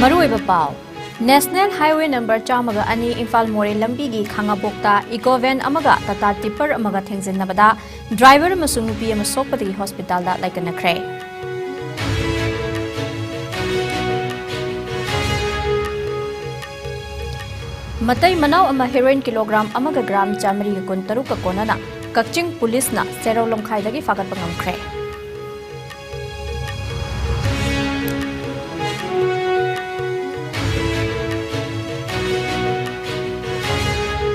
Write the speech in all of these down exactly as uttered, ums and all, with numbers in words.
ꯃꯔꯨꯑꯣꯏꯕ ꯄꯥꯎ꯫ National Highway number ꯆꯥꯝꯃꯒ ꯑꯅꯤ ꯏꯝꯐꯥꯜ ꯃꯣꯔꯦ ꯂꯝꯕꯤꯒꯤ ꯈꯥꯉꯕꯣꯛꯇ eco van ꯑꯃꯒ Tata tipper ꯑꯃꯒ ꯊꯦꯡꯖꯤꯟꯅꯕꯗ driver ꯑꯃꯁꯨꯡ ꯅꯨꯄꯤ ꯑꯃ ꯁꯣꯛꯄꯗꯒꯤ ꯍꯣꯁꯄꯤꯇꯥꯜꯗ ꯂꯥꯏꯀꯠꯅꯈ꯭ꯔꯦ꯫ ꯃꯇꯩ ꯃꯅꯥꯎ ꯑꯃ heroin kilogram ꯑꯃꯒ gram ꯆꯥꯃꯔꯤꯒ ꯀꯨꯟꯇꯔꯨꯛꯀ ꯀꯣꯟꯅꯅ ꯀꯛꯆꯤꯡ ꯄꯨꯂꯤꯁꯅ ꯁꯦꯔꯧ ꯂꯝꯈꯥꯏꯗꯒꯤ ꯐꯥꯒꯠꯄ ꯉꯝꯈ꯭ꯔꯦ꯫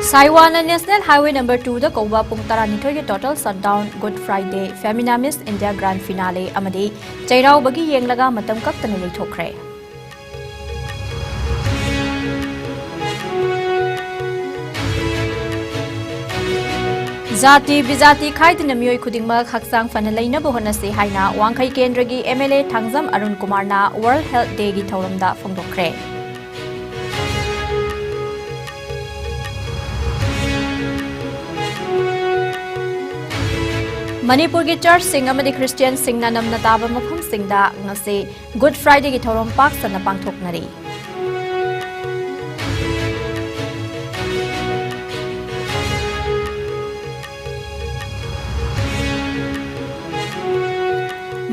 ꯁꯥꯏꯋꯥꯅ National Highway number two ꯗ ꯀꯧꯕ ꯄꯨꯡ ꯇꯔꯥꯅꯤꯊꯣꯏꯒꯤ total shutdown Good Friday, Femina Miss India Grand Finale ꯑꯃꯗꯤ ꯆꯩꯔꯥꯎꯕꯒꯤ ꯌꯦꯡꯂꯒ ꯃꯇꯝ ꯀꯛꯇꯅ ꯌꯩꯊꯣꯛꯈ꯭ꯔꯦ꯫ ꯖꯥꯇꯤ ꯕꯤꯖꯥꯇꯤ ꯈꯥꯏꯗꯅ ꯃꯤꯑꯣꯏ ꯈꯨꯗꯤꯡꯃꯛ ꯍꯛꯆꯥꯡ ꯐꯅ ꯂꯩꯅꯕ ꯍꯣꯠꯅꯁꯤ ꯍꯥꯏꯅ ꯋꯥꯡꯈꯩ ꯀꯦꯟꯗ꯭ꯔꯒꯤ M L A Thangjam Arun ꯀꯨꯃꯥꯔꯅ World Health Day ꯒꯤ ꯊꯧꯔꯝꯗ ꯐꯣꯡꯗꯣꯛꯈ꯭ꯔꯦ꯫ ꯃꯅꯤꯄꯨꯔꯒꯤ ꯆꯔꯆꯁꯤꯡ ꯑꯃꯗꯤ ꯈ꯭ꯔꯤꯁꯇꯤꯌꯥꯟꯁꯤꯡꯅ ꯅꯝꯅ ꯇꯥꯕ ꯃꯐꯝꯁꯤꯡꯗ ꯉꯁꯤ Good Friday ꯒꯤ ꯊꯧꯔꯝ ꯄꯥꯛ ꯁꯟꯅ ꯄꯥꯡꯊꯣꯛꯅꯔꯤ꯫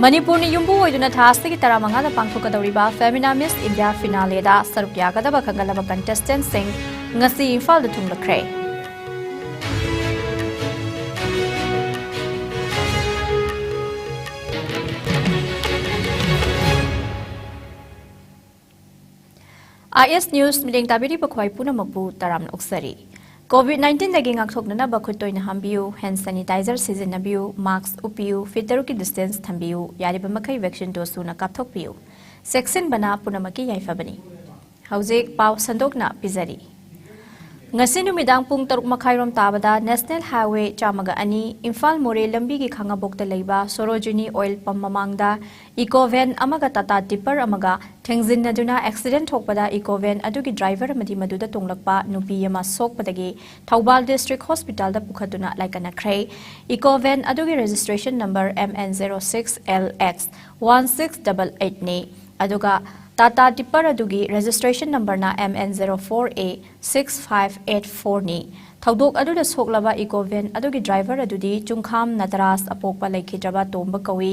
ꯃꯅꯤꯄꯨꯔꯅ ꯌꯨꯝꯕꯨ ꯑꯣꯏꯗꯨꯅ ꯊꯥ ꯑꯁꯤꯒꯤ ꯇꯔꯥꯃꯉꯥꯗ ꯄꯥꯡꯊꯣꯛꯀꯗꯧꯔꯤꯕ Femina Miss India Finale ꯗ ꯁꯔꯨꯛ ꯌꯥꯒꯗꯕ ꯈꯟꯒꯠꯂꯕ contestant ꯁꯤꯡ ꯉꯁꯤ ꯏꯝꯐꯥꯜꯗ ꯊꯨꯡꯂꯈ꯭ꯔꯦ꯫ I S News ꯃꯤꯠꯌꯦꯡ ꯇꯥꯕꯤꯔꯤꯕ ꯈ꯭ꯋꯥꯏ ꯄꯨꯝꯅꯃꯛꯄꯨ ꯇꯔꯥꯝꯅ ꯑꯣꯛꯆꯔꯤ꯫ COVID nineteen ꯗꯒꯤ ꯉꯥꯛꯊꯣꯛꯅꯅꯕ ꯈꯨꯠ ꯇꯣꯏꯅ ꯍꯥꯝꯕꯤꯌꯨ, hand sanitizer ꯁꯤꯖꯤꯟꯅꯕꯤꯌꯨ, mask ꯎꯞꯄꯤꯌꯨ, feet ꯇꯔꯨꯛꯀꯤ distance ꯊꯝꯕꯤꯌꯨ, ꯌꯥꯔꯤꯕ ꯃꯈꯩ vaccine dose ꯁꯨꯅ ꯀꯥꯞꯊꯣꯛꯄꯤꯌꯨ꯫ ꯆꯦꯛꯁꯤꯟꯕꯅ ꯄꯨꯝꯅꯃꯛꯀꯤ ꯌꯥꯏꯐꯕꯅꯤ꯫ ꯍꯧꯖꯤꯛ ꯄꯥꯎ ꯁꯟꯗꯣꯛꯅ ꯄꯤꯖꯔꯤ꯫ ꯉꯁꯤ ꯅꯨꯃꯤꯗꯥꯡ ꯄꯨꯡ ꯇꯔꯨꯛ ꯃꯈꯥꯏꯔꯣꯝ ꯇꯥꯕꯗ National Highway ꯆꯥꯝꯃꯒ ꯑꯅꯤ ꯏꯝꯐꯥꯜ ꯃꯣꯔꯦ ꯂꯝꯕꯤꯒꯤ ꯈꯥꯉꯕꯣꯛꯇ ꯂꯩꯕ Sorojini oil pump ꯃꯃꯥꯡꯗ eco van ꯑꯃꯒ Tata tipper ꯑꯃꯒ ꯊꯦꯡꯖꯤꯟꯅꯗꯨꯅ accident ꯊꯣꯛꯄꯗ eco van ꯑꯗꯨꯒꯤ driver ꯑꯃꯗꯤ ꯃꯗꯨꯗ ꯇꯣꯡꯂꯛꯄ ꯅꯨꯄꯤ ꯑꯃ ꯁꯣꯛꯄꯗꯒꯤ ꯊꯧꯕꯥꯜ District Hospital ꯗ ꯄꯨꯈꯠꯇꯨꯅ ꯂꯥꯏꯀꯠꯅꯈ꯭ꯔꯦ꯫ Eco van ꯑꯗꯨꯒꯤ registration number M N zero six L X one six double eight ꯅꯤ꯫ ꯑꯗꯨꯒ ꯇꯥꯇꯥ ꯇꯤꯞꯄꯔ ꯑꯗꯨꯒꯤ ꯔꯦꯖꯤꯁꯇ꯭ꯔꯦꯁꯟ ꯅꯝꯕꯔꯅ M N zero four A six five eight four ꯅꯤ꯫ ꯊꯧꯗꯣꯛ ꯑꯗꯨꯗ ꯁꯣꯛꯂꯕ ꯏꯀꯣ ꯚꯦꯟ ꯑꯗꯨꯒꯤ ꯗ꯭ꯔꯥꯏꯚꯔ ꯑꯗꯨꯗꯤ ꯆꯨꯡꯈꯥꯝ ꯅꯇꯔꯥꯖ ꯑꯄꯣꯛꯄ ꯂꯩꯈꯤꯗ꯭ꯔꯕ ꯇꯣꯝꯕ ꯀꯧꯏ꯫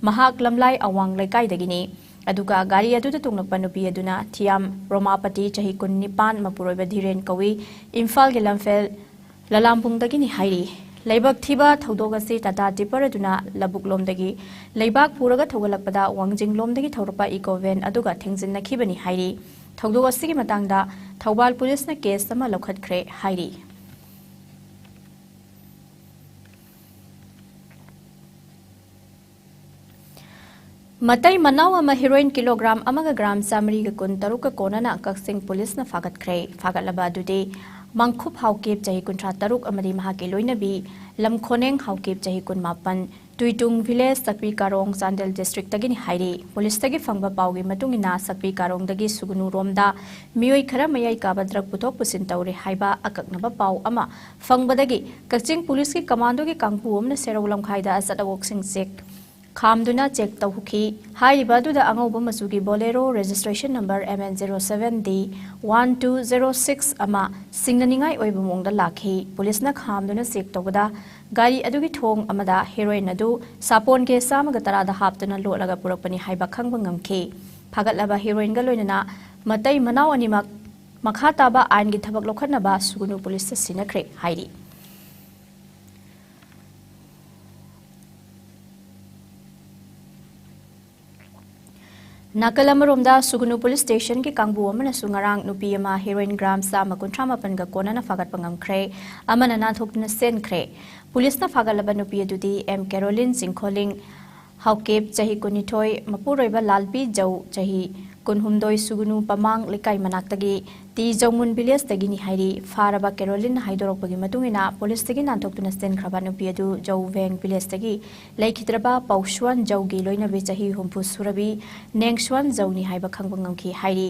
ꯃꯍꯥꯛ ꯂꯝꯂꯥꯏ ꯑꯋꯥꯡ ꯂꯩꯀꯥꯏꯗꯒꯤꯅꯤ꯫ ꯑꯗꯨꯒ ꯒꯥꯔꯤ ꯑꯗꯨꯗ ꯇꯣꯡꯂꯛꯄ ꯅꯨꯄꯤ ꯑꯗꯨꯅ ꯊꯤꯌꯥꯝ ꯔꯣꯃꯥꯄꯇꯤ, ꯆꯍꯤ ꯀꯨꯟꯅꯤꯄꯥꯟ, ꯃꯄꯨꯔꯣꯏꯕ ꯙꯤꯔꯦꯟ ꯀꯧꯏ꯫ ꯏꯝꯐꯥꯜꯒꯤ ꯂꯝꯐꯦꯜ ꯂꯂꯥꯝꯕꯨꯡꯗꯒꯤꯅꯤ ꯍꯥꯏꯔꯤ꯫ ꯂꯥꯏꯕꯛ ꯊꯤꯕ ꯊꯧꯗꯣꯛ ꯑꯁꯤ ꯇꯥꯇꯥ ꯇꯤꯞꯄꯔ ꯑꯗꯨꯅ ꯂꯧꯕꯨꯛꯂꯣꯝꯗꯒꯤ ꯂꯩꯕꯥꯛ ꯄꯨꯔꯒ ꯊꯧꯒꯠꯂꯛꯄꯗ ꯋꯥꯡꯖꯤꯡꯂꯣꯝꯗꯒꯤ ꯊꯧꯔꯛꯄ ꯏꯀꯣ ꯚꯦꯟ ꯑꯗꯨꯒ ꯊꯦꯡꯖꯤꯟꯅꯈꯤꯕꯅꯤ ꯍꯥꯏꯔꯤ꯫ ꯊꯧꯗꯣꯛ ꯑꯁꯤꯒꯤ ꯃꯇꯥꯡꯗ ꯊꯧꯕꯥꯜ ꯄꯨꯂꯤꯁꯅ ꯀꯦꯁ ꯑꯃ ꯂꯧꯈꯠꯈ꯭ꯔꯦ ꯍꯥꯏꯔꯤ꯫ ꯃꯇꯩ ꯃꯅꯥꯎ ꯑꯃ ꯍꯤꯔꯣꯏꯟ ꯀꯤꯂꯣꯒ꯭ꯔꯥꯝ ꯑꯃꯒ ꯒ꯭ꯔꯥꯝ ꯆꯥꯃꯔꯤꯒ ꯀꯨꯟ ꯇꯔꯨꯛꯀ ꯀꯣꯟꯅꯅ ꯀꯛꯆꯤꯡ ꯄꯨꯂꯤꯁꯅ ꯐꯥꯒꯠꯈ꯭ꯔꯦ꯫ ꯐꯥꯒꯠꯂꯕ ꯑꯗꯨꯗꯤ ꯃꯥꯡꯈꯨꯞ ꯍꯥꯎꯀꯤꯞ, ꯆꯍꯤ ꯀꯨꯟꯊ꯭ꯔꯥ ꯇꯔꯨꯛ, ꯑꯃꯗꯤ ꯃꯍꯥꯛꯀꯤ ꯂꯣꯏꯅꯕꯤ ꯂꯝꯈꯣꯅꯦꯡ ꯍꯥꯎꯀꯤꯞ, ꯆꯍꯤ ꯀꯨꯟꯃꯥꯄꯟ, ꯇꯨꯏꯇꯨꯡ ꯚꯤꯂꯦꯖ, ꯆꯥꯛꯄꯤ ꯀꯥꯔꯣꯡ, ꯆꯥꯟꯗꯦꯜ ꯗꯤꯁꯇ꯭ꯔꯤꯛꯇꯒꯤꯅꯤ ꯍꯥꯏꯔꯤ꯫ ꯄꯨꯂꯤꯁꯇꯒꯤ ꯐꯪꯕ ꯄꯥꯎꯒꯤ ꯃꯇꯨꯡ ꯏꯟꯅ, ꯆꯥꯛꯄꯤ ꯀꯥꯔꯣꯡꯗꯒꯤ ꯁꯨꯒꯅꯨꯔꯣꯝꯗ ꯃꯤꯑꯣꯏ ꯈꯔ ꯃꯌꯥꯏ ꯀꯥꯕ ꯗ꯭ꯔꯒ ꯄꯨꯊꯣꯛ ꯄꯨꯁꯤꯟ ꯇꯧꯔꯦ ꯍꯥꯏꯕ ꯑꯀꯛꯅꯕ ꯄꯥꯎ ꯑꯃ ꯐꯪꯕꯗꯒꯤ, ꯀꯛꯆꯤꯡ ꯄꯨꯂꯤꯁꯀꯤ ꯀꯃꯥꯟꯗꯣꯒꯤ ꯀꯥꯡꯕꯨ ꯑꯃꯅ ꯁꯦꯔꯧ ꯂꯝꯈꯥꯏꯗ ꯑꯆꯠ ꯑꯋꯣꯛꯁꯤꯡ ꯆꯦꯛ ꯈꯥꯝꯗꯨꯅ ꯆꯦꯛ ꯇꯧꯈꯤ꯫ ꯍꯥꯏꯔꯤꯕ ꯑꯗꯨꯗ ꯑꯉꯧꯕ ꯃꯆꯨꯒꯤ Bolero, registration number M N zero seven D one two zero six ꯑꯃ ꯁꯤꯡꯅꯅꯤꯡꯉꯥꯏ ꯑꯣꯏꯕ ꯃꯑꯣꯡꯗ ꯂꯥꯛꯈꯤ꯫ ꯄꯨꯂꯤꯁꯅ ꯈꯥꯝꯗꯨꯅ ꯆꯦꯛ ꯇꯧꯕꯗ ꯒꯥꯔꯤ ꯑꯗꯨꯒꯤ ꯊꯣꯡ ꯑꯃꯗ ꯍꯦꯔꯣꯏꯟ ꯑꯗꯨ ꯁꯥꯄꯣꯟ ꯀꯦꯁ ꯆꯥꯝꯃꯒ ꯇꯔꯥꯗ ꯍꯥꯞꯇꯨꯅ ꯂꯣꯠꯂꯒ ꯄꯨꯔꯛꯄꯅꯤ ꯍꯥꯏꯕ ꯈꯪꯕ ꯉꯝꯈꯤ꯫ ꯐꯥꯒꯠꯂꯕ ꯍꯦꯔꯣꯏꯟꯒ ꯂꯣꯏꯅꯅ ꯃꯇꯩ ꯃꯅꯥꯎ ꯑꯅꯤꯃꯛ ꯃꯈꯥ ꯇꯥꯕ ꯑꯥꯏꯟꯒꯤ ꯊꯕꯛ ꯂꯧꯈꯠꯅꯕ ꯁꯨꯒꯅꯨ ꯄꯨꯂꯤꯁꯇ ꯁꯤꯟꯅꯈ꯭ꯔꯦ ꯍꯥꯏꯔꯤ꯫ ꯅꯥꯀꯜ ꯑꯃꯔꯣꯝꯗ, ꯁꯨꯒꯅꯨ ꯄꯨꯂꯤꯁ ꯁ꯭ꯇꯦꯁꯟꯒꯤ ꯀꯥꯡꯕꯨ ꯑꯃꯅꯁꯨ ꯉꯔꯥꯡ ꯅꯨꯄꯤ ꯑꯃ ꯍꯦꯔꯣꯏꯟ ꯒ꯭ꯔꯥꯝ ꯆꯥꯝꯃ ꯀꯨꯟꯊ꯭ꯔꯥ ꯃꯥꯄꯟꯒ ꯀꯣꯟꯅꯅ ꯐꯥꯒꯠꯄ ꯉꯝꯈ꯭ꯔꯦ꯫ ꯑꯃꯅ ꯅꯥꯟꯊꯣꯛꯇꯨꯅ ꯆꯦꯟꯈ꯭ꯔꯦ꯫ ꯄꯨꯂꯤꯁꯅ ꯐꯥꯒꯠꯂꯕ ꯅꯨꯄꯤ ꯑꯗꯨꯗꯤ ꯑꯦꯝ ꯀꯦꯔꯣꯂꯤꯟ ꯆꯤꯡꯈꯣꯂꯤꯡ ꯍꯥꯎꯀꯦꯞ, ꯆꯍꯤ ꯀꯨꯟꯅꯤꯊꯣꯏ, ꯃꯄꯨꯔꯣꯏꯕ ꯂꯥꯜꯄꯤ ꯖꯧ, ꯆꯍꯤ ꯀꯨꯟꯍꯨꯝꯗꯣꯏ, ꯁꯨꯒꯅꯨ ꯄꯃꯥꯡ ꯂꯩꯀꯥꯏ ꯃꯅꯥꯛꯇꯒꯤ ꯇꯤ ꯖꯧꯃꯨꯟ ꯚꯤꯂꯦꯖꯇꯒꯤꯅꯤ ꯍꯥꯏꯔꯤ꯫ ꯐꯥꯔꯕ ꯀꯦꯔꯣꯂꯤꯟꯅ ꯍꯥꯏꯗꯣꯔꯛꯄꯒꯤ ꯃꯇꯨꯡ ꯏꯟꯅ ꯄꯨꯂꯤꯁꯇꯒꯤ ꯅꯥꯟꯊꯣꯛꯇꯨꯅ ꯆꯦꯟꯈ꯭ꯔꯕ ꯅꯨꯄꯤ ꯑꯗꯨ ꯖꯧ ꯚꯦꯡ ꯚꯤꯂꯦꯖꯇꯒꯤ ꯂꯩꯈꯤꯗ꯭ꯔꯕ ꯄꯥꯎꯁ꯭ꯋꯥꯟ ꯖꯧꯒꯤ ꯂꯣꯏꯅꯕꯤ ꯆꯍꯤ ꯍꯨꯝꯐꯨ ꯁꯨꯔꯕꯤ ꯅꯦꯡꯁ꯭ꯋꯥꯟ ꯖꯧꯅꯤ ꯍꯥꯏꯕ ꯈꯪꯕ ꯉꯝꯈꯤ ꯍꯥꯏꯔꯤ꯫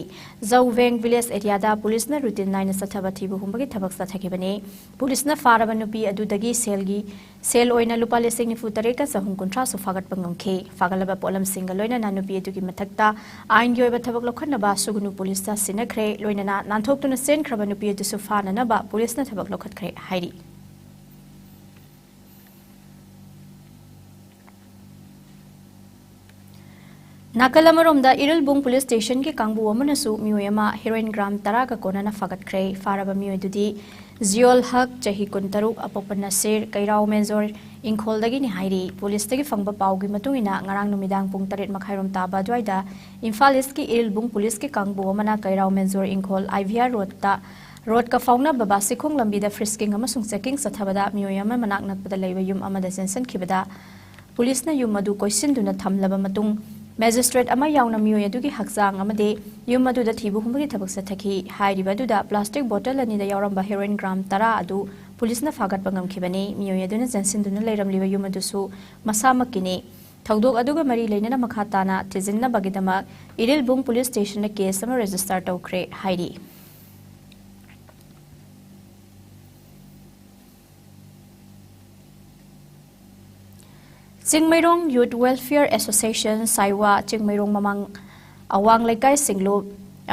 ꯖꯧ ꯚꯦꯡ ꯚꯤꯂꯦꯖ ꯑꯦꯔꯤꯌꯥꯗ ꯄꯨꯂꯤꯁꯅ ꯔꯨꯇꯤꯟ ꯅꯥꯏꯅ ꯆꯠꯊꯕ ꯊꯤꯕ ꯍꯨꯝꯕꯒꯤ ꯊꯕꯛ ꯆꯠꯊꯈꯤꯕꯅꯤ꯫ ꯄꯨꯂꯤꯁꯅ ꯐꯥꯔꯕ ꯅꯨꯄꯤ ꯑꯗꯨꯗꯒꯤ ꯁꯦꯜꯒꯤ ꯁꯦꯜ ꯑꯣꯏꯅ ꯂꯨꯄꯥ ꯂꯤꯁꯤꯡ ꯅꯤꯐꯨ ꯇꯔꯦꯠꯀ ꯆꯍꯨꯝ ꯀꯨꯟꯊ꯭ꯔꯥꯁꯨ ꯐꯥꯒꯠꯄ ꯉꯝꯈꯤ꯫ ꯐꯥꯒꯠꯂꯕ ꯄꯣꯠꯂꯝꯁꯤꯡꯒ ꯂꯣꯏꯅꯅ ꯅꯨꯄꯤ ꯑꯗꯨꯒꯤ ꯃꯊꯛꯇ ꯑꯥꯏꯟꯒꯤ ꯑꯣꯏꯕ ꯊꯕꯛ ꯂꯧꯈꯠꯅꯕ ꯁꯨꯒꯅꯨ ꯄꯨꯂꯤꯁꯇ ꯁꯤꯟꯅꯈ꯭ꯔꯦ꯫ ꯂꯣꯏꯅꯅ ꯅꯥꯟꯊꯣꯛꯇꯨꯅ ꯆꯦꯟꯈ꯭ꯔꯕ ꯅꯨꯄꯤ ꯑꯗꯨꯁꯨ ꯐꯥꯅꯅꯕ ꯄꯨꯂꯤꯁꯅ ꯊꯕꯛ ꯂꯧꯈꯠꯈ꯭ꯔꯦ ꯍꯥꯏꯔꯤ꯫ ꯅꯥꯀꯜ ꯑꯃꯔꯣꯝꯗ ꯏꯔꯤꯜꯕꯨꯡ ꯄꯨꯂꯤꯁ ꯁ꯭ꯇꯦꯁꯟꯒꯤ ꯀꯥꯡꯕꯨ ꯑꯃꯅꯁꯨ ꯃꯤꯑꯣꯏ ꯑꯃ ꯍꯦꯔꯣꯏꯟ ꯒ꯭ꯔꯥꯝ ꯇꯔꯥꯒ ꯀꯣꯟꯅꯅ ꯐꯥꯒꯠꯈ꯭ꯔꯦ꯫ ꯐꯥꯔꯕ ꯃꯤꯑꯣꯏꯗꯨꯗꯤ ꯖꯤꯌꯣꯜ ꯍꯛ, ꯆꯍꯤ ꯀꯨꯟꯇꯔꯨꯛ, ꯑꯄꯣꯛꯄ ꯅꯁꯤꯔ, ꯀꯩꯔꯥꯎ ꯃꯦꯟꯖꯣꯔ ꯏꯪꯈꯣꯜꯗꯒꯤꯅꯤ ꯍꯥꯏꯔꯤ꯫ ꯄꯨꯂꯤꯁꯇꯒꯤ ꯐꯪꯕ ꯄꯥꯎꯒꯤ ꯃꯇꯨꯡ ꯏꯟꯅ, ꯉꯔꯥꯡ ꯅꯨꯃꯤꯗꯥꯡ ꯄꯨꯡ ꯇꯔꯦꯠ ꯃꯈꯥꯏꯔꯣꯝ ꯇꯥꯕ ꯑꯗꯨꯋꯥꯏꯗ ꯏꯝꯐꯥꯜ ꯏꯁꯀꯤ ꯏꯔꯤꯜꯕꯨꯡ ꯄꯨꯂꯤꯁꯀꯤ ꯀꯥꯡꯕꯨ ꯑꯃꯅ ꯀꯩꯔꯥꯎ ꯃꯦꯟꯖꯣꯔ ꯏꯪꯈꯣꯜ, ꯑꯥꯏ ꯚꯤ ꯑꯥꯔ ꯔꯣꯗꯇ, ꯔꯣꯗꯀ ꯐꯥꯎꯅꯕ ꯕꯥꯁꯤꯈꯣꯡ ꯂꯝꯕꯤꯗ ꯐ꯭ꯔꯤꯁꯀꯤꯡ ꯑꯃꯁꯨꯡ ꯆꯦꯀꯤꯡ ꯆꯠꯊꯕꯗ ꯃꯤꯑꯣꯏ ꯑꯃ ꯃꯅꯥꯛ ꯅꯛꯄꯗ ꯂꯩꯕ ꯌꯨꯝ ꯑꯃꯗ ꯆꯦꯟꯁꯤꯟꯈꯤꯕꯗ, ꯄꯨꯂꯤꯁꯅ ꯌꯨꯝ ꯑꯗꯨ ꯀꯣꯏꯁꯤꯟꯗꯨꯅ ꯊꯝꯂꯕ ꯃꯇꯨꯡ, ꯃꯦꯖꯤꯁꯇ꯭ꯔꯦꯠ ꯑꯃ ꯌꯥꯎꯅ ꯃꯤꯑꯣꯏ ꯑꯗꯨꯒꯤ ꯍꯛꯆꯥꯡ ꯑꯃꯗꯤ ꯌꯨꯝ ꯑꯗꯨꯗ ꯊꯤꯕ ꯍꯨꯝꯕꯒꯤ ꯊꯕꯛ ꯆꯠꯊꯈꯤ꯫ ꯍꯥꯏꯔꯤꯕ ꯑꯗꯨꯗ ꯄ꯭ꯂꯥꯁꯇꯤꯛ ꯕꯣꯇꯜ ꯑꯅꯤꯗ ꯌꯥꯎꯔꯝꯕ ꯍꯦꯔꯣꯏꯟ ꯒ꯭ꯔꯥꯝ ꯇꯔꯥ ꯑꯗꯨ ꯄꯨꯂꯤꯁꯅ ꯐꯥꯒꯠꯄ ꯉꯝꯈꯤꯕꯅꯤ꯫ ꯃꯤꯑꯣꯏ ꯑꯗꯨꯅ ꯆꯦꯟꯁꯤꯟꯗꯨꯅ ꯂꯩꯔꯝꯂꯤꯕ ꯌꯨꯝ ꯑꯗꯨꯁꯨ ꯃꯁꯥꯃꯛꯀꯤꯅꯤ꯫ ꯊꯧꯗꯣꯛ ꯑꯗꯨꯒ ꯃꯔꯤ ꯂꯩꯅꯅ ꯃꯈꯥ ꯇꯥꯅ ꯊꯤꯖꯤꯟꯅꯕꯒꯤꯗꯃꯛ ꯏꯔꯤꯜꯕꯨꯡ ꯄꯨꯂꯤꯁ ꯁ꯭ꯇꯦꯁꯟꯗ ꯀꯦꯁ ꯑꯃ ꯔꯦꯖꯤꯁꯇꯔ ꯇꯧꯈ꯭ꯔꯦ ꯍꯥꯏꯔꯤ꯫ ꯆꯤꯡꯃꯩꯔꯣꯡ ꯌꯨꯠ ꯋꯦꯜꯐꯤꯌꯔ ꯑꯦꯁꯣꯁꯤꯌꯦꯁꯟ, ꯁꯥꯏꯋꯥ, ꯆꯤꯡꯃꯩꯔꯣꯡ ꯃꯃꯥꯡ ꯑꯋꯥꯡ ꯂꯩꯀꯥꯏ ꯁꯤꯡꯂꯨꯞ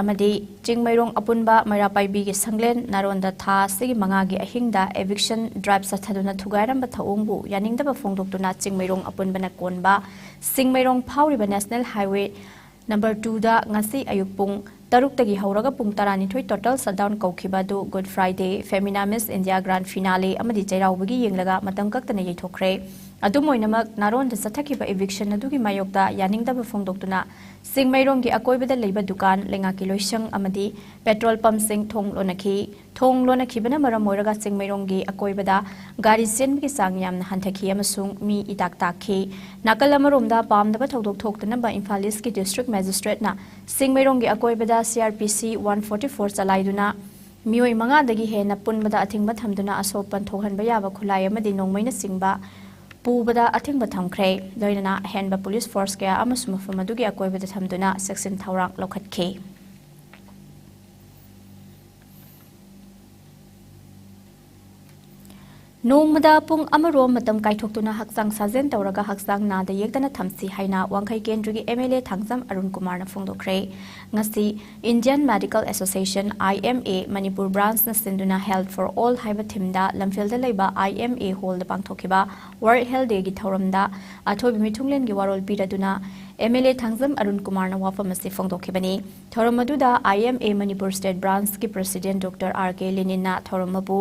ꯑꯃꯗꯤ ꯆꯤꯡꯃꯩꯔꯣꯡ ꯑꯄꯨꯟꯕ ꯃꯩꯔꯥ ꯄꯥꯏꯕꯤꯒꯤ ꯁꯪꯂꯦꯟ ꯅꯥꯔꯣꯟꯗ ꯊꯥ ꯑꯁꯤꯒꯤ ꯃꯉꯥꯒꯤ ꯑꯍꯤꯡꯗ eviction drive ꯆꯠꯊꯗꯨꯅ ꯊꯨꯒꯥꯏꯔꯝꯕ ꯊꯧꯑꯣꯡꯕꯨ ꯌꯥꯅꯤꯡꯗꯕ ꯐꯣꯡꯗꯣꯛꯇꯨꯅ ꯆꯤꯡꯃꯩꯔꯣꯡ ꯑꯄꯨꯟꯕꯅ ꯀꯣꯟꯕ ꯁꯤꯡꯃꯩꯔꯣꯡ ꯐꯥꯎꯔꯤꯕ National Highway number two ꯗ ꯉꯁꯤ ꯑꯌꯨꯛ ꯄꯨꯡ ꯇꯔꯨꯛꯇꯒꯤ ꯍꯧꯔꯒ ꯄꯨꯡ ꯇꯔꯥꯅꯤꯊꯣꯏ total shutdown ꯀꯧꯈꯤꯕ ꯑꯗꯨ Good Friday, Femina Miss India Grand Finale ꯑꯃꯗꯤ ꯆꯩꯔꯥꯎꯕꯒꯤ ꯌꯦꯡꯂꯒ ꯃꯇꯝ ꯀꯛꯇꯅ ꯌꯩꯊꯣꯛꯈ꯭ꯔꯦ꯫ ꯑꯗꯨꯝ ꯑꯣꯏꯅꯃꯛ, ꯅꯥꯔꯣꯟꯗ ꯆꯠꯊꯈꯤꯕ eviction ꯑꯗꯨꯒꯤ ꯃꯥꯌꯣꯛꯇ ꯌꯥꯅꯤꯡꯗꯕ ꯐꯣꯡꯗꯣꯛꯇꯨꯅ ꯆꯤꯡꯃꯩꯔꯣꯡꯒꯤ ꯑꯀꯣꯏꯕꯗ ꯂꯩꯕ ꯗꯨꯀꯥꯟ, ꯂꯩꯉꯥꯛꯀꯤ ꯂꯣꯏꯁꯪ ꯑꯃꯗꯤ petrol pumpꯁꯤꯡ ꯊꯣꯡ ꯂꯣꯟꯅꯈꯤ꯫ ꯊꯣꯡ ꯂꯣꯟꯅꯈꯤꯕꯅ ꯃꯔꯝ ꯑꯣꯏꯔꯒ ꯆꯤꯡꯃꯩꯔꯣꯡꯒꯤ ꯑꯀꯣꯏꯕꯗ ꯒꯥꯔꯤ ꯆꯦꯟꯕꯒꯤ ꯆꯥꯡ ꯌꯥꯝꯅ ꯍꯟꯊꯈꯤ ꯑꯃꯁꯨꯡ ꯃꯤ ꯏꯇꯥꯛ ꯇꯥꯛꯈꯤ꯫ ꯅꯥꯀꯜ ꯑꯃꯔꯣꯝꯗ, ꯄꯥꯝꯗꯕ ꯊꯧꯗꯣꯛ ꯊꯣꯛꯇꯅꯕ ꯏꯝꯐꯥꯜ ꯏꯁꯀꯤ district magistrateꯅ ꯆꯤꯡꯃꯩꯔꯣꯡꯒꯤ ꯑꯀꯣꯏꯕꯗ C R P C one forty four ꯆꯂꯥꯏꯗꯨꯅ ꯃꯤꯑꯣꯏ ꯃꯉꯥꯗꯒꯤ ꯍꯦꯟꯅ ꯄꯨꯟꯕꯗ ꯑꯊꯤꯡꯕ ꯊꯝꯗꯨꯅ ꯑꯁꯣꯛ ꯑꯄꯟ ꯊꯣꯛꯍꯟꯕ ꯌꯥꯕ ꯈꯨꯠꯂꯥꯏ ꯑꯃꯗꯤ ꯅꯣꯡꯃꯩꯅꯆꯤꯡꯕ ꯄꯨꯕꯗ ꯑꯊꯤꯡꯕ ꯊꯝꯈ꯭ꯔꯦ꯫ ꯂꯣꯏꯅꯅ ꯑꯍꯦꯟꯕ police force ꯀꯌꯥ ꯑꯃꯁꯨ ꯃꯐꯝ ꯑꯗꯨꯒꯤ ꯑꯀꯣꯏꯕꯗ ꯊꯝꯗꯨꯅ ꯆꯦꯛꯁꯤꯟ ꯊꯧꯔꯥꯡ ꯂꯧꯈꯠꯈꯤ꯫ ꯅꯣꯡꯃꯗ ꯄꯨꯡ ꯑꯃꯔꯣꯝ ꯃꯇꯝ ꯀꯥꯏꯊꯣꯛꯇꯨꯅ ꯍꯛꯆꯥꯡ ꯁꯥꯖꯦꯜ ꯇꯧꯔꯒ ꯍꯛꯆꯥꯡ ꯅꯥꯗ ꯌꯦꯛꯇꯅ ꯊꯝꯁꯤ ꯍꯥꯏꯅ ꯋꯥꯡꯈꯩ ꯀꯦꯟꯗ꯭ꯔꯒꯤ M L A Thangjam Arun ꯀꯨꯃꯥꯔꯅ ꯐꯣꯡꯗꯣꯛꯈ꯭ꯔꯦ꯫ ꯉꯁꯤ Indian Medical Association, I M A, Manipur branchꯅ ꯁꯤꯟꯗꯨꯅ Health for All ꯍꯥꯏꯕ themeꯗ ꯂꯝꯐꯦꯜꯗ ꯂꯩꯕ I M A hallꯗ ꯄꯥꯡꯊꯣꯛꯈꯤꯕ World Health Dayꯒꯤ ꯊꯧꯔꯝꯗ ꯑꯊꯣꯏꯕ ꯃꯤꯊꯨꯡꯂꯦꯟꯒꯤ ꯋꯥꯔꯣꯜ ꯄꯤꯔꯗꯨꯅ M L A Thangjam Arun ꯀꯨꯃꯥꯔꯅ ꯋꯥꯐꯝ ꯑꯁꯤ ꯐꯣꯡꯗꯣꯛꯈꯤꯕꯅꯤ꯫ ꯊꯧꯔꯝ ꯑꯗꯨꯗ I M A Manipur state branchꯀꯤ president Doctor R K ꯂꯦꯅꯤꯟꯅ ꯊꯧꯔꯝ ꯑꯗꯨꯕꯨ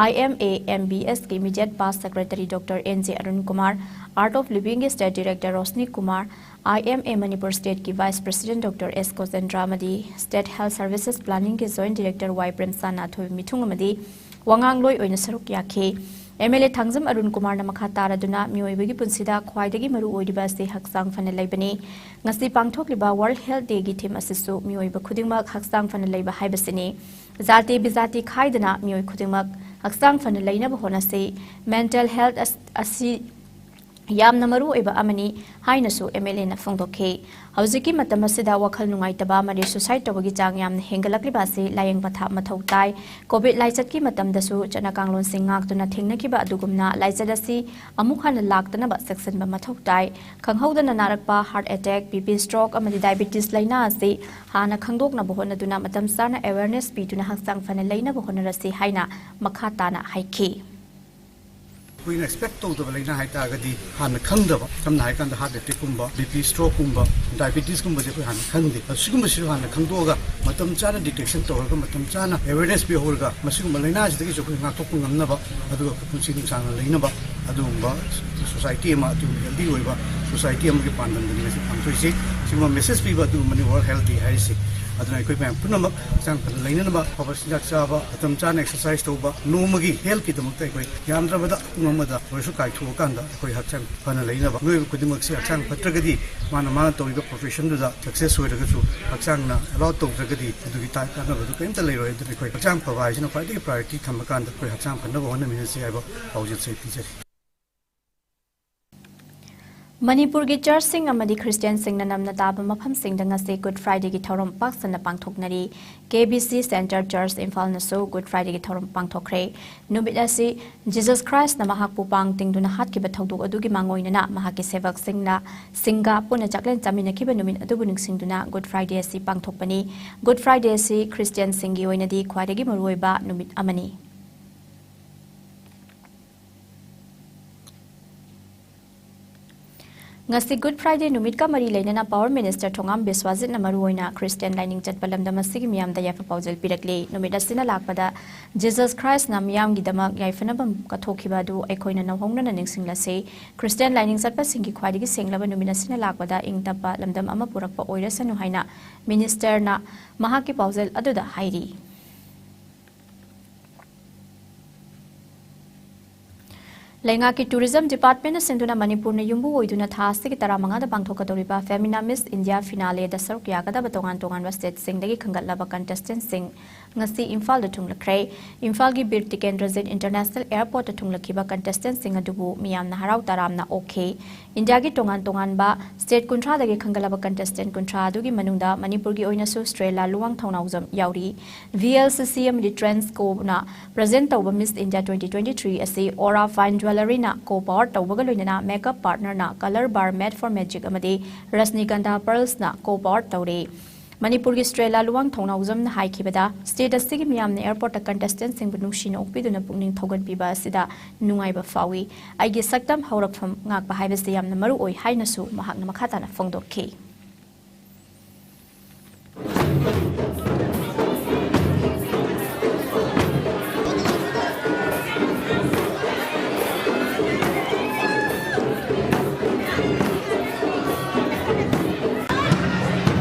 I M A M B Sꯀꯤ immediate past secretary Doctor N J Arun Kumar, Art of Livingꯒꯤ state director Roshni Kumar, I M A Manipur stateꯀꯤ vice president Doctor S ꯀꯣꯆꯦꯟꯗ꯭ꯔ ꯑꯃꯗꯤ state health services planningꯒꯤ joint director Y ꯄ꯭ꯔꯦꯝꯆꯥꯟꯅ ꯑꯊꯣꯏꯕ ꯃꯤꯊꯨꯡ ꯑꯃꯗꯤ ꯋꯥꯉꯥꯡꯂꯣꯏ ꯑꯣꯏꯅ ꯁꯔꯨꯛ ꯌꯥꯈꯤ꯫ M L A Thangjam Arun ꯀꯨꯃꯥꯔꯅ ꯃꯈꯥ ꯇꯥꯔꯗꯨꯅ ꯃꯤꯑꯣꯏꯕꯒꯤ ꯄꯨꯟꯁꯤꯗ ꯈ꯭ꯋꯥꯏꯗꯒꯤ ꯃꯔꯨ ꯑꯣꯏꯔꯤꯕ ꯑꯁꯤ ꯍꯛꯆꯥꯡ ꯐꯅ ꯂꯩꯕꯅꯤ꯫ ꯉꯁꯤ ꯄꯥꯡꯊꯣꯛꯂꯤꯕ World Health Dayꯒꯤ theme ꯑꯁꯤꯁꯨ ꯃꯤꯑꯣꯏꯕ ꯈꯨꯗꯤꯡꯃꯛ ꯍꯛꯆꯥꯡ ꯐꯅ ꯂꯩꯕ ꯍꯥꯏꯕꯁꯤꯅꯤ꯫ ꯖꯥꯇꯤ ꯕꯤꯖꯥꯇꯤ ꯈꯥꯏꯗꯅ ꯃꯤꯑꯣꯏ ꯈꯨꯗꯤꯡꯃꯛ ꯍꯛꯆꯥꯡ ꯐꯅ ꯂꯩꯅꯕ ꯍꯣꯠꯅꯁꯤ꯫ Mental health ꯑꯁ-, ꯑꯁꯤ ꯌꯥꯝꯅ ꯃꯔꯨ ꯑꯣꯏꯕ ꯑꯃꯅꯤ ꯍꯥꯏꯅꯁꯨ M L Aꯅ ꯐꯣꯡꯗꯣꯛꯈꯤ꯫ ꯍꯧꯖꯤꯛꯀꯤ ꯃꯇꯝ ꯑꯁꯤꯗ ꯋꯥꯈꯜ ꯅꯨꯡꯉꯥꯏꯇꯕ ꯑꯃꯗꯤ suicide ꯇꯧꯕꯒꯤ ꯆꯥꯡ ꯌꯥꯝꯅ ꯍꯦꯟꯒꯠꯂꯛꯂꯤꯕ ꯑꯁꯤ ꯂꯥꯌꯦꯡ ꯄꯊꯥꯞ ꯃꯊꯧ ꯇꯥꯏ꯫ COVID ꯂꯥꯏꯆꯠꯀꯤ ꯃꯇꯝꯗꯁꯨ ꯆꯠꯅ ꯀꯥꯡꯂꯣꯟꯁꯤꯡ ꯉꯥꯛꯇꯨꯅ ꯊꯦꯡꯅꯈꯤꯕ ꯑꯗꯨꯒꯨꯝꯅ ꯂꯥꯏꯆꯠ ꯑꯁꯤ ꯑꯃꯨꯛ ꯍꯟꯅ ꯂꯥꯛꯇꯅꯕ ꯆꯦꯛꯁꯤꯟꯕ ꯃꯊꯧ ꯇꯥꯏ꯫ ꯈꯪꯍꯧꯗꯅ ꯅꯥꯔꯛꯄ heart attack, B P stroke ꯑꯃꯗꯤ diabetes ꯂꯥꯏꯅꯥ ꯑꯁꯤ ꯍꯥꯟꯅ ꯈꯪꯗꯣꯛꯅꯕ ꯍꯣꯠꯅꯗꯨꯅ ꯃꯇꯝ ꯆꯥꯅ awareness ꯄꯤꯗꯨꯅ ꯍꯛꯆꯥꯡ ꯐꯅ ꯂꯩꯅꯕ ꯍꯣꯠꯅꯔꯁꯤ ꯍꯥꯏꯅ ꯃꯈꯥ ꯇꯥꯅ ꯍꯥꯏꯈꯤ꯫ ꯑꯩꯈꯣꯏꯅ expect ꯇꯧꯗꯕ ꯂꯥꯏꯅꯥ ꯍꯥꯏꯇꯥꯔꯒꯗꯤ ꯍꯥꯟꯅ ꯈꯪꯗꯕ, ꯁꯝꯅ ꯍꯥꯏꯔꯀꯥꯟꯗ heart attackꯀꯨꯝꯕ, B P strokeꯀꯨꯝꯕ, diabetesꯀꯨꯝꯕꯁꯦ ꯑꯩꯈꯣꯏ ꯍꯥꯟꯅ ꯈꯪꯗꯦ꯫ ꯑꯗꯨ ꯁꯤꯒꯨꯝꯕꯁꯤꯁꯨ ꯍꯥꯟꯅ ꯈꯪꯗꯣꯛꯑꯒ ꯃꯇꯝ ꯆꯥꯅ detection ꯇꯧꯔꯒ ꯃꯇꯝ ꯆꯥꯅ awareness ꯄꯤꯍꯧꯔꯒ ꯃꯁꯤꯒꯨꯝꯕ ꯂꯥꯏꯅꯥꯁꯤꯗꯒꯤꯁꯨ ꯑꯩꯈꯣꯏ ꯉꯥꯛꯊꯣꯛꯄ ꯉꯝꯅꯕ ꯑꯗꯨꯒ ꯑꯩꯈꯣꯏ ꯄꯨꯟꯁꯤ ꯅꯨꯡꯁꯥꯡꯅ ꯂꯩꯅꯕ ꯑꯗꯨꯒꯨꯝꯕ ꯁꯣꯁꯥꯏꯇꯤ ꯑꯃ, ꯑꯗꯨꯒꯨꯝꯕ ꯍꯦꯜꯗꯤ ꯑꯣꯏꯕ ꯁꯣꯁꯥꯏꯇꯤ ꯑꯃꯒꯤ ꯄꯥꯟꯗꯝꯗꯅꯤ ꯉꯁꯤ ꯄꯥꯡꯊꯣꯛꯏꯁꯤ꯫ ꯁꯤꯒꯨꯝꯕ ꯃꯦꯁꯦꯖ ꯄꯤꯕ ꯑꯗꯨꯒꯨꯝꯕꯅꯤ ꯋꯥꯔꯜ ꯍꯦꯜꯊ ꯗꯦ ꯍꯥꯏꯔꯤꯁꯤ꯫ ꯑꯗꯨꯅ ꯑꯩꯈꯣꯏ ꯃꯌꯥꯝ ꯄꯨꯝꯅꯃꯛ ꯍꯛꯆꯥꯡ ꯐꯅ ꯂꯩꯅꯅꯕ ꯑꯐꯕ ꯆꯤꯟꯖꯥꯛ ꯆꯥꯕ, ꯃꯇꯝ ꯆꯥꯅ ꯑꯦꯛꯁꯔꯁꯥꯏꯁ ꯇꯧꯕ, ꯅꯣꯡꯃꯒꯤ ꯍꯦꯜꯊꯀꯤꯗꯃꯛꯇ ꯑꯩꯈꯣꯏ ꯌꯥꯝꯗ꯭ꯔꯕꯗ ꯄꯨꯡ ꯑꯃꯗ ꯑꯣꯏꯔꯁꯨ ꯀꯥꯏꯊꯣꯛꯑꯀꯥꯟꯗ ꯑꯩꯈꯣꯏ ꯍꯛꯆꯥꯡ ꯐꯅ ꯂꯩꯅꯕ꯫ ꯃꯤꯑꯣꯏꯕ ꯈꯨꯗꯤꯡꯃꯛꯁꯤ ꯍꯛꯆꯥꯡ ꯐꯠꯇ꯭ꯔꯒꯗꯤ ꯃꯥꯅ ꯃꯥꯅ ꯇꯧꯔꯤꯕ ꯄ꯭ꯔꯣꯐꯦꯁꯟꯗꯨꯗ ꯁꯛꯁꯦꯁ ꯑꯣꯏꯔꯒꯁꯨ ꯍꯛꯆꯥꯡꯅ ꯑꯦꯂꯥꯎ ꯇꯧꯗ꯭ꯔꯒꯗꯤ ꯑꯗꯨꯒꯤ ꯇꯥ-, ꯀꯥꯟꯅꯕꯗꯨ ꯀꯔꯤꯝꯇ ꯂꯩꯔꯣꯏ꯫ ꯑꯗꯨꯅ ꯑꯩꯈꯣꯏ ꯍꯛꯆꯥꯡ ꯐꯕ ꯍꯥꯏꯁꯤꯅ ꯈ꯭ꯋꯥꯏꯗꯒꯤ ꯄ꯭ꯔꯥꯏꯌꯣꯔꯤꯇꯤ ꯊꯝꯃꯀꯥꯟꯗ ꯑꯩꯈꯣꯏ ꯍꯛꯆꯥꯡ ꯐꯅꯕ ꯍꯣꯠꯅꯃꯤꯟꯅꯁꯤ ꯍꯥꯏꯕ ꯄꯥꯎꯖꯦꯜꯁꯦ ꯄꯤꯖꯔꯤ꯫ ꯃꯅꯤꯄꯨꯔꯒꯤ ꯆꯔꯆꯁꯤꯡ ꯑꯃꯗꯤ ꯈ꯭ꯔꯤꯁꯇꯤꯌꯥꯟꯁꯤꯡꯅ ꯅꯝꯅ ꯇꯥꯕ ꯃꯐꯝꯁꯤꯡꯗ ꯉꯁꯤ ꯒꯨꯗ ꯐ꯭ꯔꯥꯏꯗꯦꯒꯤ ꯊꯧꯔꯝ ꯄꯥꯛ ꯁꯟꯅ ꯄꯥꯡꯊꯣꯛꯅꯔꯤ꯫ ꯀꯦ ꯕꯤ ꯁꯤ ꯁꯦꯟꯇꯔ ꯆꯔꯆ ꯏꯝꯐꯥꯜꯅꯁꯨ ꯒꯨꯗ ꯐ꯭ꯔꯥꯏꯗꯦꯒꯤ ꯊꯧꯔꯝ ꯄꯥꯡꯊꯣꯛꯈ꯭ꯔꯦ꯫ ꯅꯨꯃꯤꯠ ꯑꯁꯤ ꯖꯤꯖꯁ ꯈ꯭ꯔꯥꯏꯁꯅ ꯃꯍꯥꯛꯄꯨ ꯄꯥꯡ ꯇꯤꯡꯗꯨꯅ ꯍꯥꯠꯈꯤꯕ ꯊꯧꯗꯣꯛ ꯑꯗꯨꯒꯤ ꯃꯥꯡꯑꯣꯏꯅꯅ ꯃꯍꯥꯛꯀꯤ ꯁꯦꯕꯛꯁꯤꯡꯅ ꯁꯤꯡꯒ ꯄꯨꯟꯅ ꯆꯥꯛꯂꯦꯟ ꯆꯥꯃꯤꯟꯅꯈꯤꯕ ꯅꯨꯃꯤꯠ ꯑꯗꯨꯕꯨ ꯅꯤꯡꯁꯤꯡꯗꯨꯅ ꯒꯨꯗ ꯐ꯭ꯔꯥꯏꯗꯦ ꯑꯁꯤ ꯄꯥꯡꯊꯣꯛꯄꯅꯤ꯫ ꯒꯨꯗ ꯐ꯭ꯔꯥꯏꯗꯦ ꯑꯁꯤ ꯈ꯭ꯔꯤꯁꯇꯤꯌꯥꯟꯁꯤꯡꯒꯤ ꯑꯣꯏꯅꯗꯤ ꯈ꯭ꯋꯥꯏꯗꯒꯤ ꯃꯔꯨꯑꯣꯏꯕ ꯅꯨꯃꯤꯠ ꯑꯃꯅꯤ꯫ ꯉꯁꯤ ꯒꯨꯗ ꯐ꯭ꯔꯥꯏꯗꯦ ꯅꯨꯃꯤꯠꯀ ꯃꯔꯤ ꯂꯩꯅꯅ ꯄꯥꯋꯔ ꯃꯤꯅꯤꯁꯇꯔ ꯊꯣꯉꯥꯝ ꯕꯤꯁ꯭ꯋꯥꯖꯤꯠꯅ ꯃꯔꯨꯑꯣꯏꯅ ꯈ꯭ꯔꯤꯁꯇꯤꯌꯥꯟ ꯂꯥꯏꯅꯤꯡ ꯆꯠꯄ ꯂꯝꯗꯝ ꯑꯁꯤꯒꯤ ꯃꯤꯌꯥꯝꯗ ꯌꯥꯏꯐ ꯄꯥꯎꯖꯦꯜ ꯄꯤꯔꯛꯂꯤ꯫ ꯅꯨꯃꯤꯠ ꯑꯁꯤꯅ ꯂꯥꯛꯄꯗ ꯖꯤꯖꯁ ꯈ꯭ꯔꯥꯏꯁꯅ ꯃꯤꯌꯥꯝꯒꯤꯗꯃꯛ ꯌꯥꯏꯐꯅꯕ ꯀꯠꯊꯣꯛꯈꯤꯕ ꯑꯗꯨ ꯑꯩꯈꯣꯏꯅ ꯅꯧꯍꯧꯅꯅ ꯅꯤꯡꯁꯤꯡꯂꯁꯤ꯫ ꯈ꯭ꯔꯤꯁꯇꯤꯌꯥꯟ ꯂꯥꯏꯅꯤꯡ ꯆꯠꯄꯁꯤꯡꯒꯤ ꯈ꯭ꯋꯥꯏꯗꯒꯤ ꯁꯦꯡꯂꯕ ꯅꯨꯃꯤꯠ ꯑꯁꯤꯅ ꯂꯥꯛꯄꯗ ꯏꯪ ꯇꯞꯄ ꯂꯝꯗꯝ ꯑꯃ ꯄꯨꯔꯛꯄ ꯑꯣꯏꯔꯁꯅꯨ ꯍꯥꯏꯅ ꯃꯤꯅꯤꯁꯇꯔꯅ ꯃꯍꯥꯛꯀꯤ ꯄꯥꯎꯖꯦꯜ ꯑꯗꯨꯗ ꯍꯥꯏꯔꯤ꯫ ꯂꯩꯉꯥꯛꯀꯤ ꯇꯨꯔꯤꯖꯝ ꯗꯤꯄꯥꯔꯠꯃꯦꯟꯅ ꯁꯤꯟꯗꯨꯅ ꯃꯅꯤꯄꯨꯔꯅ ꯌꯨꯝꯕꯨ ꯑꯣꯏꯗꯨꯅ ꯊꯥ ꯑꯁꯤꯒꯤ ꯇꯔꯥꯃꯉꯥꯗ ꯄꯥꯡꯊꯣꯛꯀꯗꯧꯔꯤꯕ ꯐꯦꯃꯤꯅꯥ ꯃꯤꯁ ꯏꯟꯗꯤꯌꯥ ꯐꯤꯅꯥꯂꯦꯗ ꯁꯔꯨꯛ ꯌꯥꯒꯗꯕ ꯇꯣꯉꯥꯟ ꯇꯣꯉꯥꯟꯕ ꯁ꯭ꯇꯦꯠꯁꯤꯡꯗꯒꯤ ꯈꯟꯒꯠꯂꯕ ꯀꯟꯇꯦꯁꯇꯦꯟꯠꯁꯤꯡ ꯉꯁꯤ ꯏꯝꯐꯥꯜꯗ ꯊꯨꯡꯂꯈ꯭ꯔꯦ꯫ ꯏꯝꯐꯥꯜꯒꯤ ꯕꯤꯔ ꯇꯤꯀꯦꯟꯗ꯭ꯔꯖꯤꯠ ꯏꯟꯇꯔꯅꯦꯁꯅꯦꯜ ꯑꯦꯌꯔꯄꯣꯔꯠꯇ ꯊꯨꯡꯂꯈꯤꯕ ꯀꯟꯇꯦꯁꯇꯦꯟꯠꯁꯤꯡ ꯑꯗꯨꯕꯨ ꯃꯤꯌꯥꯝꯅ ꯍꯔꯥꯎ ꯇꯔꯥꯝꯅ ꯑꯣꯛꯈꯤ꯫ ꯏꯟꯗꯤꯌꯥꯒꯤ ꯇꯣꯉꯥꯟ ꯇꯣꯉꯥꯟꯕ ꯁ꯭ꯇꯦꯠ ꯀꯨꯟꯊ꯭ꯔꯥꯗꯒꯤ ꯈꯟꯒꯠꯂꯕ ꯀꯟꯇꯦꯁꯇꯦꯟꯠ ꯀꯨꯟꯊ꯭ꯔꯥ ꯑꯗꯨꯒꯤ ꯃꯅꯨꯡꯗ ꯃꯅꯤꯄꯨꯔꯒꯤ ꯑꯣꯏꯅꯁꯨ ꯁ꯭ꯇ꯭ꯔꯦꯂꯥ ꯂꯨꯋꯥꯡ ꯊꯧꯅꯥꯎꯖꯝ ꯌꯥꯎꯔꯤ꯫ ꯚꯤ ꯑꯦꯜ ꯁꯤ ꯁꯤ ꯑꯃꯗꯤ ꯇ꯭ꯔꯦꯟꯁꯀꯣꯅ ꯄ꯭ꯔꯖꯦꯟꯠ ꯇꯧꯕ ꯃꯤꯁ ꯏꯟꯗꯤꯌꯥ ꯇ꯭ꯋꯦꯟꯇꯤ ꯇ꯭ꯋꯦꯟꯇꯤ ꯊ꯭ꯔꯤ ꯑꯁꯤ ꯑꯣꯔꯥ ꯐꯥꯏꯟ ꯖ꯭ꯋꯦꯂꯔꯤꯅ ꯀꯣ ꯄꯥꯋꯔ ꯇꯧꯕꯒ ꯂꯣꯏꯅꯅ ꯃꯦꯀꯞ ꯄꯥꯔꯠꯅꯔꯅ ꯀꯂꯔ ꯕꯥꯔ ꯃꯦꯠ ꯐꯣꯔ ꯃꯦꯖꯤꯛ ꯑꯃꯗꯤ ꯔꯁꯅꯤꯒꯟꯙꯥ ꯄꯔꯜꯁꯅ ꯀꯣ ꯄꯥꯋꯔ ꯇꯧꯔꯦ꯫ ꯃꯅꯤꯄꯨꯔꯒꯤ ꯁ꯭ꯇ꯭ꯔꯦꯂꯥ ꯂꯨꯋꯥꯡ ꯊꯧꯅꯥꯎꯖꯝꯅ ꯍꯥꯏꯈꯤꯕꯗ, ꯁ꯭ꯇꯦꯠ ꯑꯁꯤꯒꯤ ꯃꯤꯌꯥꯝꯅ ꯑꯦꯌꯔꯄꯣꯔꯠꯇ ꯀꯟꯇꯦꯁꯇꯦꯟꯠꯁꯤꯡꯕꯨ ꯅꯨꯡꯁꯤꯅ ꯑꯣꯛꯄꯤꯗꯨꯅ ꯄꯨꯛꯅꯤꯡ ꯊꯧꯒꯠꯄꯤꯕ ꯑꯁꯤꯗ ꯅꯨꯡꯉꯥꯏꯕ ꯐꯥꯎꯏ꯫ ꯑꯩꯒꯤ ꯁꯛꯇꯝ ꯍꯧꯔꯛꯐꯝ ꯉꯥꯛꯄ ꯍꯥꯏꯕꯁꯤ ꯌꯥꯝꯅ ꯃꯔꯨ ꯑꯣꯏ ꯍꯥꯏꯅꯁꯨ ꯃꯍꯥꯛꯅ ꯃꯈꯥ ꯇꯥꯅ ꯐꯣꯡꯗꯣꯛꯈꯤ꯫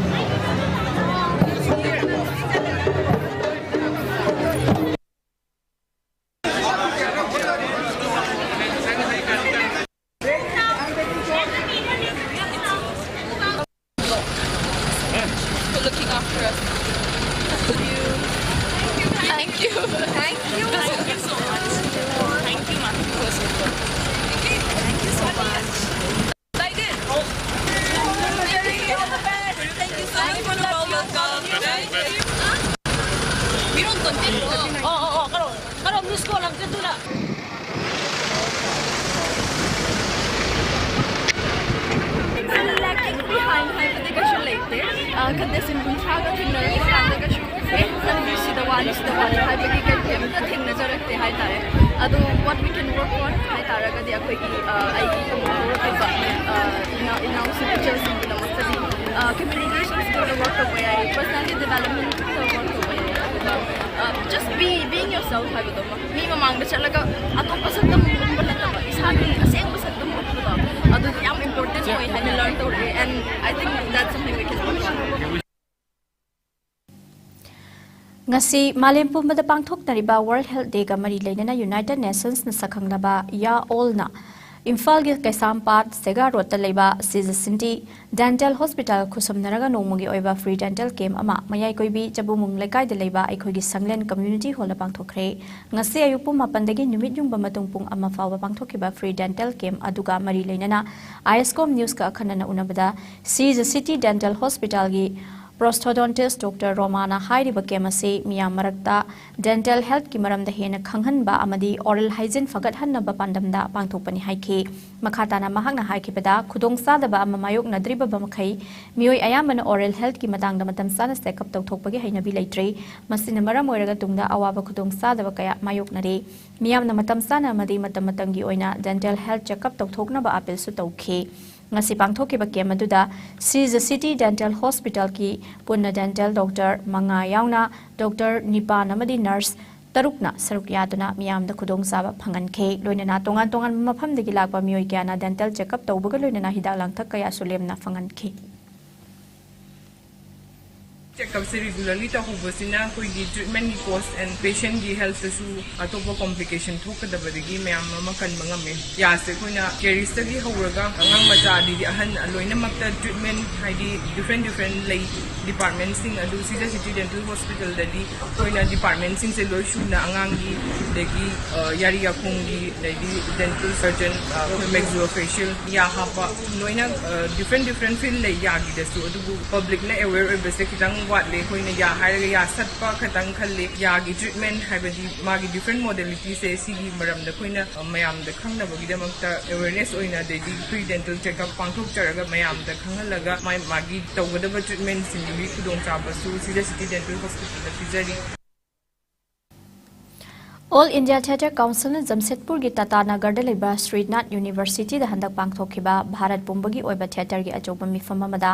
Thank you. Thank you. Thank you so much. Thank you, ma'am. Thank you so much. Thank you so much for the warm welcome. We don't continue. Oh, oh, oh, oh, karon. Karon, miss call lang, dito na. Lagging behind ꯍꯥꯏꯕꯗꯤ ꯀꯩꯁꯨ ꯂꯩꯇꯦ꯫ ꯑ, contestant ꯀꯨꯟꯊ꯭ꯔꯥꯒ ꯊꯦꯡꯅꯔꯛꯄ ꯀꯥꯟꯗ ꯀꯩꯁꯨ, "ꯑꯦ, ꯅꯪꯗꯤ ꯁꯤꯗ ꯋꯥꯅꯤ, ꯁꯤꯗ ꯋꯥꯅꯤ" ꯍꯥꯏꯕꯒꯤ ꯀꯩꯝꯇ ꯊꯦꯡꯅꯖꯔꯛꯇꯦ ꯍꯥꯏꯇꯥꯔꯦ꯫ ꯑꯗꯣ what we can work on ꯍꯥꯏꯇꯥꯔꯒꯗꯤ ꯑꯩꯈꯣꯏꯒꯤ, ꯑ, ꯑꯩꯒꯤ ꯍꯧꯔꯛꯂꯤꯕ, ꯑ, ꯏꯅꯥꯎ-, ꯏꯅꯥꯎꯁꯤꯡ, ꯏꯆꯜꯁꯤꯡꯒꯤꯗꯃꯛꯇꯗꯤ, ꯑ, communication skillꯗ work ꯇꯧꯕ ꯌꯥꯏ, personality developmentꯇ work ꯇꯧꯕ ꯌꯥꯏ, ꯑꯗꯨꯒ, ꯑ, just be, being yourself ꯍꯥꯏꯕꯗꯣ, ꯃꯤ ꯃꯃꯥꯡꯗ ꯆꯠꯂꯒ ꯑꯇꯣꯞꯄ ꯁꯛꯇꯝ ꯎꯠꯄ ꯅꯠꯇꯕ, ꯏꯁꯥꯒꯤ ꯑꯁꯦꯡꯕ ꯁꯛꯇꯝ ꯎꯠꯄꯗꯣ, ꯑꯗꯨꯗꯤ ꯌꯥꯝ important ꯑꯣꯏ ꯍꯥꯏꯅ learn ꯇꯧꯔꯛꯑꯦ, and I think that's something we can work on. ꯉꯁꯤ ꯃꯥꯂꯦꯝ ꯄꯨꯝꯕꯗ ꯄꯥꯡꯊꯣꯛꯅꯔꯤꯕ World Health Dayꯒ ꯃꯔꯤ ꯂꯩꯅꯅ United Nationsꯅ ꯁꯛꯈꯪꯂꯕ ꯌꯥ ꯑꯣꯜꯅ ꯏꯝꯐꯥꯜꯒꯤ ꯀꯩꯁꯥꯝꯄꯥꯠ ꯁꯦꯒꯥ ꯔꯣꯗꯇ ꯂꯩꯕ ꯁꯤꯖ ꯁꯤꯟꯇꯤ Dental Hospital ꯈꯨꯠꯁꯝꯅꯔꯒ ꯅꯣꯡꯃꯒꯤ ꯑꯣꯏꯕ free dental camp ꯑꯃ ꯃꯌꯥꯏ ꯀꯣꯏꯕꯤ ꯆꯕꯨꯃꯨꯡ ꯂꯩꯀꯥꯏꯗ ꯂꯩꯕ ꯑꯩꯈꯣꯏꯒꯤ ꯁꯪꯂꯦꯟ community hallꯗ ꯄꯥꯡꯊꯣꯛꯈ꯭ꯔꯦ꯫ ꯉꯁꯤ ꯑꯌꯨꯛ ꯄꯨꯡ ꯃꯥꯄꯟꯗꯒꯤ ꯅꯨꯃꯤꯠ ꯌꯨꯡꯕ ꯃꯇꯨꯡ ꯄꯨꯡ ꯑꯃ ꯐꯥꯎꯕ ꯄꯥꯡꯊꯣꯛꯈꯤꯕ free dental camp ꯑꯗꯨꯒ ꯃꯔꯤ ꯂꯩꯅꯅ ISCOM Newsꯀ ꯑꯈꯟꯅꯅ ꯎꯅꯕꯗ ꯁꯤꯖ ꯁꯤꯟꯇꯤ Dental Hospitalꯒꯤ prosthodontist Doctor ꯔꯣꯃꯥꯅ ꯍꯥꯏꯔꯤꯕ camp ꯑꯁꯤ ꯃꯤꯌꯥꯝ ꯃꯔꯛꯇ dental healthꯀꯤ ꯃꯔꯝꯗ ꯍꯦꯟꯅ ꯈꯪꯍꯟꯕ ꯑꯃꯗꯤ oral hygiene ꯐꯒꯠꯍꯟꯅꯕ ꯄꯥꯟꯗꯝꯗ ꯄꯥꯡꯊꯣꯛꯄꯅꯤ ꯍꯥꯏꯈꯤ꯫ ꯃꯈꯥ ꯇꯥꯅ ꯃꯍꯥꯛꯅ ꯍꯥꯏꯈꯤꯕꯗ, ꯈꯨꯗꯣꯡꯆꯥꯗꯕ ꯑꯃ ꯃꯥꯌꯣꯛꯅꯗ꯭ꯔꯤꯕ ꯃꯈꯩ ꯃꯤꯑꯣꯏ ꯑꯌꯥꯝꯕꯅ oral healthꯀꯤ ꯃꯇꯥꯡꯗ ꯃꯇꯝ ꯆꯥꯅ check up ꯇꯧꯊꯣꯛꯄꯒꯤ ꯍꯩꯅꯕꯤ ꯂꯩꯇ꯭ꯔꯤ꯫ ꯃꯁꯤꯅ ꯃꯔꯝ ꯑꯣꯏꯔꯒ ꯇꯨꯡꯗ ꯑꯋꯥꯕ ꯈꯨꯗꯣꯡꯆꯥꯗꯕ ꯀꯌꯥ ꯃꯥꯌꯣꯛꯅꯔꯤ꯫ ꯃꯤꯌꯥꯝꯅ ꯃꯇꯝ ꯆꯥꯅ ꯑꯃꯗꯤ ꯃꯇꯝ ꯃꯇꯝꯒꯤ ꯑꯣꯏꯅ dental health check up ꯇꯧꯊꯣꯛꯅꯕ appealꯁꯨ ꯇꯧꯈꯤ꯫ ꯉꯁꯤ ꯄꯥꯡꯊꯣꯛꯈꯤꯕ camp ꯑꯗꯨꯗ ꯁꯤꯖ ꯁꯤꯟꯇꯤ Dental Hospitalꯒꯤ ꯄꯨꯟꯅ dental doctor ꯃꯉꯥ ꯌꯥꯎꯅ doctor ꯅꯤꯄꯥꯟ ꯑꯃꯗꯤ nurse ꯇꯔꯨꯛꯅ ꯁꯔꯨꯛ ꯌꯥꯗꯨꯅ ꯃꯤꯌꯥꯝꯗ ꯈꯨꯗꯣꯡꯆꯥꯕ ꯐꯪꯍꯟꯈꯤ꯫ ꯂꯣꯏꯅꯅ ꯇꯣꯉꯥꯟ ꯇꯣꯉꯥꯟꯕ ꯃꯐꯝꯗꯒꯤ ꯂꯥꯛꯄ ꯃꯤꯑꯣꯏ ꯀꯌꯥꯅ dental check up ꯇꯧꯕꯒ ꯂꯣꯏꯅꯅ ꯍꯤꯗꯥꯛ ꯂꯥꯡꯊꯛ ꯀꯌꯥꯁꯨ ꯂꯦꯝꯅ ꯐꯪꯍꯟꯈꯤ꯫ Checkup ꯁꯦ regularly ꯇꯧꯍꯧꯕꯁꯤꯅ ꯑꯩꯈꯣꯏꯒꯤ treatment ꯒꯤ cost and patient ꯀꯤ health ꯇꯁꯨ ꯑꯇꯣꯞꯄ complication ꯊꯣꯛꯀꯗꯕꯗꯒꯤ ꯃꯌꯥꯝ ꯑꯃ ꯀꯟꯕ ꯉꯝꯃꯦ꯫ ꯌꯥꯁꯦ ꯑꯩꯈꯣꯏꯅ caries ꯇꯒꯤ ꯍꯧꯔꯒ ꯑꯉꯥꯡ ꯃꯆꯥ ꯑꯗꯒꯤ ꯑꯍꯟ ꯂꯣꯏꯅꯃꯛꯇ treatment, ꯍꯥꯏꯗꯤ different different ꯂꯩ department ꯁꯤꯡ ꯑꯗꯨ ꯁꯤꯖ ꯁꯤꯇꯤ dental hospital ꯗꯗꯤ ꯑꯩꯈꯣꯏꯅ department ꯁꯤꯡꯁꯦ ꯂꯣꯏ ꯁꯨꯅ ꯑꯉꯥꯡꯒꯤ, ꯑꯗꯒꯤ ꯑ, ꯌꯥꯔꯤ ꯌꯥꯈꯣꯡꯒꯤ, ꯑꯗꯩꯗꯤ dental surgeon, ꯑ, ꯑꯩꯈꯣꯏ maxillofacial, ꯌꯥ ꯍꯥꯞꯄ, ꯂꯣꯏꯅ ꯑ, different different field ꯂꯩ ꯌꯥꯒꯤꯗꯁꯨ꯫ ꯑꯗꯨꯕꯨ public ꯅ aware ꯑꯣꯏꯕꯁꯦ ꯈꯤꯇꯪ ꯋꯥꯠꯂꯦ꯫ ꯑꯩꯈꯣꯏꯅ ꯌꯥ ꯍꯥꯏꯔꯒ ꯌꯥ ꯁꯠꯄ ꯈꯛꯇꯪ ꯈꯜꯂꯦ꯫ ꯌꯥꯒꯤ treatment ꯍꯥꯏꯕꯗꯤ ꯃꯥꯒꯤ different modality ꯁꯦ ꯁꯤꯒꯤ ꯃꯔꯝꯗ ꯑꯩꯈꯣꯏꯅ, ꯑ, ꯃꯌꯥꯝꯗ ꯈꯪꯅꯕꯒꯤꯗꯃꯛꯇ awareness ꯑꯣꯏꯅ, ꯑꯗꯩꯗꯤ free dental checkup ꯄꯥꯡꯊꯣꯛꯆꯔꯒ ꯃꯌꯥꯝꯗ ꯈꯪꯍꯜꯂꯒ ꯃꯥ-, ꯃꯥꯒꯤ ꯇꯧꯒꯗꯕ treatment ꯁꯤꯡꯗꯨꯒꯤ ꯈꯨꯗꯣꯡꯆꯥꯕꯁꯨ ꯁꯤꯖ ꯁꯤꯇꯤ dental hospital ꯗ ꯄꯤꯖꯔꯤ꯫ All India Theatre Council ꯅ ꯖꯝꯁꯦꯗꯄꯨꯔꯒꯤ ꯇꯥꯇꯥ ꯅꯒꯔꯗ ꯂꯩꯕ ꯁ꯭ꯔꯤꯅꯥꯊ University ꯗ ꯍꯟꯗꯛ ꯄꯥꯡꯊꯣꯛꯈꯤꯕ ꯚꯥꯔꯠ ꯄꯨꯝꯕꯒꯤ ꯑꯣꯏꯕ theatre ꯒꯤ ꯑꯆꯧꯕ ꯃꯤꯐꯝ ꯑꯃꯗ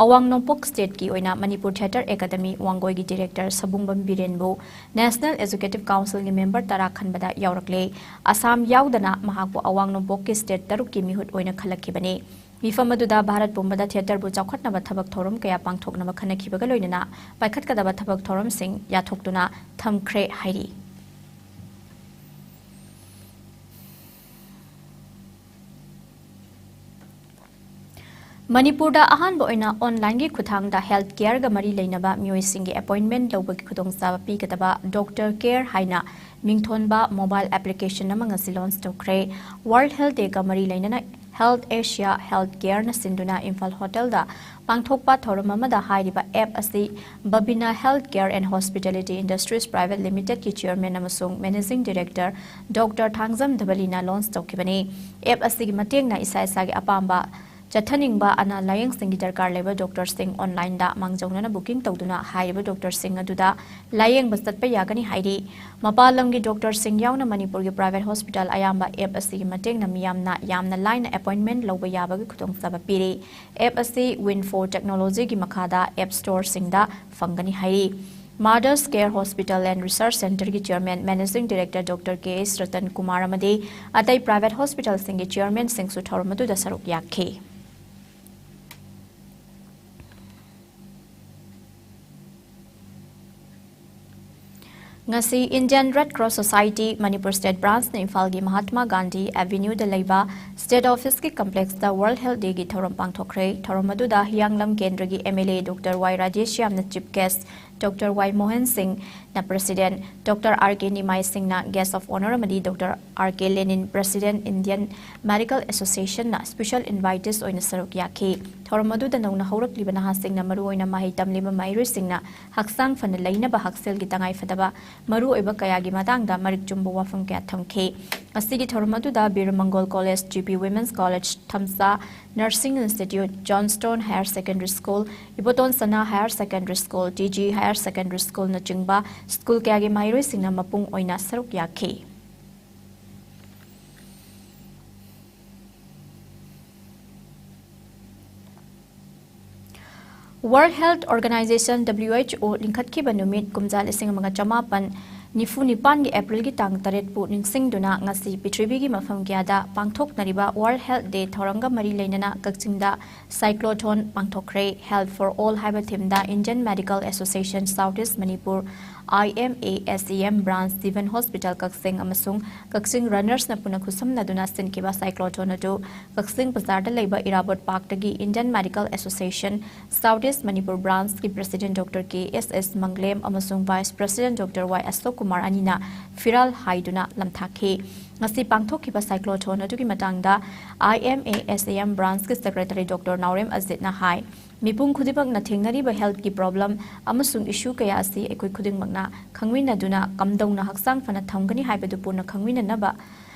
ꯑꯋꯥꯡ ꯅꯣꯡꯄꯣꯛ state ꯀꯤ ꯑꯣꯏꯅ Manipur Theatre Academy ꯋꯥꯡꯒꯣꯏꯒꯤ director ꯁꯕꯨꯡꯕꯝ ꯕꯤꯔꯦꯟꯕꯨ National Executive Council ꯒꯤ member ꯇꯔꯥ ꯈꯟꯕꯗ ꯌꯥꯎꯔꯛꯂꯦ꯫ ꯑꯁꯥꯝ ꯌꯥꯎꯗꯅ ꯃꯍꯥꯛꯄꯨ ꯑꯋꯥꯡ ꯅꯣꯡꯄꯣꯛꯀꯤ state ꯇꯔꯨꯛꯀꯤ ꯃꯤꯍꯨꯠ ꯑꯣꯏꯅ ꯈꯜꯂꯛꯈꯤꯕꯅꯤ꯫ ꯃꯤꯐꯝ ꯑꯗꯨꯗ ꯚꯥꯔꯠ ꯄꯨꯝꯕꯗ theatre ꯕꯨ ꯆꯥꯎꯈꯠꯅꯕ ꯊꯕꯛ ꯊꯧꯔꯝ ꯀꯌꯥ ꯄꯥꯡꯊꯣꯛꯅꯕ ꯈꯟꯅꯈꯤꯕꯒ ꯂꯣꯏꯅꯅ ꯄꯥꯏꯈꯠꯀꯗꯕ ꯊꯕꯛ ꯊꯧꯔꯝꯁꯤꯡ ꯌꯥꯊꯣꯛꯇꯨꯅ ꯊꯝꯈ꯭ꯔꯦ ꯍꯥꯏꯔꯤ꯫ ꯃꯅꯤꯄꯨꯔꯗ ꯑꯍꯥꯟꯕ ꯑꯣꯏꯅ online ꯒꯤ ꯈꯨꯠꯊꯥꯡꯗ health care ꯒ ꯃꯔꯤ ꯂꯩꯅꯕ ꯃꯤꯑꯣꯏꯁꯤꯡꯒꯤ appointment ꯂꯧꯕꯒꯤ ꯈꯨꯗꯣꯡꯆꯥꯕ ꯄꯤꯒꯗꯕ Doctor Care ꯍꯥꯏꯅ ꯃꯤꯡꯊꯣꯟꯕ mobile application ꯑꯃ ꯉꯁꯤ launch ꯇꯧꯈ꯭ꯔꯦ꯫ World Health Day ꯒ ꯃꯔꯤ ꯂꯩꯅꯅ Health Asia Healthcare ꯅ ꯁꯤꯟꯗꯨꯅ ꯏꯝꯐꯥꯜ ꯍꯣꯇꯦꯜꯗ ꯄꯥꯡꯊꯣꯛꯄ ꯊꯧꯔꯝ ꯑꯃꯗ ꯍꯥꯏꯔꯤꯕ app ꯑꯁꯤ Babina Healthcare and Hospitality Industries Private Limited ꯀꯤ chairman ꯑꯃꯁꯨꯡ managing director Doctor Thangjam ꯙꯕꯂꯤꯅ launch ꯇꯧꯈꯤꯕꯅꯤ꯫ App ꯑꯁꯤꯒꯤ ꯃꯇꯦꯡꯅ ꯏꯁꯥ ꯏꯁꯥꯒꯤ ꯑꯄꯥꯝꯕ ꯆꯠꯊꯅꯤꯡꯕ ꯑꯅꯥ ꯂꯥꯌꯦꯡꯁꯪꯒꯤ ꯗꯔꯀꯥꯔ ꯂꯩꯕ doctor ꯁꯤꯡ online ꯗ ꯃꯥꯡꯖꯧꯅꯅ booking ꯇꯧꯗꯨꯅ ꯍꯥꯏꯔꯤꯕ doctor ꯁꯤꯡ ꯑꯗꯨꯗ ꯂꯥꯌꯦꯡꯕ ꯆꯠꯄ ꯌꯥꯒꯅꯤ ꯍꯥꯏꯔꯤ꯫ ꯃꯄꯥꯟ ꯂꯝꯒꯤ doctor ꯁꯤꯡ ꯌꯥꯎꯅ ꯃꯅꯤꯄꯨꯔꯒꯤ private hospital ꯑꯌꯥꯝꯕ app ꯑꯁꯤꯒꯤ ꯃꯇꯦꯡꯅ ꯃꯤꯌꯥꯝꯅ ꯌꯥꯝꯅ ꯂꯥꯏꯅ appointment ꯂꯧꯕ ꯌꯥꯕꯒꯤ ꯈꯨꯗꯣꯡꯆꯥꯕ ꯄꯤꯔꯤ꯫ App ꯑꯁꯤ Winfo Technology ꯒꯤ ꯃꯈꯥꯗ app store ꯁꯤꯡꯗ ꯐꯪꯒꯅꯤ ꯍꯥꯏꯔꯤ꯫ Mother's Care Hospital and Research Center ꯒꯤ chairman managing director Doctor K S Ratan Kumar ꯑꯃꯗꯤ ꯑꯇꯩ private hospital ꯁꯤꯡꯒꯤ chairman ꯁꯤꯡꯁꯨ ꯊꯧꯔꯝ ꯑꯗꯨꯗ ꯁꯔꯨꯛ ꯌꯥꯈꯤ꯫ ꯉꯁꯤ Indian Red Cross Society Manipur State Branchꯅ ꯏꯝꯐꯥꯜꯒꯤ ꯃꯍꯥꯠꯃꯥ ꯒꯥꯟꯙꯤ ꯑꯦꯚꯦꯅ꯭ꯌꯨꯗ ꯂꯩꯕ State Officeꯀꯤ complexꯇ World Health Dayꯒꯤ ꯊꯧꯔꯝ ꯄꯥꯡꯊꯣꯛꯈ꯭ꯔꯦ꯫ ꯊꯧꯔꯝ ꯑꯗꯨꯗ ꯍꯤꯌꯥꯡꯂꯝ ꯀꯦꯟꯗ꯭ꯔꯒꯤ MLA Doctor Y ꯔꯥꯙꯦꯁ꯭ꯌꯥꯝꯅ chief guest, Doctor Y Mohan ꯁꯤꯡꯅ president, Doctor R K ꯅꯤꯃꯥꯏ ꯁꯤꯡꯅ guest of honour ꯑꯃꯗꯤ Doctor R K ꯂꯦꯅꯤꯟ, president Indian Medical Associationꯅ special invitees ꯑꯣꯏꯅ ꯁꯔꯨꯛ ꯌꯥꯈꯤ꯫ ꯊꯧꯔꯝ ꯑꯗꯨꯗ ꯅꯧꯅ ꯍꯧꯔꯛꯂꯤꯕ ꯅꯍꯥꯁꯤꯡꯅ, ꯃꯔꯨꯑꯣꯏꯅ ꯃꯍꯩ ꯇꯝꯂꯤꯕ ꯃꯍꯩꯔꯣꯏꯁꯤꯡꯅ ꯍꯛꯆꯥꯡ ꯐꯅ ꯂꯩꯅꯕ ꯍꯛꯁꯦꯜꯒꯤ ꯇꯉꯥꯏꯐꯗꯕ ꯃꯔꯨꯑꯣꯏꯕ ꯀꯌꯥꯒꯤ ꯃꯇꯥꯡꯗ ꯃꯔꯤꯛ ꯆꯨꯝꯕ ꯋꯥꯐꯝ ꯀꯌꯥ ꯊꯝꯈꯤ꯫ ꯉꯁꯤꯒꯤ ꯊꯧꯔꯝ ꯑꯗꯨꯗ ꯕꯤꯔ ꯃꯪꯒꯣꯜ College, G P Women's College, ꯊꯝꯆꯥ Nursing Institute, Johnstone Higher Secondary School, Iboton ꯁꯅꯥ Higher Secondary School, T G Higher Secondary Schoolꯅꯆꯤꯡꯕ school ꯀꯌꯥꯒꯤ ꯃꯍꯩꯔꯣꯏꯁꯤꯡꯅ ꯃꯄꯨꯡ ꯑꯣꯏꯅ ꯁꯔꯨꯛ ꯌꯥꯈꯤ꯫ World Health Organization, W H O, ꯂꯤꯡꯈꯠꯈꯤꯕ ꯅꯨꯃꯤꯠ ꯀꯨꯝꯖꯥ ꯂꯤꯁꯤꯡ ꯑꯃꯒ ꯆꯃꯥꯄꯟ ꯅꯤꯐꯨ ꯅꯤꯄꯥꯟꯒꯤ Aprilꯒꯤ ꯇꯥꯡ ꯇꯔꯦꯠꯄꯨ ꯅꯤꯡꯁꯤꯡꯗꯨꯅ ꯉꯁꯤ ꯄ꯭ꯔꯤꯊꯤꯕꯤꯒꯤ ꯃꯐꯝ ꯀꯌꯥꯗ ꯄꯥꯡꯊꯣꯛꯅꯔꯤꯕ World Health Day ꯊꯧꯔꯝꯒ ꯃꯔꯤ ꯂꯩꯅꯅ ꯀꯛꯆꯤꯡꯗ cyclothon ꯄꯥꯡꯊꯣꯛꯈ꯭ꯔꯦ꯫ Health for All ꯍꯥꯏꯕ themeꯗ Indian Medical Association South East Manipur, I M A S E M Branch, Sivan Hospital ꯀꯛꯆꯤꯡ ꯑꯃꯁꯨꯡ ꯀꯛꯆꯤꯡ Runnersꯅ ꯄꯨꯟꯅ ꯈꯨꯠꯁꯝꯅꯗꯨꯅ ꯁꯤꯟꯈꯤꯕ cyclothon ꯑꯗꯨ ꯀꯛꯆꯤꯡ ꯕꯖꯥꯔꯗ ꯂꯩꯕ ꯏꯔꯥꯕꯣꯠ Parkꯇꯒꯤ Indian Medical Association South East Manipur Branchꯀꯤ President Doctor K S S ꯃꯪꯂꯦꯝ ꯑꯃꯁꯨꯡ Vice President Doctor Y ꯑꯁꯣꯛ ꯀꯨꯃꯥꯔ ꯑꯅꯤꯅ ꯐꯤꯔꯥꯜ ꯍꯥꯏꯗꯨꯅ ꯂꯝꯊꯥꯈꯤ꯫ ꯉꯁꯤ ꯄꯥꯡꯊꯣꯛꯈꯤꯕ cyclothon ꯑꯗꯨꯒꯤ ꯃꯇꯥꯡꯗ I M A S E M Branchꯀꯤ Secretary Doctor ꯅꯥꯎꯔꯦꯝ ꯑꯖꯤꯠꯅ ꯍꯥꯏ, ꯃꯤꯄꯨꯝ ꯈꯨꯗꯤꯡꯃꯛꯅ ꯊꯦꯡꯅꯔꯤꯕ healthꯀꯤ problem ꯑꯃꯁꯨꯡ issue ꯀꯌꯥ ꯑꯁꯤ ꯑꯩꯈꯣꯏ ꯈꯨꯗꯤꯡꯃꯛꯅ ꯈꯪꯃꯤꯟꯅꯗꯨꯅ ꯀꯝꯗꯧꯅ ꯍꯛꯆꯥꯡ ꯐꯅ ꯊꯝꯒꯅꯤ ꯍꯥꯏꯕꯗꯨ ꯄꯨꯟꯅ ꯈꯪꯃꯤꯟꯅꯅꯕ,